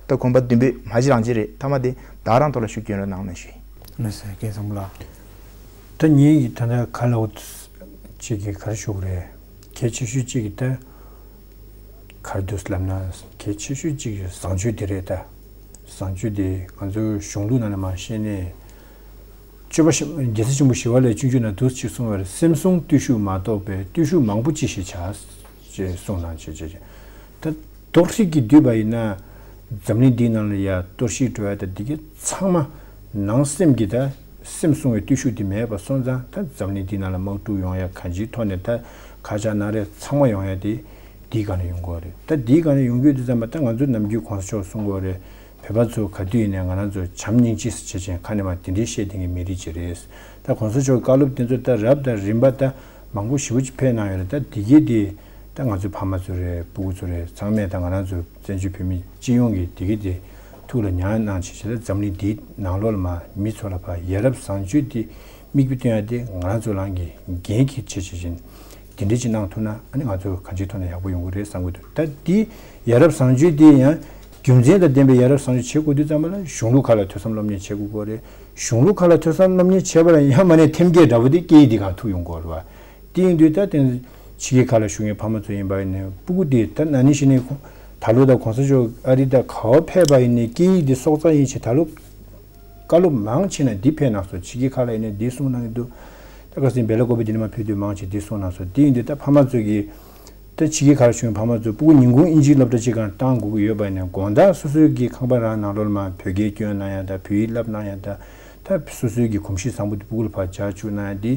ད་གོམ་པ་མདུན་སྤོས་མ་གཞི་རང་ཅིག་རེད། མཐའ་མ་དེ་ད་རང་ཐོག་ལ་ཤུགས་སྐྱོན་རོགས་གནང་ནས་ཞུ་ཡིན། ལགས་སོ། རྒན་བཟང་པོ་ལགས། ད་ངེད་ཀྱི་ད་ལྟ་ག་ལ་འོ་ཅིག་གི་ག་རེ་ཞུ་དགོས་རེད། གལ་ཆེ་ཤོས་གཅིག་གི་ད་ག་རེ་འདུག་ལབ་ན། གལ་ཆེ་ཤོས་གཅིག་གི་བཟང་སྤྱོད་དེ་རེད། ད་བཟང་སྤྱོད་དེ་ང་ཚོའི་གཞུང་ལུགས་ནང་ནས་མར་བཤད་ནས། སྤྱོད་པ་ཞིག་རྒྱལ་སྲས་ཆེན་པོ་ཞི་བ་ལྷས་སྤྱོད་འཇུག་ནང་འདུག་ཅིག་གསུངས་པ་རེད། སེམས་བསྲུང་བརྟུལ་ཞུགས་མ་གཏོགས་པའི། བརྟུལ་ཞུགས་མང་པོ་ཅི་ཞིག་བྱ། ཅེས་གསུངས་གནང་བྱས་བྱས་བྱས། ད་གཏོར་བཤིག་གི་བསྡུས་པ་ཡིན་ན། འཛམ་གླིང་འདིའི་ནང་ལ་ཡ་གཏོར་བཤིག་འགྲོ་ཡ་ད་འདི་གའི་ཚང་མ་ནང་སེམས་ཀྱི་ད་སེམས་བསྲུང་བའི་བརྟུལ་ཞུགས་འདི་མེད་པ་སོང་ཙང་། ད་འཛམ་གླིང་འདིའི་ནང་ལ་དམག་འཁྲུག་ཡོང་ཡ་གང་ཅིའི་ཐོག་ནས་ད་ཁ་ཆག་སྣ་རལ་ཚང་མ་ཡོང་ཡ་དེ་འདིའི་སྒང་ནས་ཡོང་གི་ཡོད་རེད། ད་འདིའི་སྒང་ནས་ཡོང་གི་ཡོད་དུས་ཙམ་པ། ད་ང་ཚོ་ནམ་རྒྱུན་གོང་ས་མཆོག་གསུང་གི་ཡོད་རེད། བོད་པ་ཚོ་ག་དུས་ཡིན་ནའི་ང་རང་ཚོ་བྱམས་སྙིང་རྗེ་ཟེར་བྱས་བྱས་ཁ་ནས་མར་དེ་འདྲའི་བཤད་བསྡད་མཁན་མི་རིགས་ཅིག་རེད། ད་གོང་ས་མཆོག་གི་བཀའ་སློབ་དེ་ཚོ་ད་རབ་དང་རིམ་པ་ད་མང་པོ་ཞེ་པོ་ཅིག་ཕེབས་གནང་ཡོད་རེད། ད་དེ་གའི་དེ་ད་ང་ཚོའི་ཕ་མ་ཚོ་རེད། སྤུ་གུ་ཚོ་རེད། ཚང་མས་ད་ང་རང་ཚོ་བཙན་བྱོལ་བོད་མི་སྤྱི་ཡོངས་ཀྱིས་དེ་གའི་དེ་ཐུགས་ལ་མྱངས་གནང་བྱས་བྱས། ད་འཛམ་གླིང་འདིའི་ནང་ལོགས་ལ་མར་མི་ཚོ་ལ་ཕར་ཡ་རབས་བཟང་སྤྱོད་དེ་མིག་དཔེ་སྟོན་ཡ་དེ་ང་རང་ཚོ་རང་གི་འགན་འཁྱེར་བྱས་བྱས་བྱས། དེ་འདྲ་ཅིག་གནང་ཐུབ་ན། ཨ་ནི་ང་ཚོ་གང་ཅིའི་ཐོག་ནས་ཡག་པོ་ཡོང་གི་རེད་བསམ་གྱི་འདུག་ད་འདི་ཡ་རབས་བཟང་སྤྱོད་འདི་ཡང་རྒྱུ་མཚན་དང་ལྡན་པའི་ཡ་རབས་བཟང་སྤྱོད་བྱེད་དགོས་དུས་ཙམ་པ་ལ་གཞུང་ལུགས་ཁག་ལ་ཐོས་བསམ་སློབ་གཉེར་བྱེད་དགོས་ཀྱི་རེད། གཞུང་ལུགས་ཁག་ལ་ཐོས་བསམ་སློབ་གཉེར་བྱས་པ་ལ་ཡང་མ་ནས་ཐེམ་སྐས་འདྲ་པོ་དེ་སྐད་ཡིག་འདི་ག་ཐུག་ཡོང་གི་རེད་བ། དེ་ཡིན་དུས་ད་དེ་ཕྱི་རྒྱལ་ཁག་ལ་བཞུགས་མཁན་ཕ་མ་ཚོ་ཡིན་པ་ཡིན་ནའི། སྤུ་གུ་དེ་ད་ན་ནིང་ཕྱི་ནས་ད་ལོ་ད་གོང་ས་མཆོག་ཨ་རི་ད་ག་བ་ཕེབས་པ་ཡིན་ནའི་སྐད་ཡིག་འདི་སྲོག་རྩ་ཡིན་བྱས། ད་ལོ་བཀའ་སློབ་མང་ཆེ་ན་འདི་ཕེབས་གནང་སོང་། ཕྱི་རྒྱལ་ཁག་ལ་ཡིན་ནའི་འདི་གསུང་གནང་གི་འདུག་ད་ཁ་སང་སྦེ་ལ་ཀོ་པི་འདི་ནས་མར་ཕེབས་དུས་མང་ཆེ་འདི་གསུང་གནང་སོང་། དེ་ཡིན་དུས་ད་ཕ་མ་ཚོས་ཀྱིས་ད་ཕྱི་རྒྱལ་ཁག་ལ་བཞུགས་པའི་ཕ་མ་ཚོ་སྤུ་གུ་ཉིན་གུང་དབྱིན་ཇིའི་སློབ་གྲྭ་གཅིག་སྒང་བཏང་དགོས་ཀྱི་ཡོད་པ་ཡིན་ནའི། དགོང་དག་སོ་སོའི་གི་ཁང་པ་རང་ནང་ལོགས་ལ་མར་བོད་སྐད་སྐྱོན་གནང་ཡ་དང་། བོད་ཡིག་བསླབ་གནང་ཡ་དང་། ད་སོ་སོའི་གི་གོམས་གཤིས་བཟང་པོ་དེ་སྤུ་གུ་ལ་ཕར་སྦྱར་བཅུག་གནང་ཡ་འདི་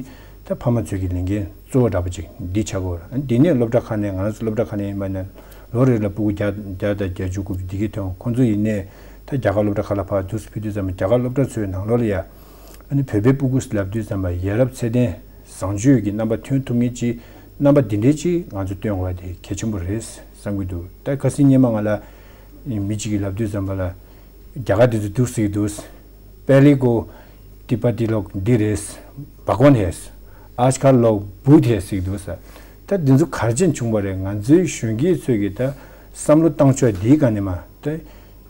ད་ཕ་མ་ཚོའི་གི་ལས་འགན་གཙོ་བོ་འདྲ་པོ་ཅིག་འདི་ཆགས་ཀྱི་ཡོད་རེད། འདི་ནས་སློབ་གྲྭ་ཁག་ནས། ང་རང་ཚོ་སློབ་གྲྭ་ཁག་ནས་ཡིན་པ་ན་ལོ་རེ་ལ་སྤུ་གུ་བརྒྱ་བརྒྱ་དང་བརྒྱད་ཅུ་དགུ་བཅུ་འདི་གའི་ཐོན། ཁོང་ཚོ་ཡིན་ནའི་ད་རྒྱ་གར་སློབ་གྲྭ་ཁག་ལ་ཕར་འདུག་སེ་ཕུལ་དུས་ཙམ་པ། རྒྱ་གར་སློབ་གྲྭ་ཚོའི་ནང་ལོགས་ལ་ཡ་ཨ་ནི་བོད་པའི་སྤུ་གུ་ལབ་དུས་ཙམ་པ་ཡ་རབས་ཚད་ལྡན་བཟང་སྤྱོད་ཀྱི་རྣམ་པ་ཐོན་ཐུབ་མཁན་ཅིག་རྣམ་པ་འདི་འདྲའི་ཅིག་ང་ཚོ་སྟོན་དགོས་པ་དེ་གལ་ཆེན་པོ་རེད་བསམ་གྱི་འདུག་ད་ཁ་སང་སྔོན་མ་ང་ལ་མི་གཅིག་གིས་ལབ་དུས་ཙམ་པ་ལ། རྒྱ་གར་དེ་ཚོ་འདུག་སེ་འདུག་པེ་ལི་གོ་ཏི་པ་ཏི་ལོག་འདི་རེད། བྷ་ག་ཝན་ཧེ། ཨཱཇ་ཁལ་ལོག་བུད་ཧེ་ཟེར་འདུག་ས། ད་འདི་ཚོ་ག་རེ་བྱས་བྱུང་བ་རེད། ང་ཚོའི་གཞོན་སྐྱེས་ཚོས་ཀྱིས་ད་བསམ་བློ་བཏང་ཕྱོགས་འདིའི་སྒང་ནས་མར་ད་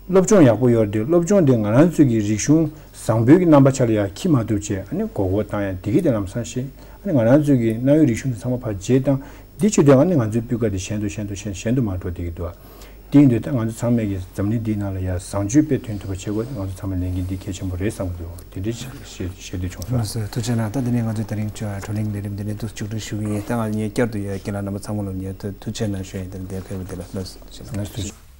སློབ་སྦྱོང་ཡག་པོ་ཡོད་རེད། སློབ་སྦྱོང་དེ་ང་རང་ཚོའི་གི་རིག་གཞུང་བཟང་པོའི་གི་རྣམ་པ་ཆ་ལ་ཡར་འཁྱེར་མ་ཐུབ་བྱས། ཨ་ནི་མགོ་སྐོར་བཏང་ཡ་འདི་གི་དེ་ལམ་སང་ཤེས། ཨ་ནི་ང་རང་ཚོའི་གི་གནའ་བོའི་རིག་གཞུང་དེ་ཚང་མ་ཕར་བརྗེད་བཏང་། འདི་བྱེད་དུས་ཨ་ནི་ང་ཚོའི་སྤུས་ཀ་དེ་ཞན་དུ་ཞན་དུ་ཞན་ཞན་དུ་མར་འགྲོ་བསྡད་ཀྱི་འདུག་དེ་ཡིན་དུས་ད་ང་ཚོ་ཚང་མས་ཀྱི་འཛམ་གླིང་འདིའི་ནང་ལ་ཡ་བཟང་སྤྱོད་དཔེ་སྟོན་ཐུབ་པ་བྱེད་དགོས། ང་ཚོ་ཚང་མའི་ལས་འགན་འདི་གལ་ཆེན་པོ་རེད་བསམ་གྱི་འདུག་དེ་འདྲའི་ཞེ་ཞེ་འདོད་བྱུང་སོང་། ལགས་སོ། ཐུགས་རྗེ་གནང་། ད་དེ་ནས་ང་ཚོའི་དེ་རིང་བགྲོ་གླེང་ལས་རིམ་འདི་ནས་འདུག་མཇུག་སྒྲིལ་ཞུ་གི་ཡིན། ད་ང་ངས་བསྐྱར་དུ་ཡ་རྒན་ལགས་རྣམ་པ་ཚང་མ་ལ་ངས་ཐུགས་རྗེ་གནང་ཞུ་ཡིན། དེ་རིང་འདིར་ཕེབས་པ་འདི་ལ་ལགས་སོ། ཐུགས་རྗེ་གནང་།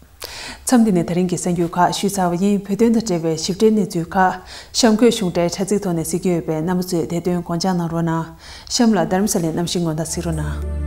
མཚམས་འདི་ནས་དེ་རིང་གི་གསར་འགྱུར་ཁག་ཞུས་ཚར་བ་ཡིན། བོད་དོན་དང་འབྲེལ་བའི་ཞིབ་ཕྲའི་གནས་ཚུལ་ཁག་གཤམ་འཁོད་གཞུང་འབྲེལ་དྲ་ཚིགས་ཐོག་ནས་གཟིགས་ཀྱི་ཡོད་པས། རྣམ་པ་ཚོས་དེ་དོན་དགོངས་འཇགས་གནང་རོགས་གནང་། གཤམ་ལ་རྡ་རམ་ས་ལའི་གནམ་གཤིས་སྔོན་བརྡ་གཟིགས་རོགས་གནང་།